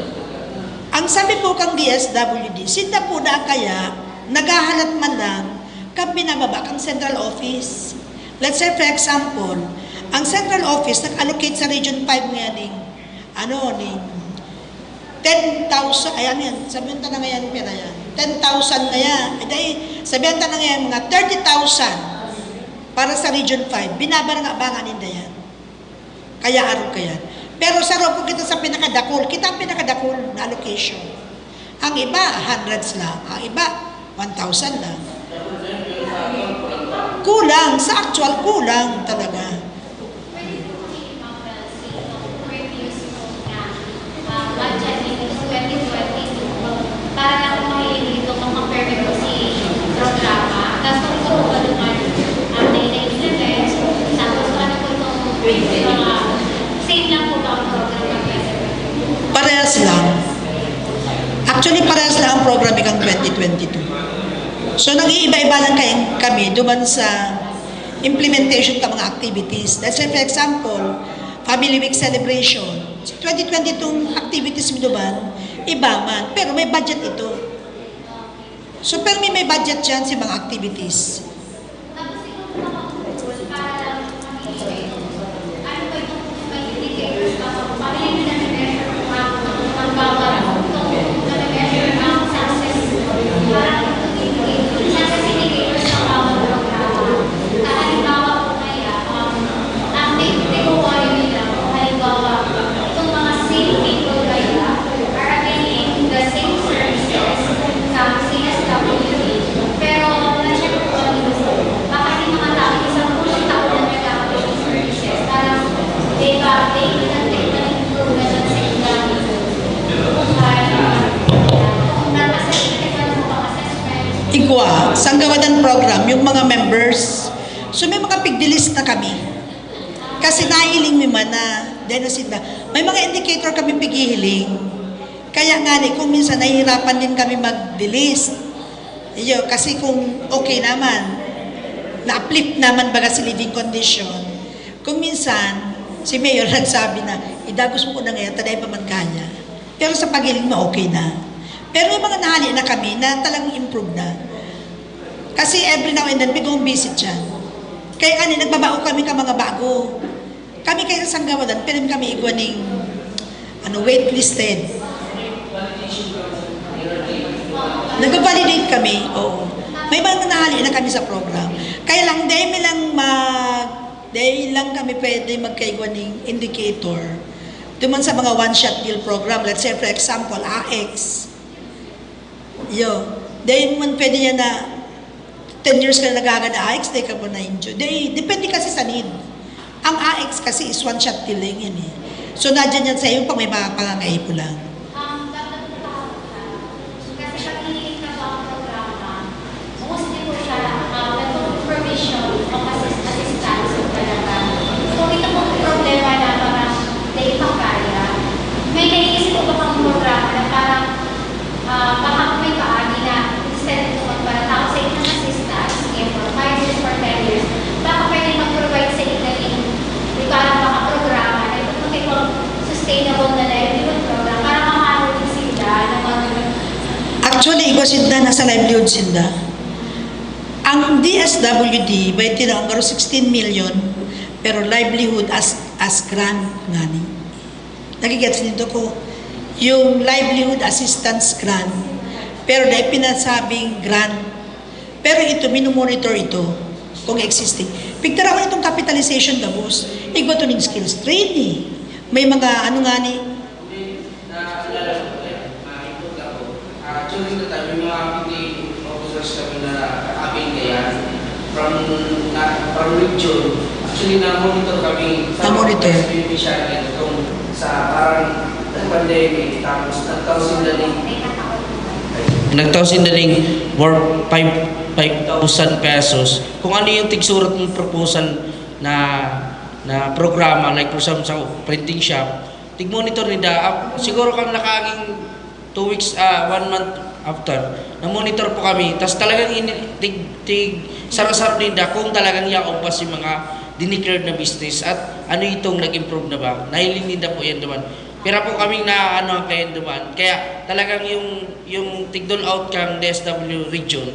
Ang sabi po kang D S W D, sinda po na kaya, naghahalat man lang, kan binababa kang central office. Let's say, for example, ang central office nag-allocate sa Region five ngayon ning, ano, ning ten thousand, ay, ano yan, sabihan ta na ngayon, pera yan, ten thousand na yan. E, dahil, sabihan ta na ngayon, mga thirty thousand para sa Region five, binabaranga-banga ninda yan. Kaya arog ka yan. Pero saro po kita sa pinakadakul. Kita ang pinakadakul na allocation. Ang iba, hundreds lang. Ang iba, one thousand lang. Kulang. Sa actual, kulang talaga. Para lang kung mahiling dito, kung compare ko si programa, gastong ko ba naman ang daily expense, tapos ano po itong mga same lang po ba ang program ng president? Parehas lang. Actually, parehas lang ang program ikang twenty twenty-two. So, nag-iiba-iba lang kay kami duman sa implementation ka mga activities. Let's say, for example, Family Week celebration. Sa twenty twenty-two activities mi duman, iba man. Pero may budget ito. So, permi may budget dyan sa mga activities. Igwa, sanggawadan program, yung mga members. So may mga pigdilis na kami. Kasi nahiling mi man na, dahil na sila, may mga indicator kami pighihiling. Kaya nga ni, kung minsan nahihirapan din kami mag-delist. Iyo, kasi kung okay naman, na-uplift naman baga si living condition. Kung minsan, si Mayor nagsabi na, idagos mo ko na ngayon, taday pa man kaya. Pero sa paghiling mo, okay na. Pero may mga nahali na kami na talagang improve na. Kasi every now and then, may gong visit siya. Kaya nga ni, nagbabao kami ka mga bago. Kami kaya sa Sanggawadan, pero kami igwa ning ano, waitlisted. Nag-validate kami, oo. May mga nahali na kami sa program. Kaya lang, dahil mi lang mag, dahil lang kami pwede magkaigwa ning indicator. Duman sa mga one-shot deal program, let's say, for example, A X. Yo, dahil man pwede yan na ten years ka na naghahaga na A X, di ka mo na-injure. Di, depende kasi sa need. Ang A X kasi is one shot deal lang yan eh. So, nadyan yan sa iyo pag may mga pangangaipo lang. Um, dapat po kasi pag hinihingi ka ba ang programa, mostly po siya, um, nagpo-provision o assist, assistance po talaga. So, ito pong problema na parang naipakaya. May naiisip po ba kang programa na parang Ah, baka kung may paagi na instead of magparatao sa inyo ng assistance, sige, for five years, for ten years, baka pwede mag-provide sa inyo ng, di ba, baka programa na ito, kung sustainable na livelihood program para makaroon sila ng mga Actually, igwa sinda nasa livelihood sinda. Ang D S W D, by tinaw ang garo sixteen million, pero livelihood as as grant ngani. Nagigets nindo ko? Yung livelihood assistance grant. Pero dahil pinasabing grant. Pero ito, minumonitor ito. Kung existing. Pigtarawan itong capitalization gabos. Igwa to ning skills training. May mga ano nga ni, Actually, na tayo, yung mga P T A officers kami na abing kaya from, na, from region. Actually, na-monitor kami. Na-monitor. Sa parang pandemic, tapos nagtao sila ni nagtao sila ning worth five, five thousand pesos. Kung ano yung tigsurat ng proposal na na programa, like for example, sa printing shop, tig-monitor ninda. Ah, siguro kang nakaaging two weeks, ah, one month after, na-monitor po kami. Tas talagang ini, tig, tig, sarasar ninda kung talagang yaon pa si mga dineclared na business at ano itong nag-improve na ba. Nahiling ninda po yan duman. Pero po kaming na ano ang kayan duman. Kaya talagang yung, yung tig-dole out kang D S W region,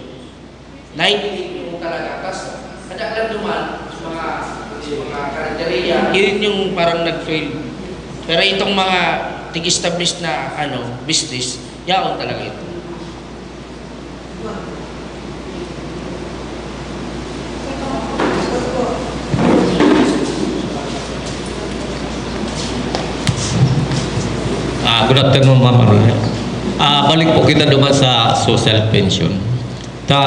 naiiling mo talaga. Tapos, kada lang duman, sa mga, sa mga karinderya, yun yung parang nag-fail. Pero itong mga tig-establish na ano, business, yaon talaga ito. Ah, good afternoon, Ma'am Maria. Ah, balik po kita duman sa social pension. Ta,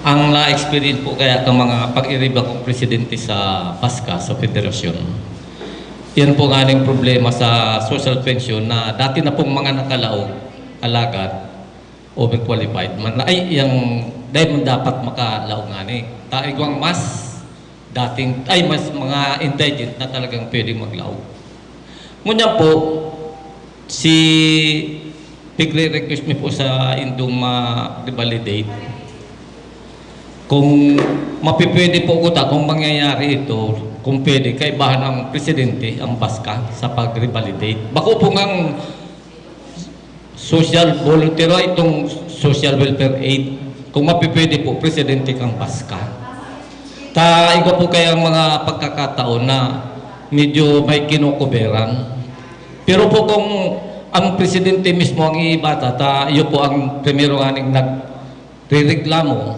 ang na-experience po kaya ng mga pag-iriba kong presidente sa PASCA, sa federasyon, yan po nga yung problema sa social pension na dati na pong mga nakalaog, alagad, overqualified man na, ay, yang, dahil man dapat makalaog nga ni. Ta, igwang mas dating, ay, mas mga indigent na talagang pwedeng maglaog. Ngunyan po, si, pigre-request mi po sa indong ma-revalidate. Kung mapipwede po kuta, kung mangyayari ito, kung pwede, kaibahan ang presidente, ang PASCA, sa pag-revalidate. Bako po ngang social, voluntary itong social welfare aid. Kung mapipwede po, presidente kang PASCA. Ta, igwa po kaya ang mga pagkakataon na medyo may kinukuberan. Pero po kung ang presidente mismo ang iibata, ta, iyo po ang primero nga ning nagrereklamo.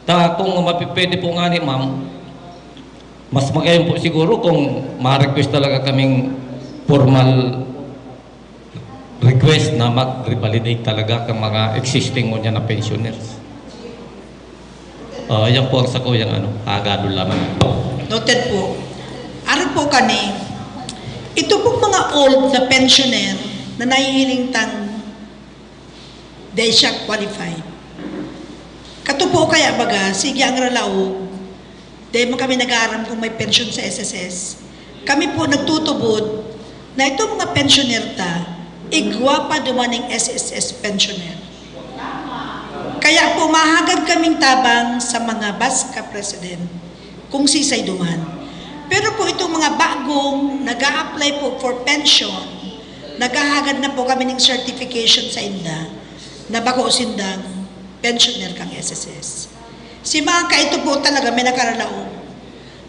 Ta, kung mapipwede po nga ni ma'am, mas magayon po siguro kung ma-request talaga kaming formal request na mag-revalidate talaga kang mga existing ngunyan na pensioners. Ah, yan po ang sa kuyang ano, hagadol lamang. Noted po. Ano po kani? Ito pong mga old na pensioner na nahihiling tang dai siya qualified. Kato po kaya baga, sige ang ralaog, dai man kami nag-aaram kung may pensyon sa S S S. Kami po nagtutubod na itong mga pensioner ta, igwa pa duman ning S S S pensioner. Kaya po mahagad kaming tabang sa mga BASCA president kung sisay duman. Pero po itong mga bagong nag apply po for pension, naghahagad na po kami ng certification sa inda na bako sindang pensioner kang S S S. Si mga kaito po talaga may nakaralaog.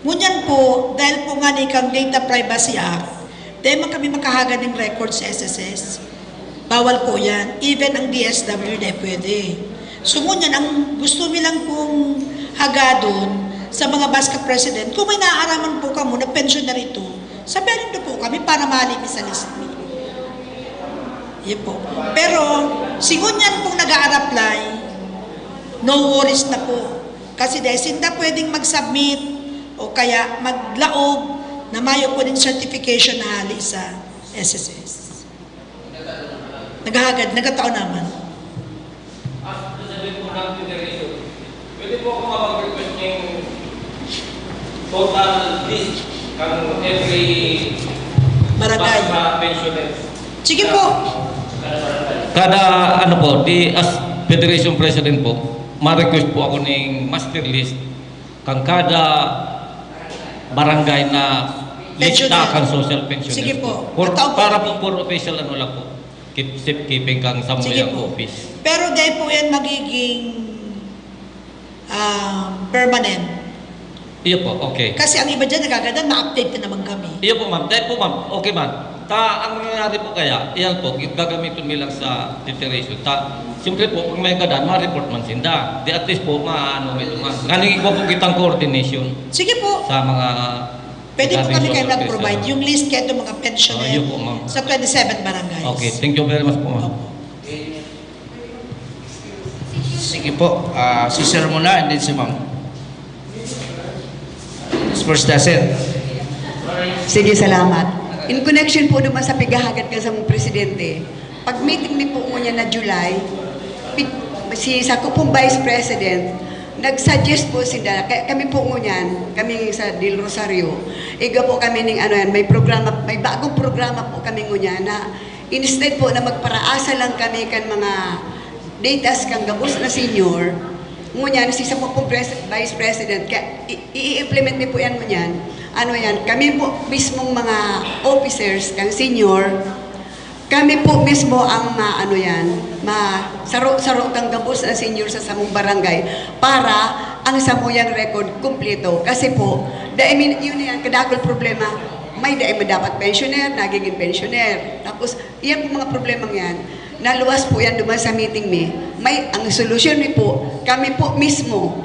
Ngunyan po, dahil po nga ni kang Data Privacy Act, dahil man kami makahagad ng record sa S S S. Bawal po yan. Even ang D S W na pwede. So ngunyan, ang gusto mi lang pong hagadon sa mga BASCA president, kung may naaaraman po kamo na pensioner ito, sabihan niyo po kami para mali mi sa list mi. Yun po. Pero, si ngunyan pong nag-a-apply, no worries na po. Kasi dahil sinda pwedeng mag-submit o kaya maglaog na mayo po ng certification na hali sa S S S. Naghahagad, nagkataon naman. Pwede po ako mag-request ng total list ng every Barangay. Basta pensioners. Sige po. Kada ano po, di as Federation President po, ma-request po ako ng master list kang kada barangay na lista kang social pensioners. Sige po. For, para po for official ano lang po. Keep, safekeeping kang samuyang office. Pero dahil po yan magiging ah, permanent. Iyo po, okay. Kasi ang iba dyan nagagadan, ma-update na naman kami. Iyo po, ma'am. Dahil po, ma'am. Okay, ma'am. Ta, ang nangyayari po kaya, iyan po, gagamiton mi lang sa deterioration. Ta, siyempre po, pag may gadan, ma-report man sinda. Di at least po, maano, may duman. Nganing igwa po kitang coordination Sige po. sa mga Pwede po regarding kami kayo social mag-provide services. Yung list kayo itong mga pensioner Oh, yun po, ma'am. sa twenty-seven barangays. Okay, thank you very much po, ma'am. Opo. Sige po, ah, si sir muna and then si ma'am. First, sir. Sige, salamat. In connection po naman sa pighahagad kan samong presidente, pag meeting mi po ngunyan na July, pi-, si sako pong vice president, nag-suggest po sinda, kaya kami po ngunyan, kami sa Del Rosario, igwa po kami ning ano yan, may programa, may bagong programa po kami ngunyan na instead po na magparaasa lang kami kan mga datas kan gabos na senior, ngunyan si sako pong pres-, vice president, kaya i-, i-implement mi po yan ngunyan. Ano yan, kami po mismong mga officers kan senior, kami po mismo ang ma-, ano yan, ma-, saro-saro kan gabos na senior sa samong barangay para ang samuyang record kumpleto. Kasi po, dahil min-, yun yan, kadakol problema, may dahil dapat pensioner, nagiging pensioner. Tapos, iyan po mga problemang yan, naluwas po yan duman sa meeting mi. May, ang solusyon mi po, kami po mismo.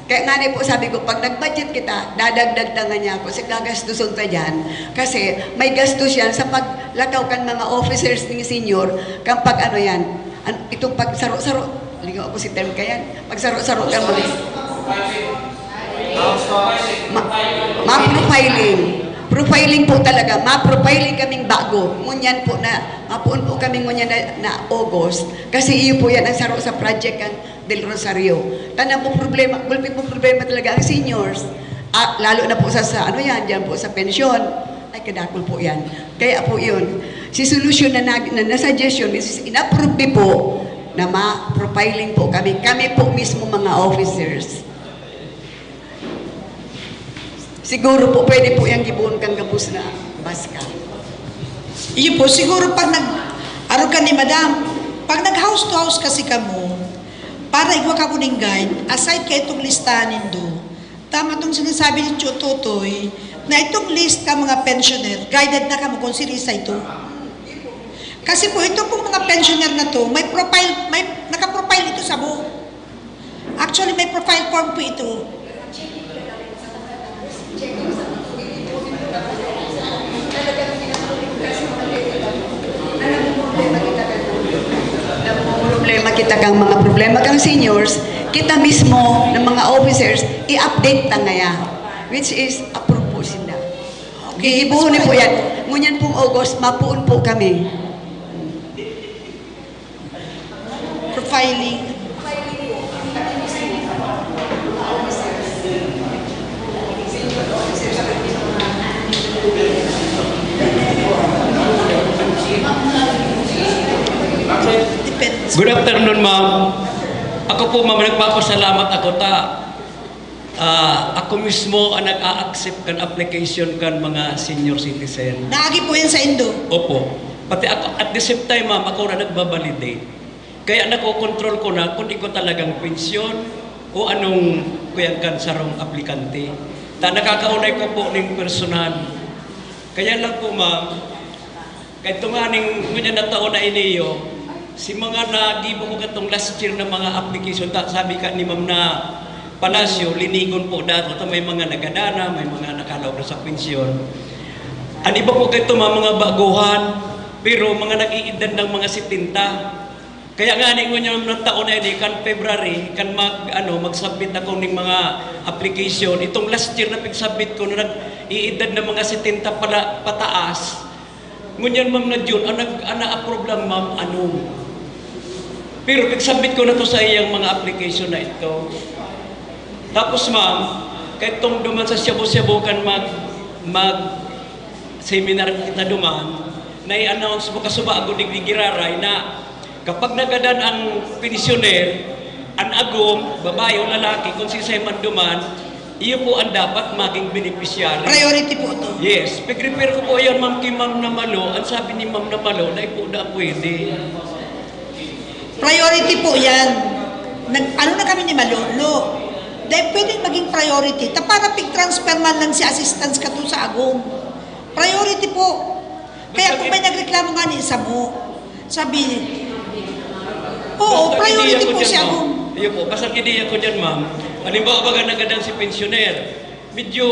Kaya nga ni po sabi ko, pag nag-budget kita, dadagdag ta nga niya ako, kasi gagastuson ta dyan. Kasi may gastos yan sa paglakaw kan mga officers ng senior, kan pag ano yan, an-, itong pagsaro-saro, lingaw ako si term ka yan, pagsaro-saro kan mga, ma-, ma-profiling. Profiling po talaga, ma-profiling kaming bago. Ngunyan po na, mapuon po kami ngunyan na, na August. Kasi iyo po yan ang saro sa project kan Del Rosario. Tanan po problema, gulpi po problema talaga ang seniors. Ah, lalo na po sa, sa ano yan, dyan po sa pensyon. Ay, kadakol po yan. Kaya po yun, si solusyon na, nag-, na, na suggestion, is inapprove mi po na ma-profiling po kami. Kami po mismo mga officers. Siguro po, pwede po yung gibohon kang gabos na baska. Iyo po, siguro pag nag-, aro ka ni madam, pag nag-house to house kasi kamo, para igwa ka kuning guide, aside ka itong listahan nindo, tama itong sinasabi ni Tio Totoy, na itong list ka mga pensioner, guided na kamo kung sino isa ito. Kasi po, ito pong mga pensioner na to, may profile, may nakaprofile ito sa buhok. Actually, may profile form po ito. Problema kita kang mga problema kang seniors, kita mismo ng mga officers, i-update ta ngaya, which is approve po sinda. Okay. Gigibuhon ni po yan. Ngunyan pong August, mapuon po kami. Profiling. Depends. Good afternoon, ma'am. Ako po, ma'am, nagpapasalamat ako ta Ah, ako mismo ang nag-a-accept kan application kan mga senior citizen. Naagi po yan sa indo? Opo. Pati ako, at the same time, ma'am, ako na nagbabalidate. Kaya nakokontrol ko na kung iko talagang pensyon o anong kuyan kan sarong aplikante. Ta nakakaunay ko po ning personal. Kaya lang po, ma'am, Kadto nganing ngunyan na taon na iniyo, si mga nagibo ko katong last year na mga application, ta, sabi ka ni Ma'am na Palacio, linigon po dato, ta may mga nagadana, may mga nakalaog na sa pensyon. An iba po kadto, mga, mga baguhan, pero mga nag-iidad ng mga setenta. Kaya nga, ni ngunyan na taon na ini, kan February, kan mag, ano, mag-submit ako ning mga application. Itong last year na pag-submit ko, na nag-iidad na mga setenta pala, pataas, ngunyan, ma'am, na June, ang nag-, ang na-approve lang, ma'am, ano. Pero pag-submit ko na to sa iyang mga application na ito. Tapos, ma'am, kahit tong duman sa Shabu-Shabu kan mag, mag-seminar kita duman, na-i-announce mo kasubago digdi giraray na kapag nagadan ang pensioner, an agom, babae o lalaki, kung siisay man duman, iyo po ang dapat maging beneficiary. Priority po to. Yes. Pag-refer ko po yan, ma'am, kay Ma'am Namalo, ang sabi ni Ma'am Namalo, na po na pwede. Priority po yan. Nag, ano na kami ni Malolo? Dahil pwedeng maging priority. Ta para pig-transfer man lang si assistance ka to sa agom. Priority po. Kaya kung may nagreklamo nga ni samo, sabi, oo, priority po siya, ma'am. Iyo po, basta ideya ko dyan, ma'am. Halimbawa, baga nagadan si pensioner. Medyo,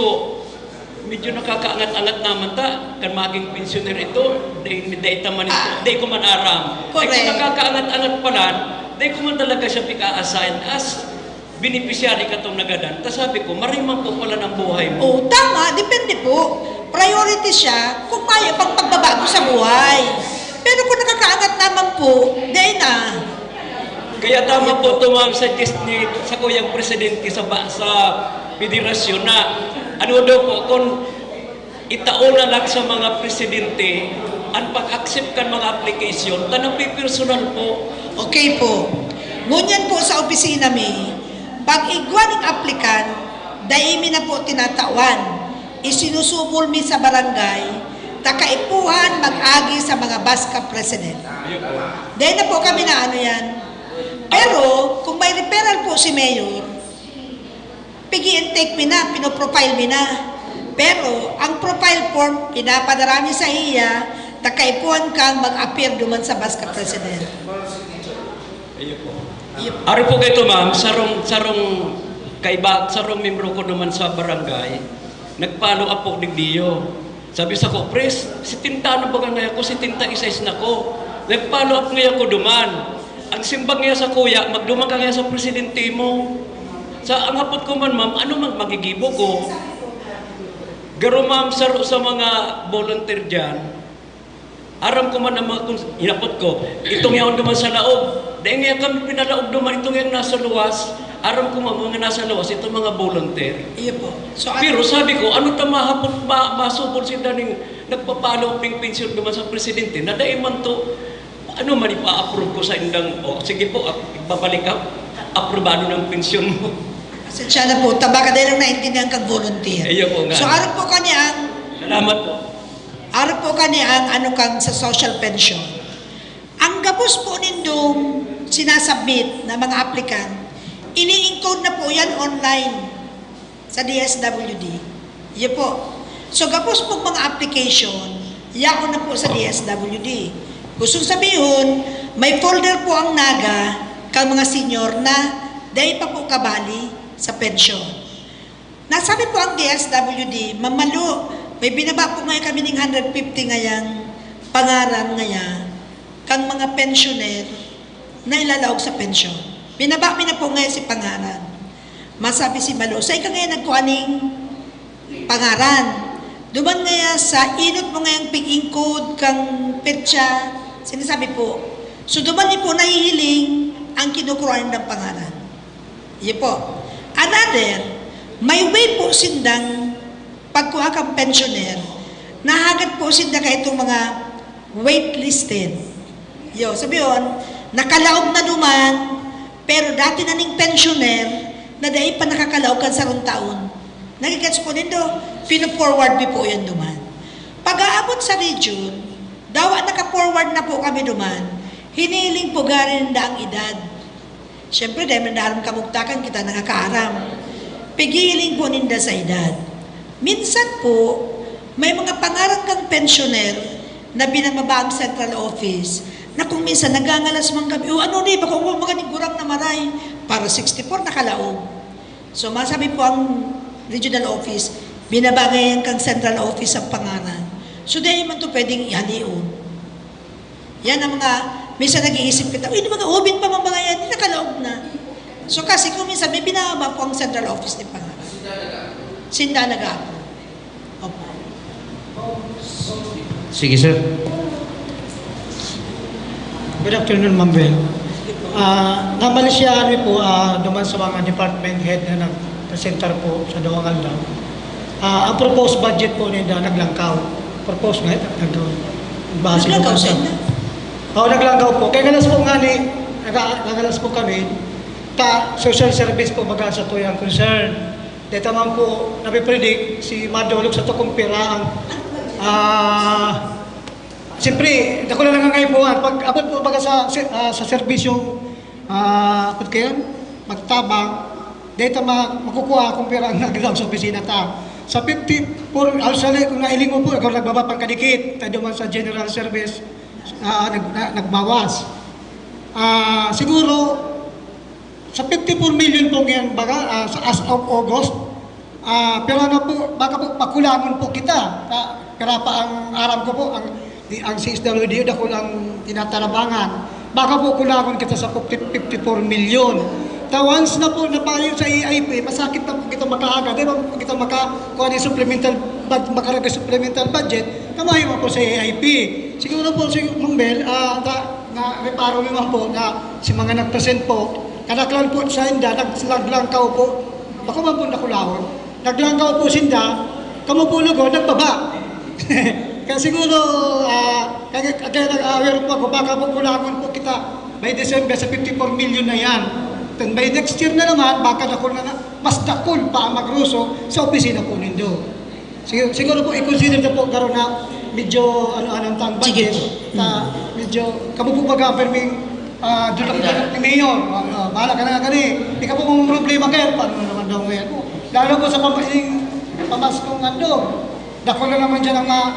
medyo nakakaangat-angat naman ta, kan maging pensioner ito, dai, dai ta man ito, dai ko man aram. Ay, kung nakakaangat-angat pala, dai ko man talaga siya pika-assign as beneficiary katong nagadan. Ta sabi ko, "Mariman po pala ng buhay mo." Oh, tama, depende po. Priority siya kung may pang pagbabago sa buhay. Pero kung nakakaangat naman po, dai na. Kaya tama po ito, ma'am, suggest ni sa kuyang presidente sa ba-, sa federasyon na ano daw po, kung itao na lang sa mga presidente ang pag-accept kan mga application, ta napipersonal po. Okay po. Ngunyan po sa opisina mi, pag igwa ning aplikant, dai mi na po tinatawan. Isinusubol mi sa barangay, ta kaipuhan mag-agi sa mga BASCA president. Dai na po kami na ano yan. Pero, kung may referral po si Mayor, pigi and take mi na, pinoprofile mi na. Pero, ang profile form, pinapadara mi sa iya, ta kaipuhan kang mag-appear duman sa BASCA president. Iyo po. Iyo po. Ari po kaito, ma'am, sarong, sarong kaiba, sarong membro ko naman sa barangay, nag-follow up po digdiyo. Sabi sa ko, "Pres, setenta na ba ngaya ako? Setenta y seis na ko." Nag-follow up ngaya ako duman. Ang simbag ngaya sa kuya, "Magduman ka ngaya sa presidente mo." Sa ang hapot ko man, ma'am, ano man magigibo ko? Garo, ma'am, sa, sa mga volunteer dyan, aram ko man ang mga, kung hinapot ko, itong yaon duman sa laog. Dahil nga kami pinalaog duman, itong yang nasa luwas, aram ko man mga nasa luwas, itong mga volunteer. Iyo po. So, at Pero sabi ko, ano ta mahapot, ma-, masubol sila ning nagpapalo ping pensyon duman sa presidente, na dai man to, ano man ipa-approve ko sa indang, "O, sige po, ap-, ibabalik ka, aprobado ng pensyon mo." Pasensya na po, ta baka dai lang naintindihan kang volunteer. Iyo po nga. So, arog po kani ang Salamat po. Arog po kani ang ano kang sa social pension. Ang gabos po nindong sinasubmit na mga applicant, ini-encode na po yan online sa D S W D. Iyo po. So, gabos po mga application, yaon na po sa D S W D. Gustong sabihon, may folder po ang Naga kang mga senior na dai pa po kabali sa pensyon. Nasabi po ang D S W D, "Mamalo, may binaba po ngayon kami ning hundred fifty ngayang pangaran ngaya kang mga pensioner na ilalaog sa pensyon. Binaba mi na po ngayon si pangaran." Masabi si Malo, "Sa ika ngayon nagkuha ning pangaran. Duman ngaya sa inot mo ngayang pig-encode kang petsa, sinasabi po. So, duman ni po nahihiling ang kinukuha nindang pangaran." Iyo po. Another, may way po sindang pagkuha kang pensioner, nahagad po sinda kaitong mga waitlisted. Iyo, sabi yun, nakalaog na duman, pero dati na ning pensioner na dai pa nakakalaog kan sarong taon. Nagigets po nindo? Pino-forward mi po yan duman. Pag-aabot sa region, dawa naka-forward na po kami duman, hiniling po gari ninda ang edad. Siyempre, dahil man aram kamugtakan, kita nakakaaram. Pigiling po ninda sa edad. Minsan po, may mga pangaran kang pensioner na binababa ang central office na kung minsan nagangalas man kami, "O ano ni, baka mo maganigurang na maray." Para sixty-four, nakalaog. So, masabi po ang regional office, binaba ngayon kang central office ang pangaran. So, di man to pwedeng ihalion. Yan ang mga, minsan nag-iisip kita, "Uy, di ba, ubin pa man ba yan? Di nakalaog na." So, kasi kung minsan may binababa po ang central office ni pangalan. Sinda nag-aapprove. Opo. Sige, sir. Good afternoon, Ma'am Bel. Ah, normally siya, ano po, ah, duman sa mga department head na nag-presentar po sa duwang aldaw. Ah, ang proposed budget po nila naglangkaw. Proposed nga, naglangkaw. Base Naglangkaw naman sa sila? Oo, naglangkaw po. Kaya ganas po nga ni, naga- nagalas po kami, ta social service po baga sa tuyang concern. Dito man po, napipredict si Madolog sa tukong pira ang, ah, siyempre, dako na nangangaipuhan. Pag abot po baga sa, si- ah, sa serbisyo, ah, pag kayan, magtabang, dito ma- makukuha kung pira ang nagdang sa opisina ta. Sa fifty-four, actually, kung nailing mo po, ikaw nagbaba pang kadikit, tayo man sa general service, ah, nag-, na-, nagbawas. Ah, siguro, sa fifty-four million po ngayon, baga, ah, sa, as of August, ah, pero ano po, baka po, pakulangon po kita. Ah, pero pa ang aram ko po, ang, di, ang C S W D O, dakul ang tinatarabangan. Baka po, kulangon kita sa fifty, fifty-four million. Ta once na po napayo sa A I P, masakit na po kita makaagad. Di ba po kita maka-, kuha ng supplemental bud-, makarag supplemental budget, kamayo mo po sa A I P. Siguro po, si Ma'am Bel, ah, ta-, na reparo mi man po na si mga nag-present po, kadaklan po sa inda, nag-, naglangkaw po. Bako man po nakulahon. Naglangkaw po sinda, kamo po lugod, nagbaba. Kaya siguro, ah, kaya, kaya nag-aware po ako, baka po kulangon po kita by December sa fifty-four million na yan. Then by next year na naman, baka dakul na, na mas dakul pa ang magruso sa opisina po nindo. Siguro, siguro po, i-consider na po, karon na medyo, ano, anong tang Sige budget, po. Na medyo, kamo po baga, perming, ah, dulok-dulok ni Mayor. Ah, ah, bahala ka na nga gani. Ikaw po kung problema kayo, paano na naman daw ngayon po? Lalo po sa pamaskong, pamaskong ano, dakul na naman dyan ang mga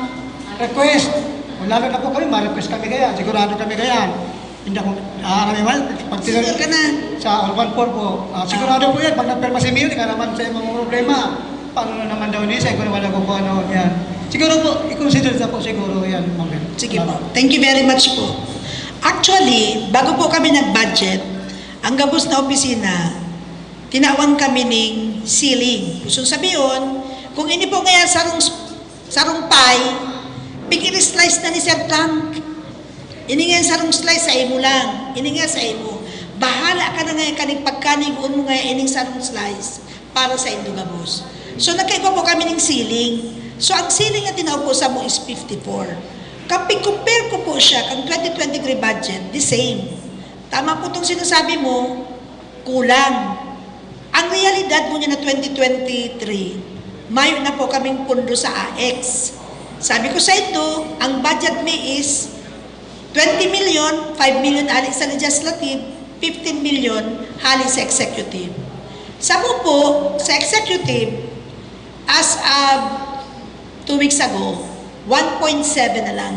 request. O, lalo na po kami, ma-request kami kaya, sigurado kami kaya. Hindi ako, ah, kami man, pag Senior ka na. Sa Urban Four po, ah, sigurado po yan, pag nagpirma si Mayor, ika naman sa imong problema. Paano na naman daw ni sa ko naman ako kung ano yan. Siguro po, i-consider na po siguro yan, Ma'am. Sige po. Thank you very much po. Actually, bago po kami nag-budget, ang gabos na opisina, tinawan kami ning ceiling. Gusto sabihon, kung ini po ngayon sarong, sarong pie, pig-slice na ni Sir Frank. Ini ngayon sarong slice sa imo lang. Ini nga sa imo. Bahala ka na ngayon kaning pagkanig mo ngayon ining sarong slice para sa indo gabos. So, nagkaiba po kami ng ceiling. So, ang ceiling na tinao po sa mo is fifty-four. Kapag compare ko po siya kang twenty twenty-three budget, the same. Tama po itong sinasabi mo, kulang. Ang realidad mo niya na twenty twenty-three, mayo na po kaming pundo sa A X. Sabi ko sa ito, ang budget mi is twenty million, five million hali sa legislative, fifteen million hali sa executive. Sa po, sa executive, as of two weeks ago, one point seven na lang.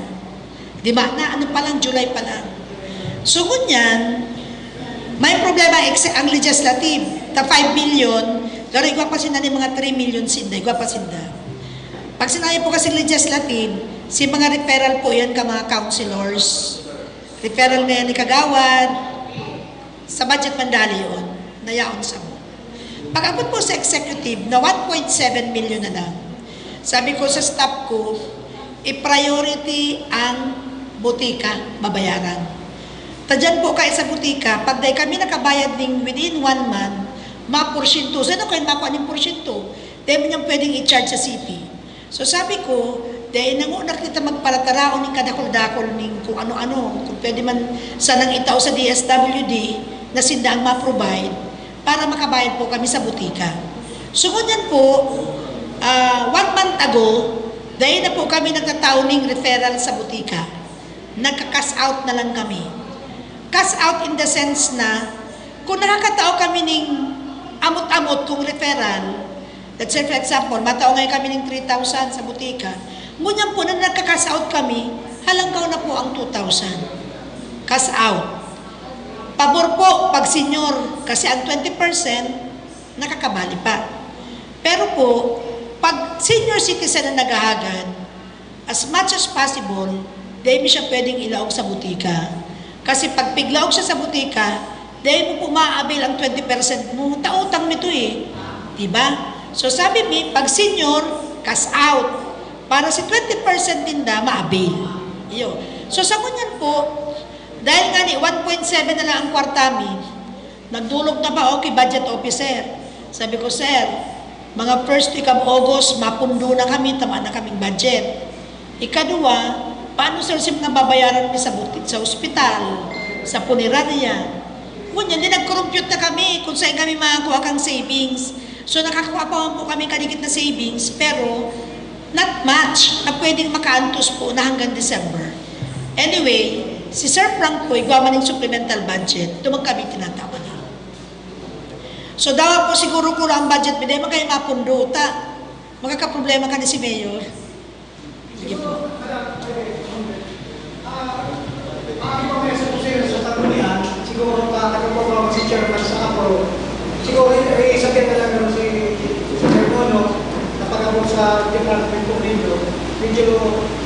Di ba? Na ano pa lang, July pa lang. So, ngunyan, may problema ex- ang legislative. Ta five million, pero igwa pa sinda ni mga three million sinda, igwa pa sinda. Pag sinabi po kasi legislative, si mga referral po yan ka mga councilors. Referral na yan ni Kagawad. Sa budget mandali yun, nayaon sa mo. Pag-abot po sa executive na one point seven million na lang, sabi ko sa staff ko, i-priority ang butika, babayaran. Ta dyan po kayo sa butika, pag dahil kami nakabayad ning within one month, maporsyento. Saan ako yung makuha ng porsyento? Dahil mo niyang pwedeng i-charge sa city. So sabi ko, dahil nangunak kita magparataraon ng kadakol-dakol ning kung ano-ano, kung pwede man sanang itao sa D S W D na sinda ang ma-provide para makabayad po kami sa butika. So ngunyan po, ah, one month ago, dahil na po kami nagtatao ning referral sa butika, nagka-cash out na lang kami. Cash out in the sense na kung nakakatao kami ning amot-amot kung referral, let's say for example, matao ngayon kami ning three thousand sa butika, ngunyan po na nagka-cash out kami, halangkaw na po ang two thousand. Cash out. Pabor po pag senior, kasi ang twenty percent nakakabali pa. Pero po, pag senior citizen na naghahagad, as much as possible, dahil mo siya pwedeng ilaog sa butika. Kasi pag piglaog siya sa butika, dahil mo po ma-avail ang twenty percent mo, tautang mo ito eh. Diba? So sabi mi, pag senior, cash out. Para si twenty percent din da, ma-avail. Iyo. So sa ngunyan po, dahil nga ni one point seven na lang ang kwarta mi, nagdulog na pa ako kay budget officer. Sabi ko, "Sir, mga first week of August, mapundo na kami, tama na kaming budget." Ikadua, paano, sir, si mga babayaran mi sa buti-, sa ospital, sa punerarya? Ngunyan, di nag-compute na kami kung saan kami makakuha kang savings. So, nakakuha pa man po kami kadikit na savings, pero not much na pwedeng makaantos po na hanggang December. Anyway, si Sir Frank po, igwa man yung supplemental budget, dumang kami tinatawanan. So, dawa po siguro ko ang budget, hindi man kayo mapundo, ta. Magkakaproblema ka na si Mayor. Sige po. Ang iba may sa kusina sa tanong niya, siguro pa, ano po ba si chairman sa ako? Siguro, eh, sabihan na lang ng si Sir Nono, na pag-abot sa department po ninyo, medyo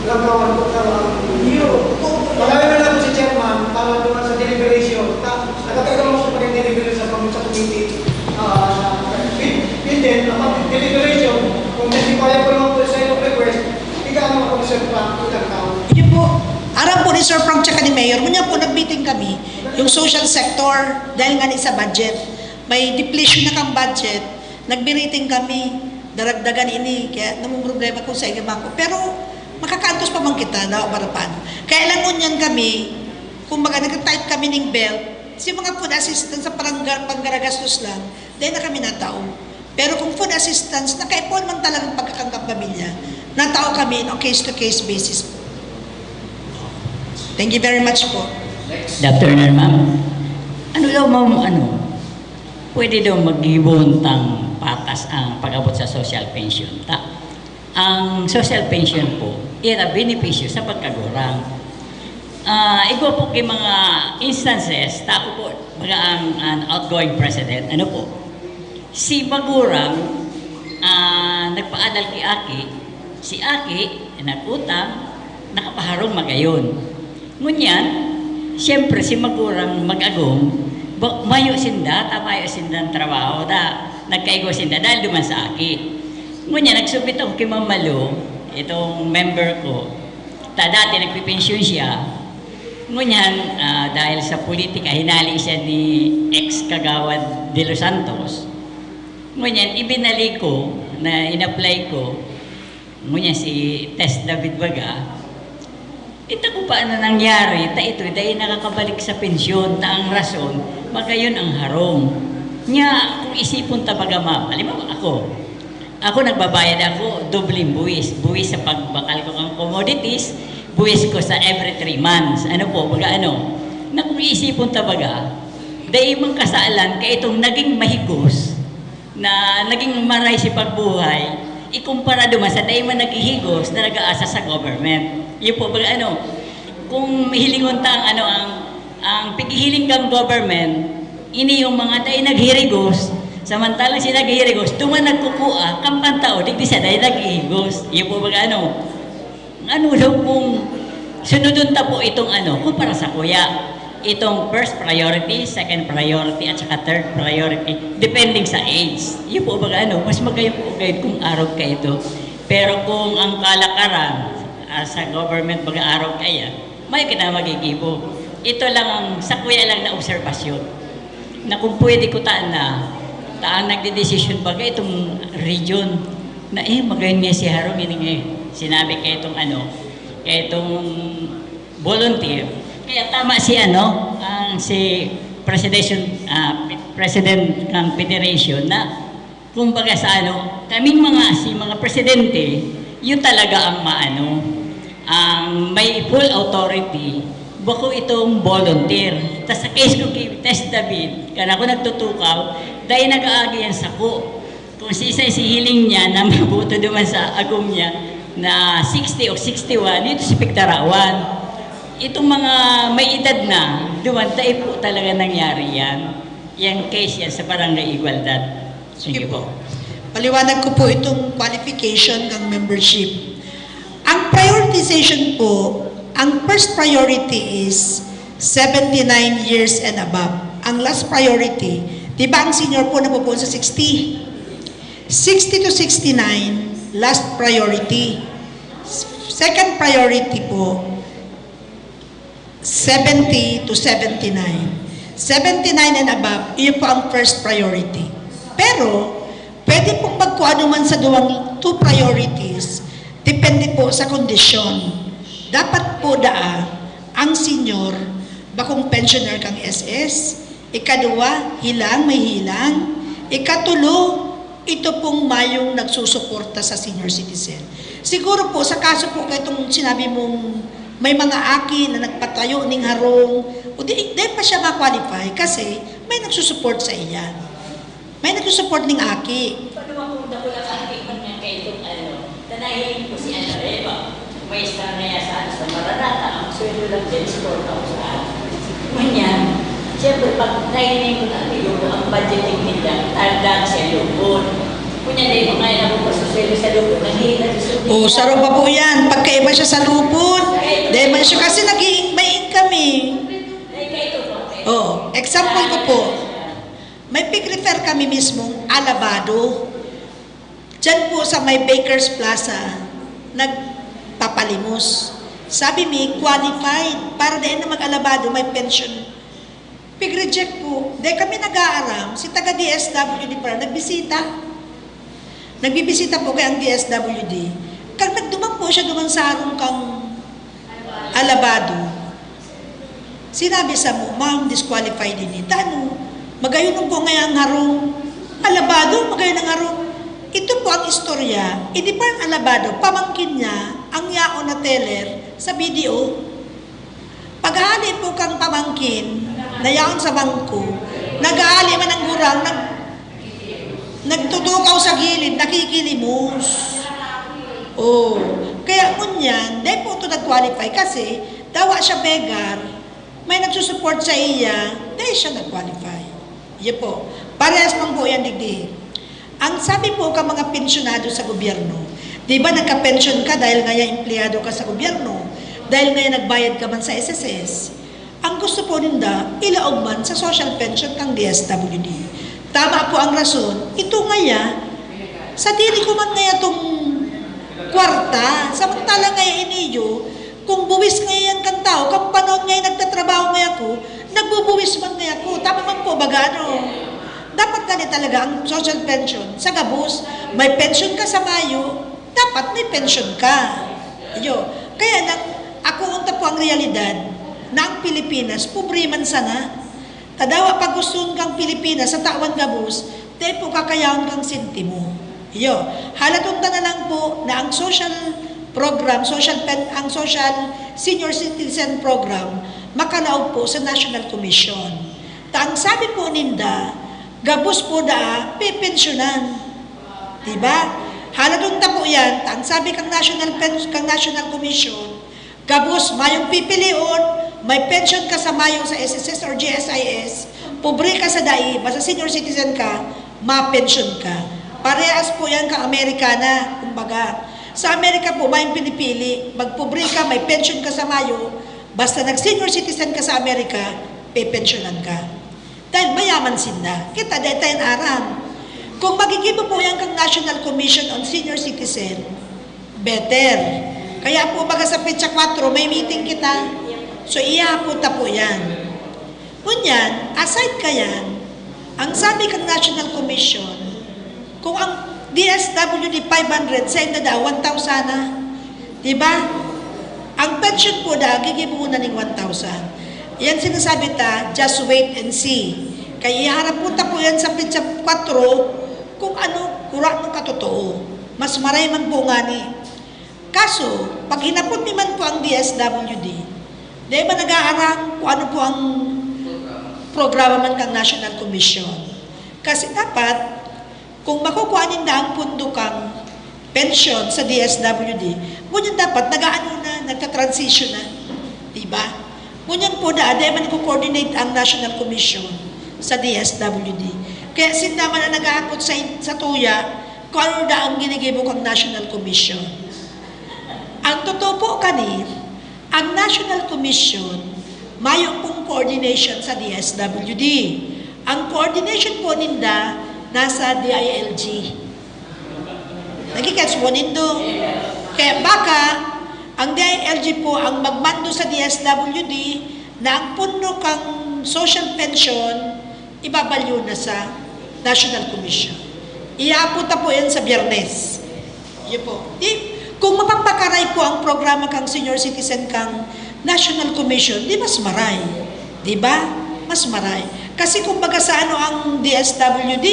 lagawan po daw ang iyo. Pag-abot na lang po si chairman, para doon sa deliberation. Ta, nakatagawa sa pag-deliberation sa pag-, sa committee. Ah, yun, yun din, ang pag-deliberation, kung hindi kaya po naman po sa inyong request, hindi ka naman po, Sir Frank, ilang taon. Yun po, aram po ni Sir Frank tsaka ni Mayor, ngunyan po nag-meeting kami, yung social sector, dahil nga ni sa budget, may depletion na kang budget, nag-meeting kami, daragdagan ini, kaya namumroblema ko sa inyo, Mako. Pero makakaantos pa man kita, daw para paano. Kaya lang ngunyan kami, kumbaga, nag-tight kami ning belt, si mga food assistance sa parang gar-, panggaragastos lang, dahil na kami natao. Pero kung food assistance, nakaipon man talagang pagkakanggap pamilya, natao kami on case-to-case basis po. Thank you very much po. Good afternoon, ma'am. Ano daw, ma'am, ano, pwede daw maghibon tang patas ang pag-abot sa social pension? Ta, ang social pension po, ira benepisyo sa pagkagurang. Ah, igwa po kay mga instances, ta ako po, mga ang, ang outgoing president, ano po, si magurang, ah, nagpaadal ki aki, si aki, nag-utang, nakapaharong magayon. Ngunyan, siyempre, si magurang mag-agom, ba, mayo sinda, ta mayo sindang trabaho, ta nagkaigwa sinda dahil duman sa aki. Ngunyan, nagsubmit ako kay Ma'am Malu, itong member ko, ta dati nagpipensyon siya. Ngunyan, ah, dahil sa politika, hinali siya ni ex-kagawad De Los Santos. Ngunyan, ibinalik ko na in-apply ko. Ngunyan si Tess David baga, ita ko pa ano nangyari, ta ito, dahil nakakabalik sa pensyon, ta ang rason, magayon ang harong. Nya, kung isipon ta baga, ma'am, halimbawa ako, ako nagbabayad ako, dobling buwis, buwis sa pagbakal ko ng commodities, buwis ko sa every three months. Ano po, baga ano, na kung isipon ta baga, dahil mang kasalan, kaya itong naging mahigos, na naging maray si pagbuhay, ikumpara duman sa dai man naghihigos na nag-aasa sa government. Yun po, baga ano, kung hilingon ta ang, ano, ang, ang pighihiling kang government, ini yung mga dai naghirigos, samantalang si naghihirigos, duman nagkukua, kan pantao, digdi sa dai naghihigos. Yun po, baga ano, ano daw kung sunodon ta po itong ano, kumpara sa kuya, itong first priority, second priority, at saka third priority, depending sa age. Yun po baga ano, mas magayon po kayo kung arog ka ito. Pero kung ang kalakaran, ah, sa government baga arog kaya, may ka na magigibo. Ito lang ang sa kuya lang na obserbasyon. Na kung pwede ko taan na, taan nagdedesisyon baga itong region na eh, magayon nga si Harong, ini nga eh. Sinabi kay itong ano, kay itong volunteer. Kaya tama si ano, ang si President, ah, President ng Federation na kumbaga sa ano, kaming mga, si mga presidente, yun talaga ang maano, ang may full authority, bako itong volunteer. Tas sa case ko kay Tess David, kan ako nagtutukaw, dahil nag-aagi yan sako. Kung sisay si hiling niya na mabuto duman sa agom niya na sixty o sixty-one, dito si Pigtarawan. Itong mga may edad na, duman, dai po talaga nangyari yan. Yang case yan sa Barangay Igualdad. Sige po. Paliwanag ko po itong qualification ng membership. Ang prioritization po, ang first priority is seventy-nine years and above. Ang last priority, di ba ang senior po napupuon sa sixty? Sixty to sixty-nine, last priority. Second priority po, seventy to seventy-nine. Seventy-nine and above, iyon po ang first priority. Pero, pwede pong magkuano man sa duwang two priorities, depende po sa kondisyon. Dapat po daa ang senior, bakong pensioner kang S S, ikaduwa, hilang, may hilang, ikatulo, ito pong mayong nagsusuporta sa senior citizen. Siguro po, sa kaso po kaitong sinabi mong may mga aki na nagpatayo ning harong, o di, di pa siya ma-qualify kasi may nagsusupport sa iya. May nagsusupport ning aki. Paano kung dakulang aki man nga kayo? Sa ngaya sa, sa Maranata, ang sweldo lang dyan is four thousand. Ngunyan, siyempre, pag training ko na, yung ang budgeting nila, talagang siya lupon. Ngunyan, dahil mga ina ko pa sa sweldo sa lupon, nanghihingi na sa sweldo. Oh, saro pa po yan. Pagkaiba siya sa lupon. Dahil man siya kasi naging, may income eh. Ay, kayo to po. Oh, example ko po. May pig-refer kami mismong alabado. Diyan po sa may Bakers Plaza, nagpapalimos. Sabi mi, qualified. Para dai na mag-alabado, may pension. Pig-reject po. Dai kami nag-aaram, si taga D S W D pa, nagbisita. Nagbibisita po kay ang D S W D. Kag nagduman po siya duman sa harong kang alabado. Sinabi sa mo, "Ma'am, disqualified ini." Tano, magayon po ngayon ang harong. Alabado, magayon ang harong. Ito po ang istorya. Idi pa ang alabado, pamangkin niya, ang yaon na teller sa B D O. Paghali po kang pamangkin, na yaon sa bangko, nag-aali man ang gurang, nag-, nagtutukaw sa gilid, nakikilimos. Oh, kaya ngunyan, dai po ito nag-qualify kasi dawa siya beggar, may nagsusupport sa iya, dai siya nag-qualify. Iyo po. Parehas man po yan, digdi. Ang sabi po ka mga pensyonado sa gobyerno, di ba nagka-pension ka dahil ngaya empleyado ka sa gobyerno, dahil ngaya nagbayad ka man sa S S S? Ang gusto po ninda, ilaog man sa social pension kang D S W D. Tama po ang rason, ito ngaya, sa diri ko man ngaya tong kwarta, samantala ngaya iniyo, kung buwis ngaya yan kan tao, kan panahon ngaya nagtatrabaho ngaya ako, nagbubuwis man ngaya ako. Tama man po, baga ano? Dapat gani talaga ang social pension. Sa gabos, may pension ka sa Mayo, dapat may pension ka. Iyo. Kaya nang, ako unta po ang realidad na ang Pilipinas, pobre man sana. Ta dawa pag gusto kang Pilipinas, sa tawan gabos, dai po kakayahon kang sentimo. Iyo. Halaton ta na lang po na ang social program, social pen-, ang social senior citizen program, makalaog po sa National Commission. Ta ang sabi po ninda, gabos po daa, pepensyonan. Diba? Halaton ta po yan. Ta ang sabi kang National Pen-, kang National Commission, gabos, mayong pipilion, may pension ka sa Mayo sa S S S or G S I S, pobre ka sa dai, basta senior citizen ka, mapensyon ka. Parehas po yan kang Amerikana, kumbaga. Sa Amerika po, mayong pinipili. Magpobre ka, may pension ka sa Mayo, basta nag-senior citizen ka sa Amerika, pepensyonan ka. Dahil mayaman sinda. Kita, dai ta yan aram. Kung magigibo po yan kang National Commission on Senior Citizen, better. Kaya po, baga sa petsa kwatro, may meeting kita. So, ihapot ta po yan. Ngunyan, aside kayan, ang sabi kang National Commission, kung ang D S W D five hundred, sa inda daw, one thousand na. Diba? Ang pension po daw, gigibo na ning one thousand. Yan sinasabi ta, just wait and see. Kaya iharap po ta po yan sa petsa kwatro, kung ano, kung ano katotoo. Mas maray man po ngani. Kaso, pag hinapot mi man po ang D S W D, di ba nag-aaram kung ano po ang programa man kang National Commission? Kasi dapat, kung makukuha ninda ang pundo kang pensyon sa D S W D, ngunyan dapat nag-aano na, nagta-transition na. Di ba? Ngunyan po na, di man nagko-coordinate ang National Commission sa D S W D. Kaya sinda man ang naghahapot sa, sa tuya kung ano na ang ginigibo kang National Commission. Ang totoo po kani, ang National Commission, mayo pong coordination sa D S W D. Ang coordination po ninda, nasa D I L G. Nagigets po nindo? Kaya baka, ang D I L G po ang magmando sa D S W D na ang pundo kang social pension, ibabalyo na sa National Commission. Iyaapot ta po yan sa Biyernes. Yun po. Di, kung mapapakaray po ang programa kang senior citizen kang National Commission, di mas maray. Di ba? Mas maray. Kasi kumbaga sa ano ang D S W D,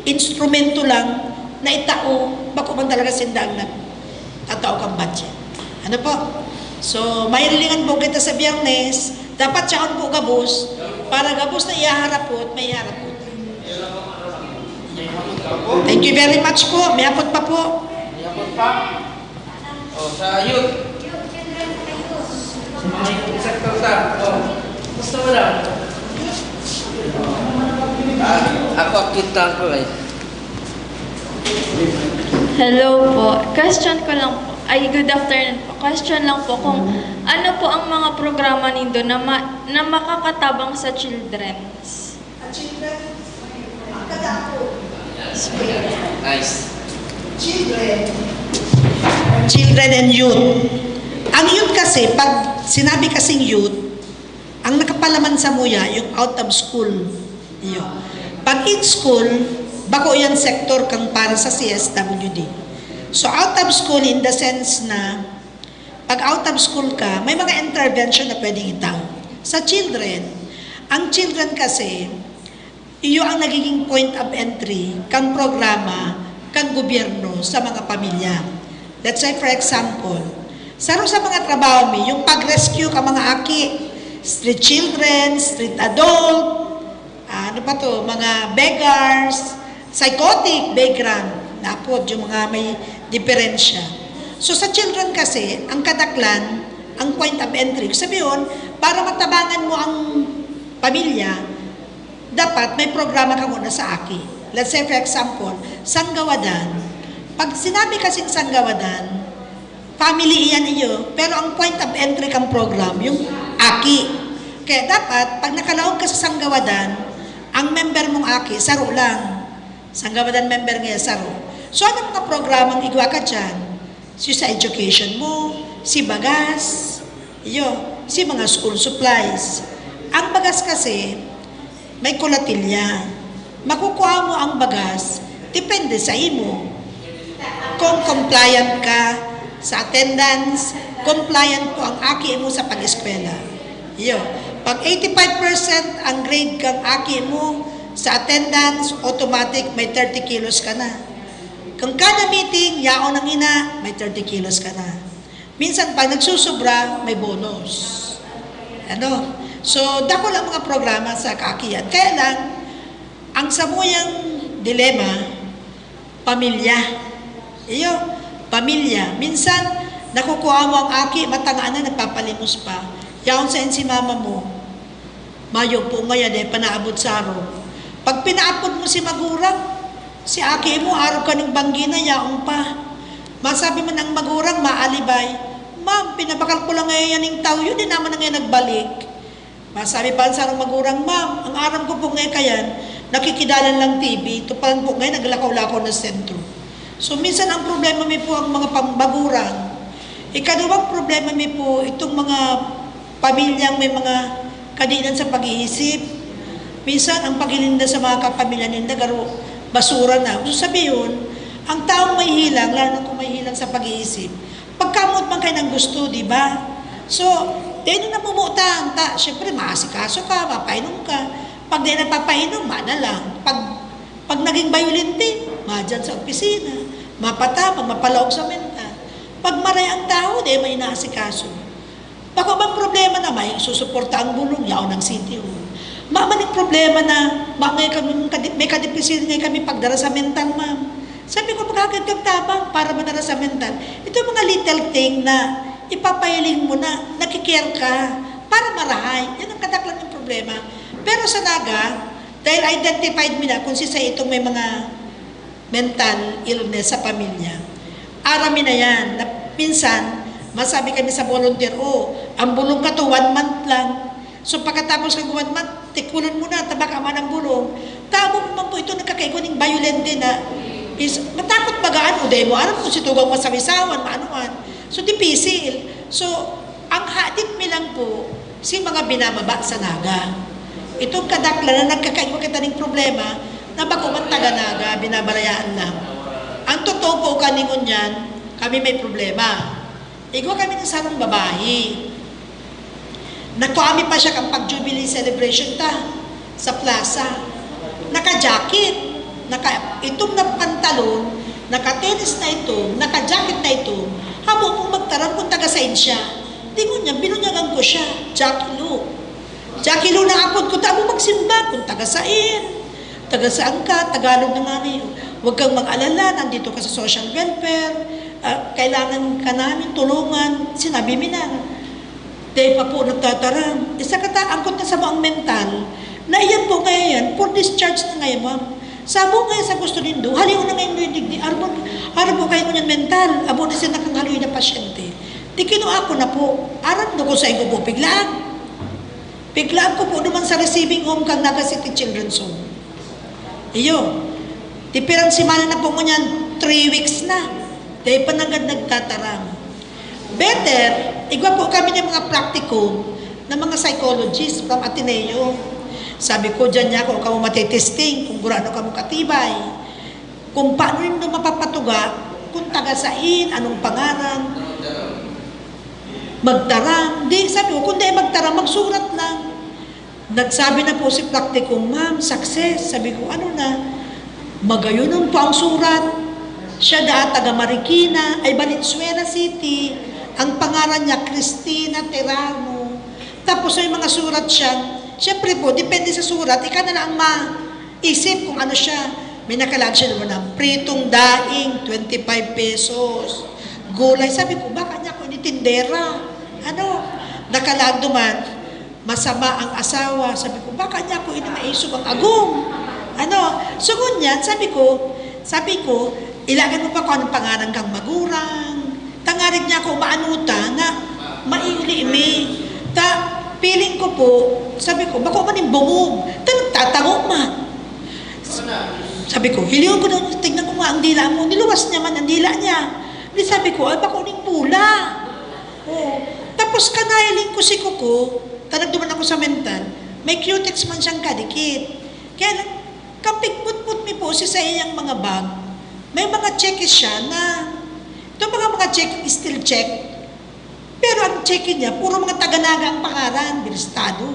instrumento lang na itao, bako man talaga sinda ang nagtatao kang budget. Ano po? So, mahilingan po kita sa Biyernes. Dapat siya po gabos para gabos na ihaharapot, may iharapot. Thank you very much po. May apot pa po. O, sa youth. Sakto ta. Oh. Gusto mo lang? Ah, ako, kita ko eh. Hello po. Question ko lang po. Ay, good afternoon po. Question lang po kung ano po ang mga programa nindo na, ma- na makakatabang sa children's? Children, ang kadako. Nice. Children. Children and youth. Ang youth kasi, pag sinabi kasing youth, ang nakapalaman sa muya, yung out of school. Iyo. Pag in school, bako yan sektor kang para sa C S W D. So out of school in the sense na pag out of school ka, may mga intervention na pwedeng itao. Sa children, ang children kasi, iyo ang nagiging point of entry kang programa kang gobyerno sa mga pamilya. Let's say, for example, saro sa mga trabaho mi, yung pag-rescue ka mga aki, street children, street adult, ah, ano pa to, mga beggars, psychotic background, napod yung mga may diferensya. So sa children kasi, ang kadaklan, ang point of entry, sabi yun, para matabangan mo ang pamilya, dapat may programa ka muna sa aki. Let's say, for example, sanggawadan. Pag sinabi kasing sanggawadan, family iyan iyo, pero ang point of entry kang program, yung aki. Kaya dapat, pag nakalaog ka sa sanggawadan, ang member mong aki, saro lang. Sanggawadan member niya, saro. So, anong mga programang igwa ka dyan? Si sa education mo, si bagas, iyo, si mga school supplies. Ang bagas kasi, may kulatilya. Makukuha mo ang bagas, depende sa imo. Kung compliant ka sa attendance, compliant po ang aki mo sa pag-eskwela. Iyo. Pag eighty-five percent ang grade kang aki mo sa attendance, automatic may thirty kilos ka na. Kung kada meeting, yaon ang ina, may thirty kilos ka na. Minsan, pag nagsusubra, may bonus. Ano? So, dakul ang mga programa sa kaakian. Kaya lang, ang samuyang dilema, pamilya. Iyo, pamilya. Minsan, nakukuha mo ang aki, matanga na, nagpapalimos pa. Yaon sa si mama mo. Mayo po ngayon eh, panaabot sa araw. Pag pinaapod mo si magurang, si aki mo, arog ka ning banggi na, yaon pa. Masabi man ang magurang, maalibay, "Ma'am, pinabakal ko lang ngayon yan yung tao yun, di naman na ngayon nagbalik." Masabi pa ang sarong magurang, "Ma'am, ang aram ko po ngayon kayan, nakikidalan lang T V, ito pa lang po ngayon, naglakaw-lakaw na sa sentro." So, minsan ang problema mi po ang mga pambagurang. Ikaduwang problema mi po, itong mga pamilyang may mga kadinan sa pag-iisip. Minsan, ang paghiling na sa mga kapamilya ninda, garo, basura na. Gusto sabihin, ang taong may hilang, lalo na kung may hilang sa pag-iisip, pagkamot man kayo ng gusto, di ba? So, dahil na namumuta, ta, syempre, maasikaso ka, mapainom ka. Pag di napapainom, mana lang. Pag, pag naging bayolente, madyan sa opisina, mapatabang, mapalaog sa mental. Pag maray ang tao, di may inaasikaso. Bako bang problema na may susuporta ang bulong, yaon ang city hall. Mamaning problema na, ma, may, kami, may kadi- may kadipisil ngay kami pagdara sa mental, ma'am. Sabi ko, maghagad kang tabang para madara sa mental. Ito mga little thing na ipapahiling mo na, nakikare ka, para marahay. Yan ang kadaklan ng problema. Pero sa Naga, dahil identified mi na kung sisay itong may mga mental illness sa pamilya. Aram mi na yan, na minsan, masabi kami sa volunteer, "Oh, ang bulong ka to, one month lang." So pagkatapos kag one month, tikulon mo na, tabaka man ang bulong. Tamo man po ito nagkakaigwa ning bayolente na is, matakot bagaan, o dahil mo aram kung si tugang masawisawan, maanuan. So, dipisil. So, ang hadit mi lang po, si mga binababa sa Naga. Itong kadaklan na nagkakaigwa kita ning problema, na bako man taga Naga, binabarayaan lang. Ang totoo po, kaningon yan, kami may problema. Igwa kami ng sarong babae. Nagkuha mi pa siya kan pag-jubilee celebration ta sa plaza. Naka-jacket, naka-itom na pantalon, naka-tenis na itom, naka-jacket na itom. Habo kong magtaram kung taga sain siya. Tingon niya, binunyagan ko siya. Jackie Lou. Jackie Lou na apod ko, tamo magsimba kung taga sain. Taga saan ka? Tagalog na nga niyo. Huwag kang mag-alala, nandito ka sa social welfare. Ah, kailangan ka namin tulungan. Sinabi mi na, dai pa po nagtataram. Isa kata, angkot na sa mga mental, na iyan po ngayon, for discharge na ngayon, ma'am. Sabo ngayon sa gusto nindo, haliw na ngayon yung digdi. Arbo, arbo kayo ngunyan mental. Abo na siya nakangaloy na pasyente. Di kinuha ko na po. Aram do kung saan ko po piglaan. Piglaan ko po naman sa receiving home kang Naga City Children's Home. Iyo. Di pirang semana na po ngunyan, three weeks na. Dai pa nanggad nagtataram. Better, igwa po kami ng mga practicum ng mga psychologist from Ateneo. Sabi ko, diyan niya ako kamo matitesting kung gurano kamo katibay. Kung paano nindo mapapatuga, kung taga sain, anong pangaran. Magtaram. Di, sabi ko, kung di magtaram, magsurat lang. Nagsabi na po si practicum, "Ma'am, success." Sabi ko, "Ano na?" "Magayon po ang surat." Siya daa taga Marikina, ay Valenzuela City. Ang pangaran niya, Cristina Teramo. Tapos may mga surat siya. Siyempre po, depende sa surat, ika na lang ang maisip kung ano siya. May nakalag siya naman na pritong daing, twenty-five pesos. Gulay. Sabi ko, "Baka niya ako initindera." Ano? Nakalag naman, "Masama ang asawa." Sabi ko, "Baka niya ako ini maisog ang agom." Ano? So, ngunyan, sabi ko, sabi ko, "Ilagan mo pa kung anong pangaran kang magurang." Tangarig niya ako maanuta na maili mi. Ta, feeling ko po, sabi ko, "Bako man yung bungog." Ta, nagtatago man. Sabi ko, "Hilingon ko na, tignan ko nga ang dila mo." Niluwas niya man ang dila niya. Di sabi ko, "Ay, bako ning pula." Oh. Tapos kanahiling ko si Kuko, tanag duman ako sa mental, may cutex man siyang kadikit. Kaya lang, kapigputput mi po si sa iyang mga bag, may mga cheques siya na, itong mga, mga cheque, steel cheque. Pero ang cheque niya, puro mga taga-Naga ang pangaran, biristado.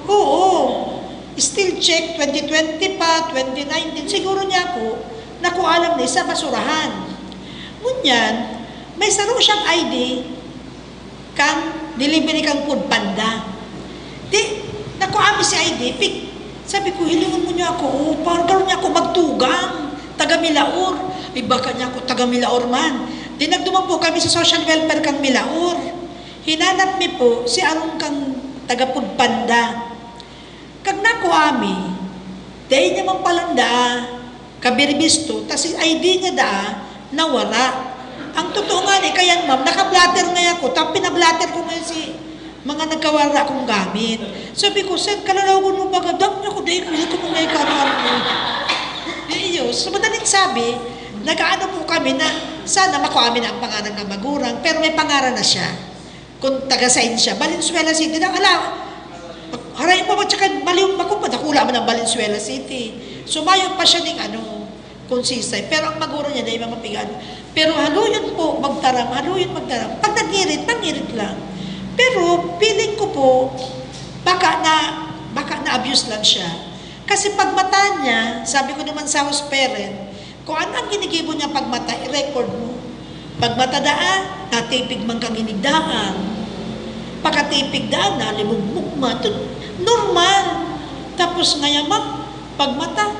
Oo. Steel cheque, twenty twenty pa, twenty nineteen. Siguro niya ako, nakuha lang na sa basurahan. Ngunyan, may saro siyang I D, kang delivery kang Food Panda. Di, nakuha mi si I D, pig-, sabi ko, "Hilingon mo niya ako, oh, parang garo niya ako magtugang, taga Milaor." Ay, baka niya ako taga Milaor man. Di, nagduman po kami sa social welfare kang Milaor. Hinanap mi po si arong kang taga Food Panda. Kag nakuha mi, dai niya man palan daa kabirbisto, ta si I D niya daa nawara. Ang totoo nga ni, kayan, ma'am, naka-blotter nga ako, ta pina-blotter ko ngayon si mga nagkawara kong gamit. Sabi ko, "Sir, kalalawagon mo baga, dam niya ko, dai ko, dai ko mong naikaraan mo." Iyo, sa madaling sabi, nag-aano po kami na sana makuha mi na ang pangaran ng magurang, pero may pangaran na siya. Kung taga sain siya, Valenzuela City na, ala, haray mo, at saka maliw, bako pa, dakula man ang Valenzuela City. Sumayo pa siya ning ano, kung sisay. Pero ang maguro niya, dai mamapigado. Pero haluyon po, magtaram, haluyon, magtaram. Pag nag-irit, pag-irit lang. Pero feeling ko po, baka na, baka na-abuse lang siya. Kasi pag mata niya, sabi ko naman sa host parent, kung ano ang ginigibo niya pag mata, i-record mo. Pag mata daa, natipig man kang inigdaan. Pagkatipig daan, nalimugmok man. Ito, normal. Tapos ngaya, ma'am, pag mata,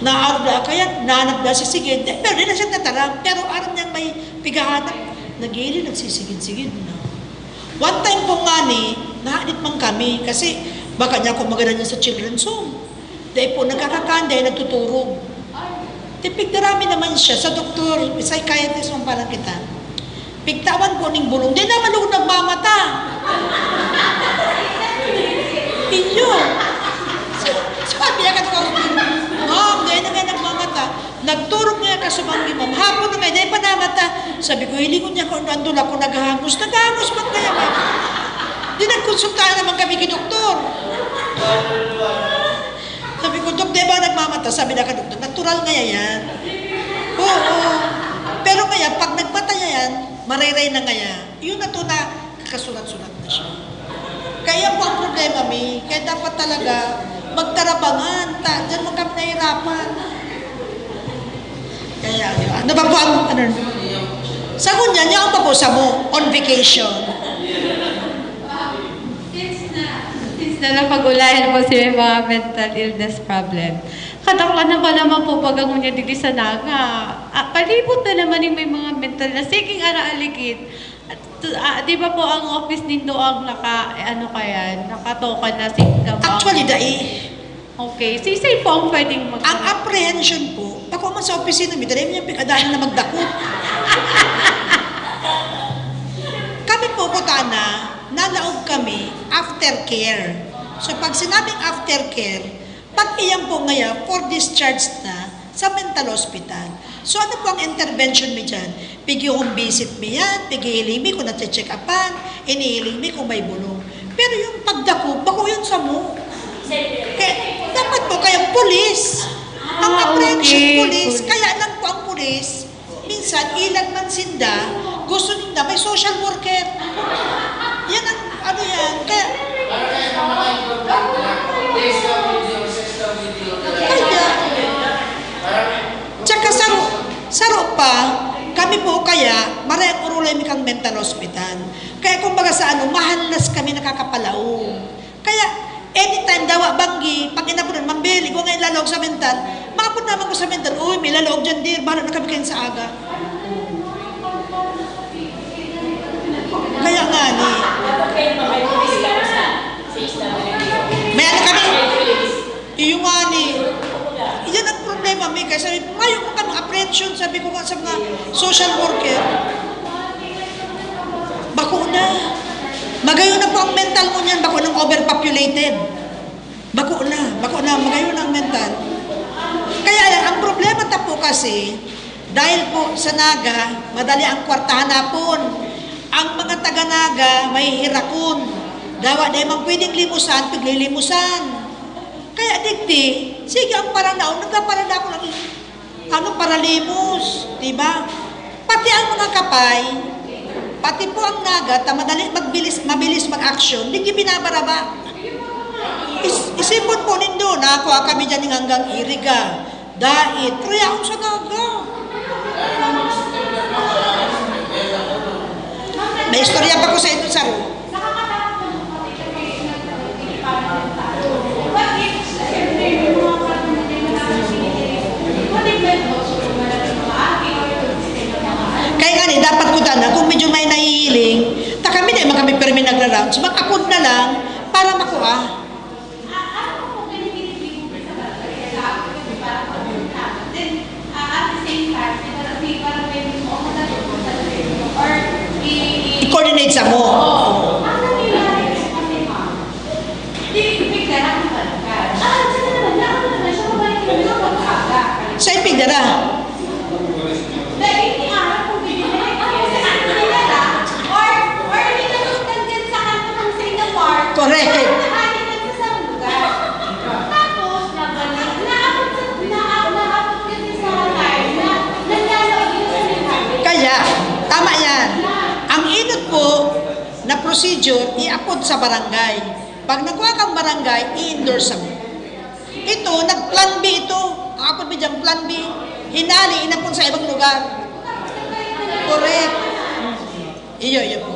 naaro daa kaya, nanap daa si sigid. Eh, pero di na siya tataram. Pero aram niyang may pigahanap, nagili, nagsisigid-sigid na. One time po nga ni, nahadit man kami, kasi baka niya ako magana niya sa children's home. Dahil po nagkakakan, dahil nagtuturog. Tipigdarami naman siya sa doktor, psychiatrist man parang kita. Pigtawan po ning bulong, di naman ako nagmamata. Iyo. Sabi niya ka, "Ma'am, dahil na nga nagmamata." Nagturog niya kasubang ni ma'am. Hapon na nga, dahil pa namata. Sabi ko, "Hilingon niya kung nandun ako naghahangos." Naghahangos man kaya, ma'am. Di nagkonsultahan naman kami kay doktor. Sabi ko, "Dok, di ba nagmamata?" Sabi na ka doktor, "Natural nga yan." Oo. Pero kaya, pag nagmata yan, marayray na nga yan. Yun na to na kakasulat-sulat na siya. Kaya po ang problema, mi, kaya dapat talaga magtarabangan. Ta, diyan man kami nahirapan. Kaya, yun. Ano ba po ang, ano? Sa ngunyan, yaon pa po sa mo, on vacation. Since na, since na napag-ulayan po si mga mental illness problem, kadaklan na ba naman po pag ang ngunyan digdi sa Naga? Ah, palibot na naman yung may mga mental na, sige, ara alikid. At, ah, di ba po ang office nindo ang naka, eh, ano kaya, nakatoka na sa income? Actually, dai. Okay. Sisay po ang pwedeng mag- Ang apprehension po, pag man sa opisina, may dali niya pigadahan na magdakot. Kami po, kutana, nalaog kami after care. So, pag sinabing after care, pag iyan po ngaya, for discharge na sa mental hospital. So, ano po ang intervention mi dyan? Pigi-home visit mi yan, pighihiling mi kung nache-check upan, inihiling mi kung may bulong. Pero yung pagdakop, bako yun sa mo. Kaya, dapat po kayang pulis. Ang Ah, apprehension okay. Pulis, kaya lang po ang pulis, minsan, ilag man sinda, gusto ninda may social worker. Yan ang, ano yan, kaya Para kayo mga ito, kaya, tsaka saro, saro pa, kami po kaya, maray ang urulay mi kang mental hospital. Kaya kumbaga sa ano, mahanlas kami nakakapalaog. Kaya, anytime dawa banggi, pag inapunan, "Ma'am Bel, igwa nga ilalog sa mental." Maapod naman ko sa mental, "Uy, may lalog dyan, dear. Bahala na kami kayo sa aga." Kaya nga ni. May ano kami? Iyo nga ni. Iyan ang problema, mi. Kaya sabi, mayo mo kami apprehension, sabi ko nga sa mga social worker. Bako na. Magayon na po ang mental mo niyan, bako nang overpopulated. Bako na, bako na, magayon na ang mental. Kaya lang, ang problema ta po kasi, dahil po sa Naga, madali ang kwartahan napon. Ang mga taga-Naga, mahihirakon. Dawa, di man pwedeng limusan, piglilimusan. Kaya digdi, sige ang Paranaon, nagpaparana ako ng ano, paralimos, di ba? Pati ang mga Kapay, pati po ang Naga, ta madali magbilis, mabilis mag-action, di binabaraba. Is-, isipon po nindo, nakuha kami dyan ng hanggang Iriga, Dait, pero yaon sa Naga. May istorya pa ko sa inyo, saro. Kaya nga ni, dapat ko dana, kung medyo may nahihiling, ta kami na yung kami permi nagra-rounds, mag-apod na lang para makua. I-coordinate sa mo. Sa ipigdara. Correct. Kaya, tama yan. Ang enot po na procedure, iapod sa barangay. Pag nakuha kang barangay, i-endorse mo. Ito, nag-plan B ito. Ang apod mi dyan, plan B. Hinali, inapon sa ibang lugar. Correct. Iyo, iyo po.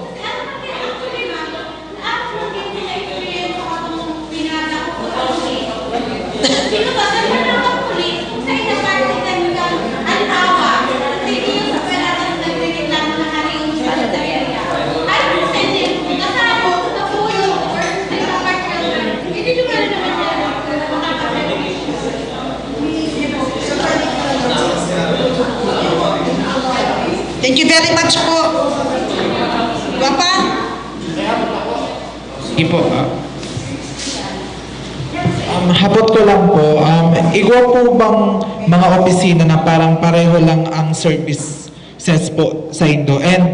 Thank you very much po. Iba pa? Sige po, ah. Um, hapot ko lang po, um, igwa po bang mga opisina na parang pareho lang ang services po sa indo? And,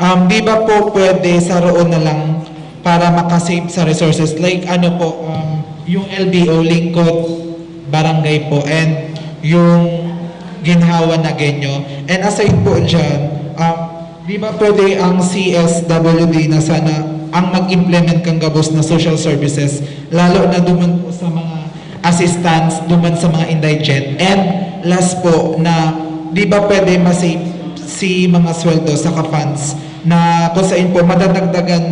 um, di ba po pwede saroon na lang para makasave sa resources? Like, ano po, um, yung L B O, lingkod, barangay po, and yung ginhawa na genyo. And aside po dyan, um, di ba pwede ang C S W D na sana ang mag-implement kang gabos na social services, lalo na duman po sa mga assistance, duman sa mga indigent? And last po, na di ba pwede ma-save si mga sweldo sa ka-funds na kung saan po madadagdagan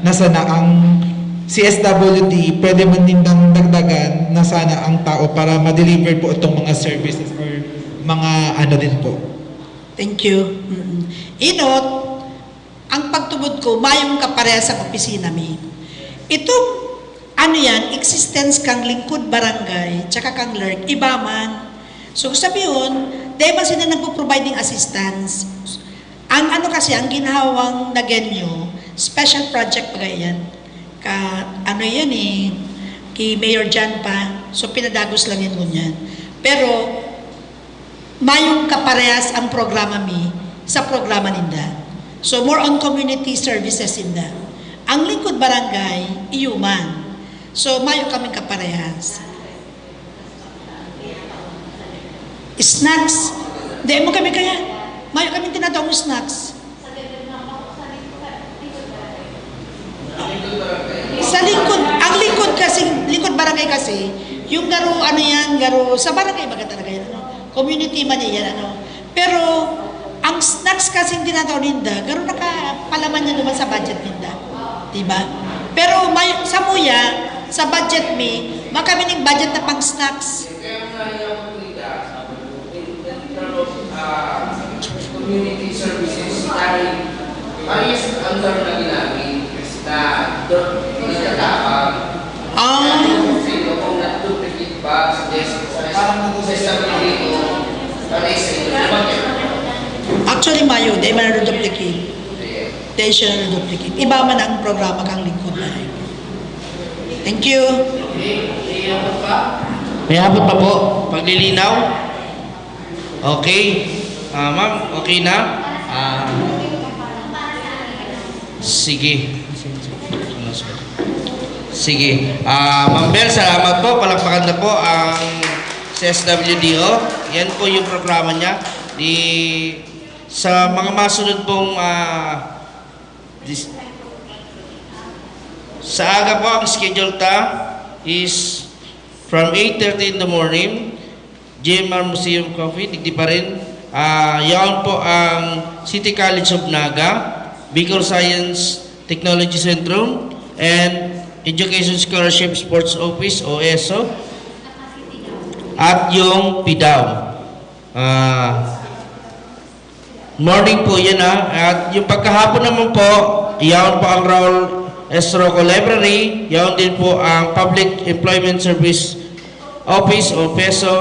na sana ang C S W D, pwede man nindang dagdagan na sana ang tao para ma-deliver po itong mga services or mga ano din po. Thank you. Mm-mm. Inot, ang pagtubod ko, mayong kaparehas ang opisina mi. Itong, ano yan, existence kang lingkod barangay, tsaka kang LERC, iba man. So, sabihon, dahil man sila nagpo-providing assistance. Ang ano kasi, ang ginhawang Nagueño, special project pa yan. Ka, ano yan eh, kay Mayor John pa. So, pinadagos lang yan ngunyan. Pero, mayong kaparehas ang programa mi sa programa ninda. So, more on community services ninda. Ang lingkod barangay, iyo man. So, mayo kaming kaparehas. Snacks. Di mo kami kaya. Mayo kaming tinataong snacks. Sa lingkod, ang lingkod kasi, lingkod barangay kasi, yung garo, ano yan, garo, sa barangay baga talaga yan, ano? Community man yan, ano? Pero, ang snacks kasi tinataw ninda, garo nakapalaman niya naman sa budget ninda. Diba? Pero may, sa muya, sa budget mi, makami ning budget na pang snacks. Kaya nga rin ako dito, in terms of uh, community services, dahil parehas ang term na ginamit na nagtatapang. Ah, Sa inyo, kung nag-duplicate ba sa desk, sa stability o parehas sa inyo, bakit? Actually, mayo, di man na-duplicate. Di siya na-duplicate. Iba man ang programa kang lingkod na. Thank you. May abot pa po. Paglilinaw. Okay. Ah, ma'am, okay na? Ah, sige. Sige. Ah, Ma'am Bel, salamat po. Palakpakan na po ang C S W D O. Yan po yung programa niya. Di, sa mga masunod pong ah, dis, sa aga po ang schedule ta is from eight thirty in the morning, G M R Museum Coffee, digdi pa rin. Ah, yaon po ang City College of Naga, Bicol Science Technology Centrum, and Education Scholarship Sports Office o ESO, at yung PDAW. Ah, morning po yan ha. At yung pagkahapon naman po, yaon po ang Raul S. Rocco Library, yaon din po ang Public Employment Service Office o PESO,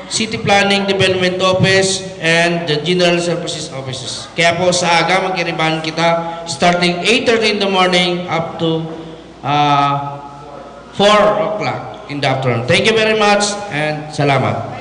City Planning Development Office, and the General Services Offices. Kaya po sa aga, magkiribahan kita starting eight thirty in the morning up to uh, four o'clock in the afternoon. Thank you very much and salamat.